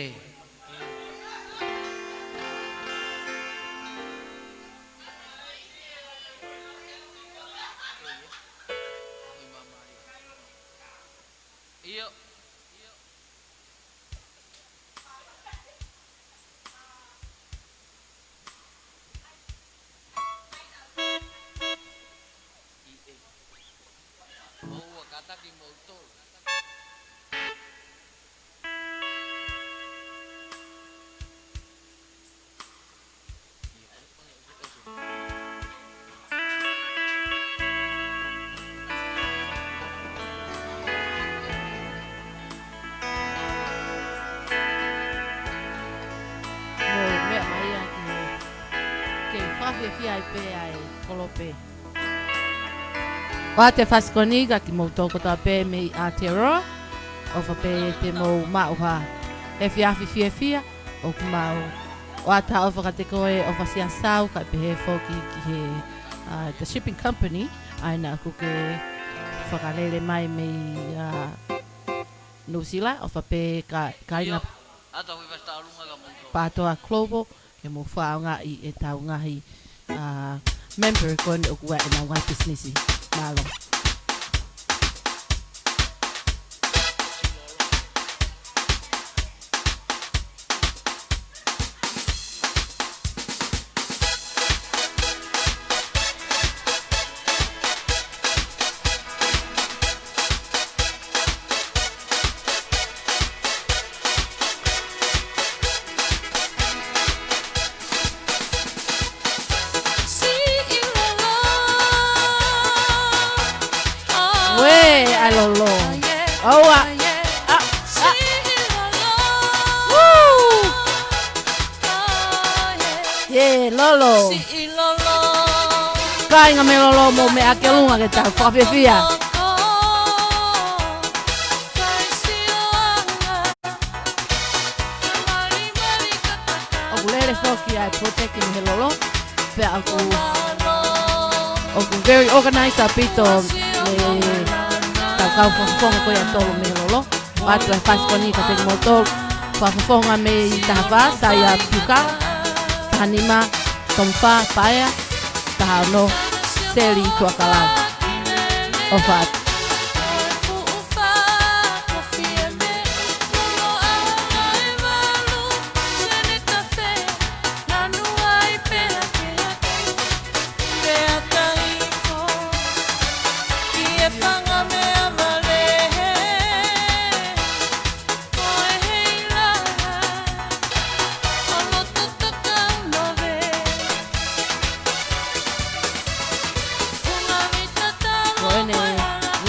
ʻIo. ʻOua, kātaki moutolu. Mou meʻa mai ʻaki. Kei fakafiefia ai pē ʻa e kolope. ʻOatu e fasi ko eni kiate kimoutolu kotoa pē mei Aotearoa, ʻofa pē te mou maʻu ha efiafi fiefia, ʻoku mau ʻoatu ha ʻofa kiate koe, ʻofa Siasau, kae pehē foki ki he, ʻa, the shipping company, ʻa ia naʻa ku ke fakalele mai mei, ʻa, Nuʻusila, ʻofa pē ka, kāinga Pātoa Global, ke mou fakaʻaongaʻi ʻetau ngaahi, ʻa, member ko eni ʻoku ʻi ai ʻenau ngaahi pisinisi. Mālō. Uē, ʻa Lolo. ʻOua. ʻA, ʻa. Woo! Yeah, Lolo. Kāinga mei Lolo, mou meʻa ki ʻolunga ke tau fakafiefia. ʻOku lele foki ʻa e project mei he Lolo. Pea ʻoku, ʻoku very organized ʻaupito ʻetau kau fakafofonga ko ia ʻe tolu mei he Lolo. ʻOatu e fasi ko eni kiate kimoutolu. Fakafofonga mei taha fā, Saia Piukala, taha nima, Tomifā Paea, taha ono, Seli Tuakalau. ʻOfa atu. Ko ʻene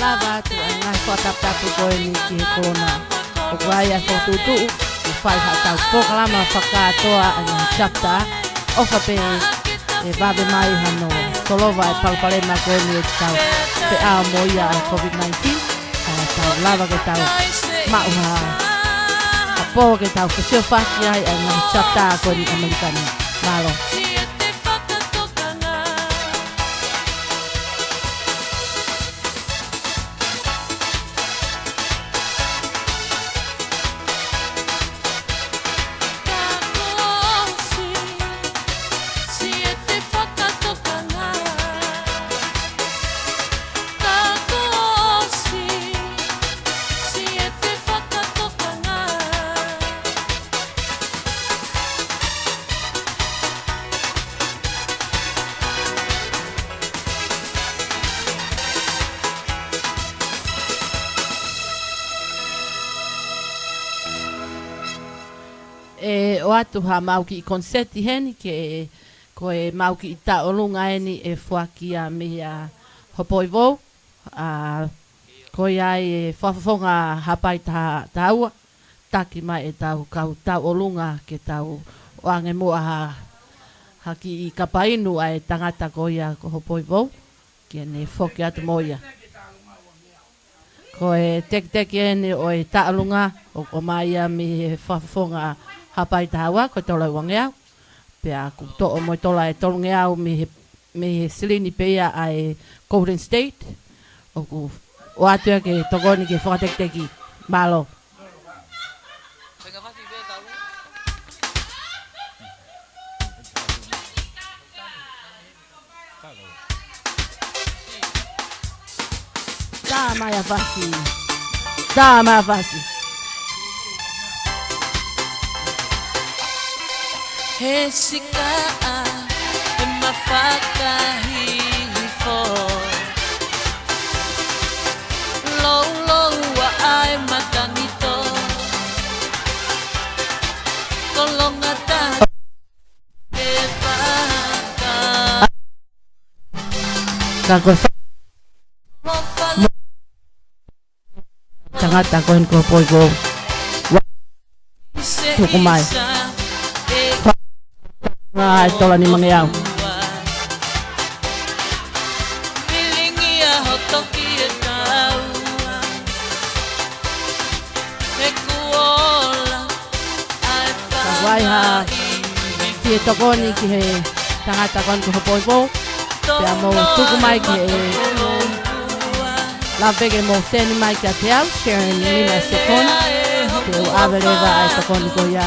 lava atu ʻa e ngaahi fakataputapu ko eni ki he kolona. ʻOku ʻi ai ʻa e fokotuʻutuʻu, ʻe fai haʻatau polokalama fakakātoa ʻa e ngaahi chapter. ʻOfa pē ʻe vave mai hano solova e palopalema ko eni ʻetau feʻao mo ia ʻa e COVID nineteen. Kae tau lava ke tau maʻu ha, ha pō ke tau fesiofaki ai ʻa e ngaahi chapter ko eni ʻAmelika ni. Mālō. ʻE ʻoatu ha mau kiʻi koniseti heni ke, ko e mau kiʻi tauʻolunga eni ʻe foaki ia mei a Hopoi Vou, ʻa, ko ia ʻe fakafofonga Haʻapai taha, taha ua, taki mai ʻetau kau tauʻolunga ke tau ʻoange muʻa ha, ha kiʻi kapa inu ʻa e tangata ko ia ko Hopoi Vou, ke ne foki atu mo ia. Ko e tekiteki eni ʻo e tauʻolunga ʻoku ʻomai ia mei he fakafofonga Haʻapai taha ua, ko e tola ʻe uangeau. Pea ʻoku toʻo mo e tola ʻe tolungeau mei he, mei he silini pē ia ʻa e Golden State. ʻOku ʻoatu ia ke tokoni ki he fakatekiteki. Mālō. Tā mai ʻa Fasi. Tā mai ʻa Fasi. He sikaʻa ʻe mafaka hihifo. Louloua ʻa e matangito. Kolonga taha. Ka ko e fa-, tangata ko eni ko Hopoi Vou. Ua, tuku mai. Fa-, ngaahi tola nimangeau. Vai ha fie tokoni ki he tangata ko eni ko Hopoipo. Pea mou tuku mai ki he lave pē ke mou send mai kiate au, Sharon Mina Sekona. Te u ʻave leva ʻa e tokoni ko ia.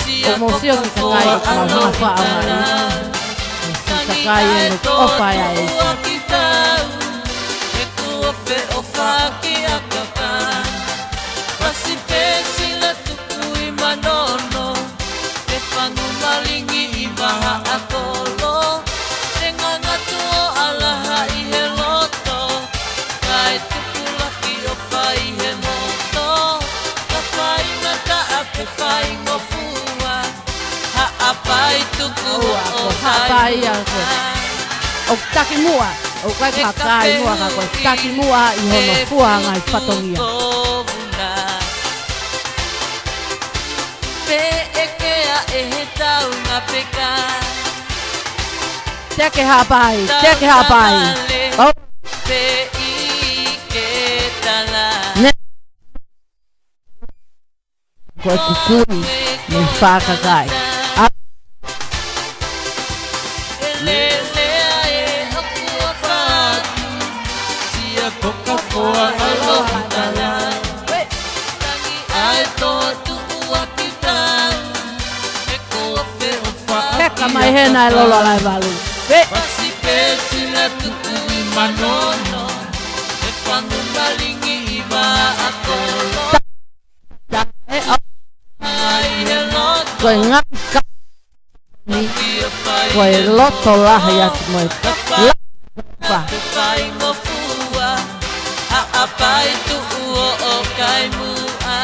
ʻOku mou sio ki he kakai ʻoku mau hanga faʻa mai. Ko e siʻi kakai eni ʻoku ʻofa ai ʻa e ʻEiki. Pasi pē sila tuku ʻi Manono, te fangu malingi ʻi Vahaʻakolo, te ngangatu ʻo ʻalaha ʻi he loto, kae tupulaki ʻofa ʻi he moto, ka faingataʻa pe faingofua, Haʻapai tuku ʻoku haʻapai ʻa ko. ʻOku taki muʻa, ʻoku ʻikai ko ha kai muʻa ka ko e taki muʻa ʻi hono fua ngaahi fatongia. Pe ʻeke ʻa e he taunga peka. Te ke haʻapai, te ke haʻapai. ʻO. Pe ʻi ke tala. Ne. Ko e kukui mei Fakakai. ʻA. Heka mai hena e lolo ʻa Laevalu. Pe. Pasi pē sila tuku ʻi Manono, te fangu malingi ʻi Vahaʻakolo. Ko e ngaahi ka-, ko e loto lahi atu mo e la-, fa. Haʻapai tuʻu ʻo kai muʻa.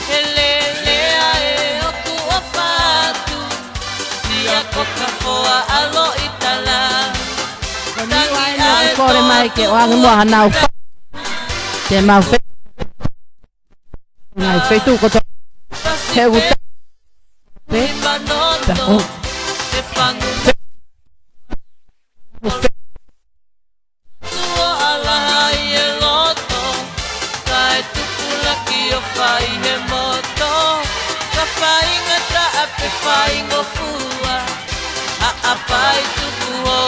He lelea ʻe ʻoku ʻofa atu. Ia ko ka foa ʻalo ʻi tala. Ko Niu ai ne ʻoku kole mai ke ʻoange muʻa hanau fa-, te mau fe-, ngaahi feituʻu kotoa. He uta. Pe. Tako. Tuʻo ʻalaha ʻi he loto, kae tupulaki ʻofa ʻi he moto, ka faingataʻa pe faingofua, haʻapai tuku ʻo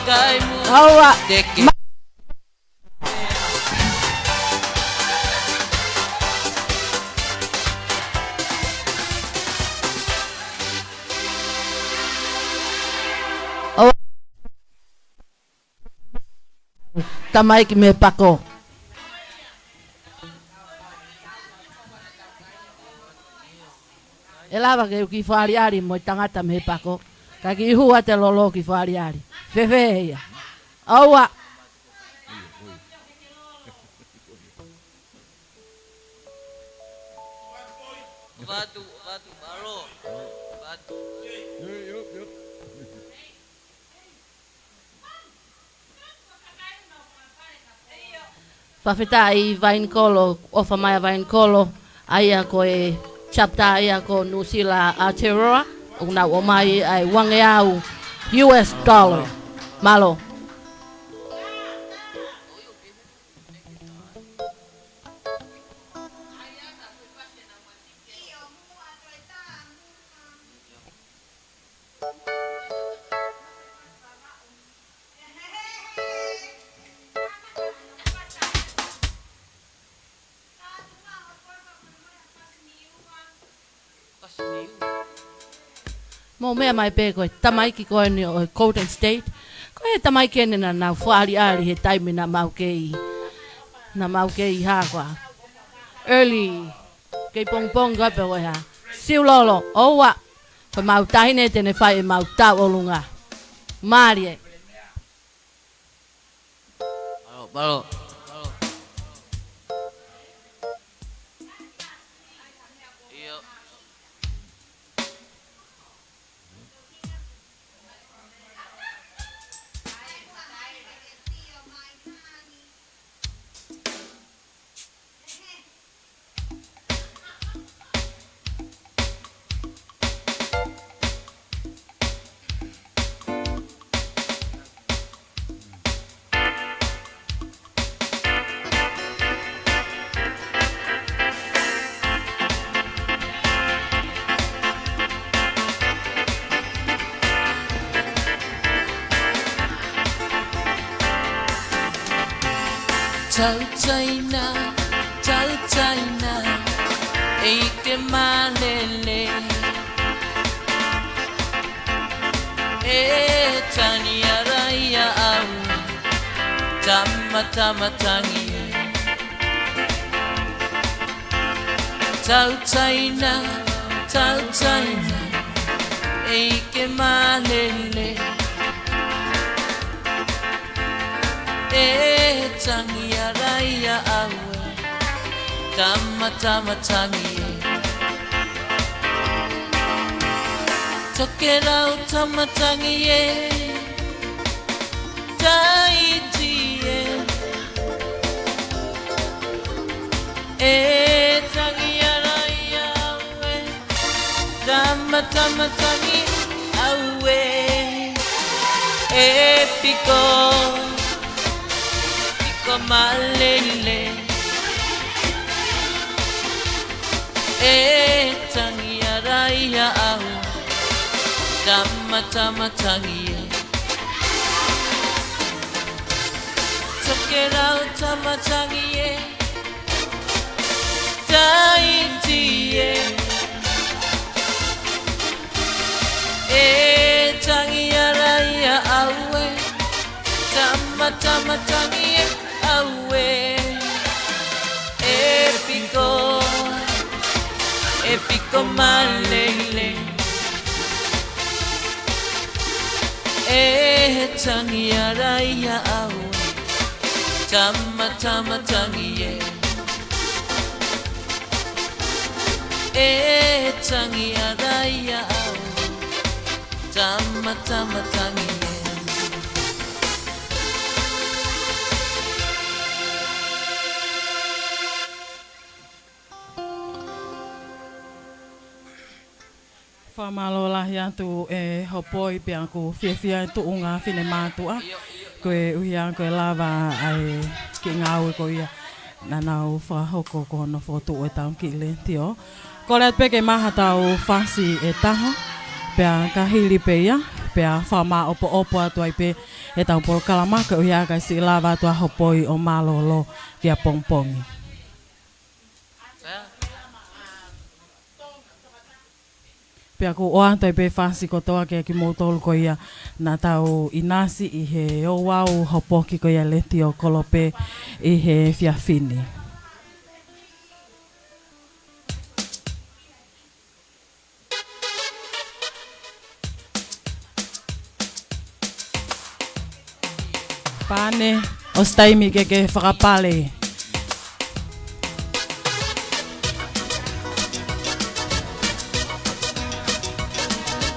kai muʻa. Aua. Te ke ma- Aua. Tamaiki mei he pako. ʻE lava ke u kiʻi fakaʻaliʻali mo e tangata mei he pako. Ka kiʻi hū atu e lolo kiʻi fakaʻaliʻali. Fēfē ia? ʻOua. Vatu, vatu, valo. Vatu. Fakafetaʻi Vainikolo, ʻofa mai ʻa Vainikolo, ʻa ia ko e chapter ʻa ia ko Nuʻusila Aotearoa, ʻoku nau ʻomai ʻa e uangeau U S dollar. Mālō. Mou meʻa mai pē ko e tamaiki ko eni ʻo e Golden State. Ko e tamaiki eni naʻa nau fakaʻaliʻali he taimi naʻa mau kei, naʻa mau kei hā koā. Early. Kei pongipongi koā pe ko e hā. Siulolo, ʻoua. Ko e mau taʻahine te ne fai e mau tau ʻolunga. Mālie. Palo, palo. Palo. ʻIo. Tautaina, tautaina, ʻeiki mālele. ʻE tangi ʻa Laia ʻaue, tama, tama tangi ē. Tautaina, tautaina, ʻeiki mālele. ʻE tangi ʻa Laia ʻaue, tama, tama tangi ē. Tokelau, tama tangi ē, Tahiti ē. ʻE tangi ʻa Laia ʻaue, tama, tama tangi ʻaue. ʻE piko, piko mālele. ʻE tangi ʻa Laia ʻaue, tama, tama tangi ē. Tokelau, tama tangi ē, Tahiti ē. ʻE tangi ʻa Laia ʻaue, tama, tama tangi ē ʻaue. ʻE piko, ʻe piko mālele. ʻE tangi ʻa Laia ʻaue, tama, tama tangi ē. ʻE tangi ʻa Laia ʻaue, tama, tama tangi ē. Fakamālō lahi atu ʻe Hopoi, pea ʻoku fiefia e tuʻunga finemātuʻa. Koeʻuhi ko e lava ʻa e kiʻi ngāue ko ia naʻa nau fakahoko ko hono fokotuʻu ʻetau kiʻi letiō. Kole atu pē ke maʻu haʻatau fasi ʻe taha, pea ka hili pē ia, pea fakamāʻopoʻopo atu ai pē ʻetau polokalama, koeʻuhi ka siʻi lava atu ʻa Hopoi ʻo mālōlō ki ʻapongipongi. Pea ʻoku ʻoatu ai pē fasi kotoa kiate kimoutolu ko ia naʻa tau ʻinasi ʻi he ouau hopoki ko ia Letiō Kolope ʻi he efiafi ni. Pane, ʻosi taimi ke ke fakapale.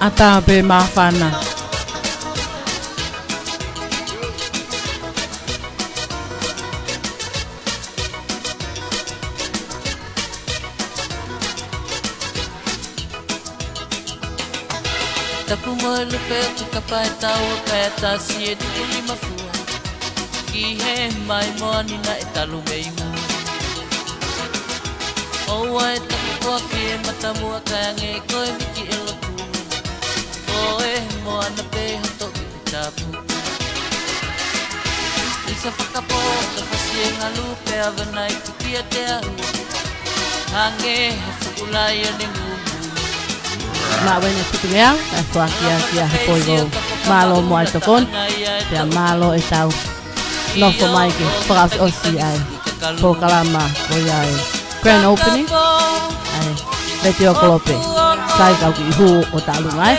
ʻAtā pē māfana. Tapu mo e lupe ʻo e kapa ʻe tau ʻo kae tasi e tuku lima fua. Ki he mai moani naʻe talu mei mua. ʻOua ʻe taku koa fie mata mua kae ange ko e miki ʻe loku. Ko e moana pē hoto ʻi tapu. Isa fakapō, ka fasi e ngalu pea vanai kukia te au. Hange ha fuku lai o ne ngumu. Maʻu ʻene tuku meʻa, kae foaki ia kia Hopoi. Mālō mo e tokoni, pea mālō ʻetau nofo mai ke fakaʻosiʻosi ʻa e polokalama ko ia ʻa e grand opening ʻa e Letiō Kolope. Sai kau kiʻi hū ʻo taʻalunga ē.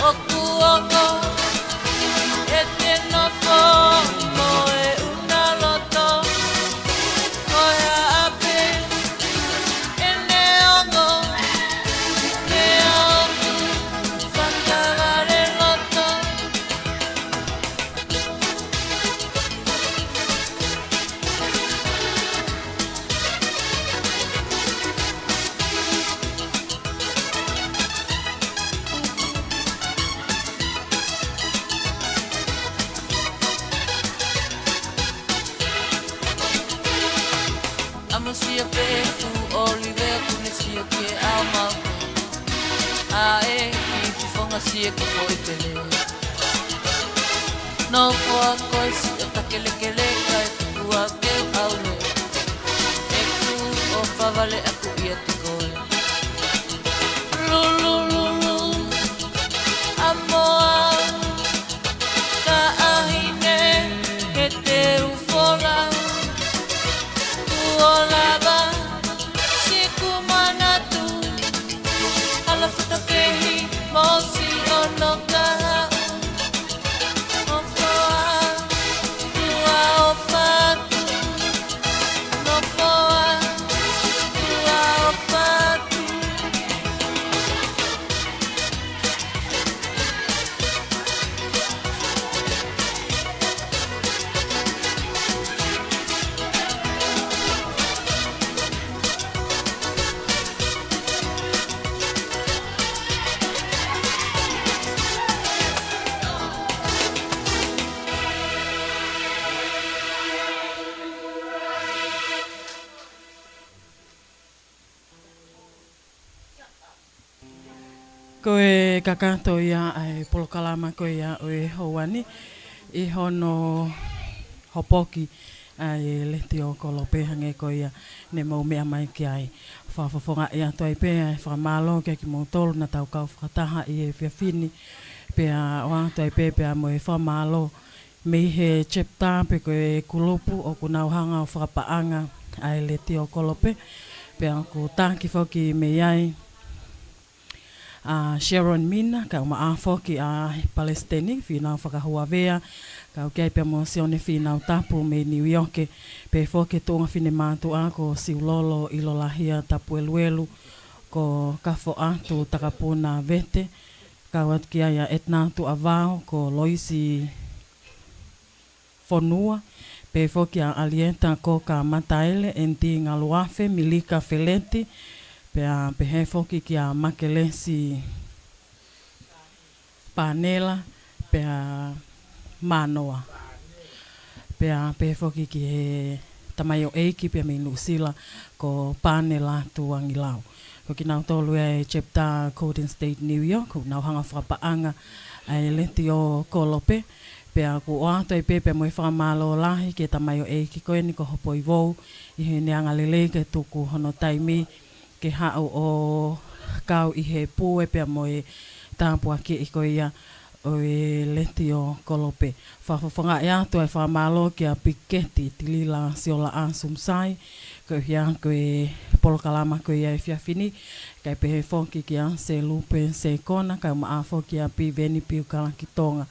ʻOku ongo ʻete nofo mo e ʻuna loto. Ko e ʻape ʻene ongo, meʻa ʻoku fakavale loto. Sio ke fu Olive ku ne sio ke au mau. A e ki fifonga sio ke foʻi pele. No fua koe sio takelekele kai kua ke au le. E ku o favale aku ia te koe. Lulululu. Amoa. Ka ahine ke te ufola. Uolava. Siku manatu. Ala futa fehi. Mosi ono kaha. Nofoa, ua o fatu. Nofoa, ua o fatu. Ko e kakato ia ʻa e polokalama ko ia ʻo e houa ni ʻi hono hopoki ʻa e Letiō Kolope hangē ko ia ne mou meʻa mai ki ai. Fakafofongaʻi atu ai pē ʻa e fakamālō kiate kimoutolu naʻa tau kau fakataha ʻi he efiafi ni. Pea ʻoatu ai pē pea mo e fakamālō mei he chapter pe ko e kulupu ʻoku nau hanga ʻo fakapaʻanga ʻa e Letiō Kolope. Pea ʻoku taki foki mei ai ʻa Sharon Mina, kae ʻumaʻā foki ʻa Palesiteni Fīnau Fakahuavea, kau ki ai pea mo Sione Fīnau Tapu mei Niu ʻIoke, pehē foki tuʻunga finemātuʻa ko Siulolo ʻIlolahia Tapueluelu, ko Kafoʻatu Takapuna Vete, kau atu ki ai ʻa ʻEtena Tuʻavao, ko Loisi Fonua, pehē foki ʻa ʻAlieta Koka Mataele, ʻEniti Ngaluafe, Milika Feleti, pea pehē foki kia Makelesi Panela, pea Manoa. Pea pehē foki ki he tamaioʻeiki pea mei Nuʻusila ko Panela Tuangilau. Ko kinautolu ia ʻi he chapter Golden State New York, ʻoku nau hanga ʻo fakapaʻanga ʻa e Letiō Kolope. Pea ʻoku ʻoatu ai pē pea mo e fakamālō lahi ki he tamaioʻeiki ko eni ko Hopoivou ʻi heʻene anga lelei ke tuku hono taimi ke haʻu ʻo kau ʻi he pue pea mo e tāpuakiʻi ko ia ʻo e Letiō Kolope. Fakafofongaʻi atu ʻa e fakamālō kia Piketi Tilila Siolaʻa Sumusai, koeʻuhi ko e polokalama ko ia ʻi he efiafi ni, kae pehē foki kia Selupe Sekona, kae ʻumaʻā foki kia Piveni Piukala ki Tonga.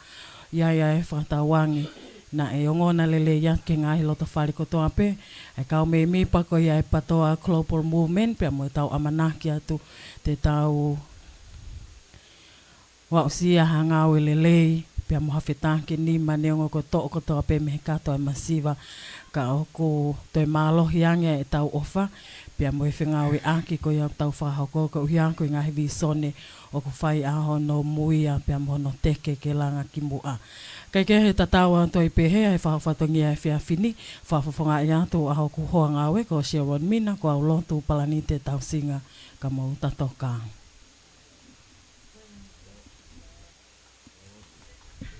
ʻI ai ʻa e fakatauange naʻe ongona lelei ia ki he ngaahi lotofale kotoa pē ʻa e kau mēmipa ko ia ʻa e PATOA Global Movement, pea mo ʻetau ʻamanaki atu te tau aʻusia ha ngāue lelei, pea mo ha fetaki nima neongo ko e toʻo kotoa pē mei he kato ʻa e masiva, ka ʻoku toe mālohi ange ʻetau ʻofa, pea mo e fengāueʻaki ko ia ʻoku tau fakahoko koeʻuhi ko e ngaahi vīsone ʻoku fai ʻa hono muia pea mo hono teke ke langa ki muʻa. Kae kehe, tatau atu ai pē he ʻa e fakafatongia ʻo e efiafi ni, fakafofongaʻi atu ʻa hoku hoa ngāue ko Sharon Mina, ko au Lotu Palanite Tausinga, ka mou tatoka.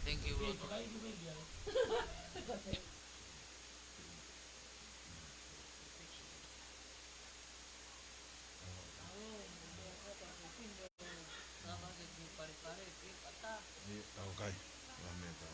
Thank you, Lotu. ʻIo, ʻoku ʻikai. Ua meta.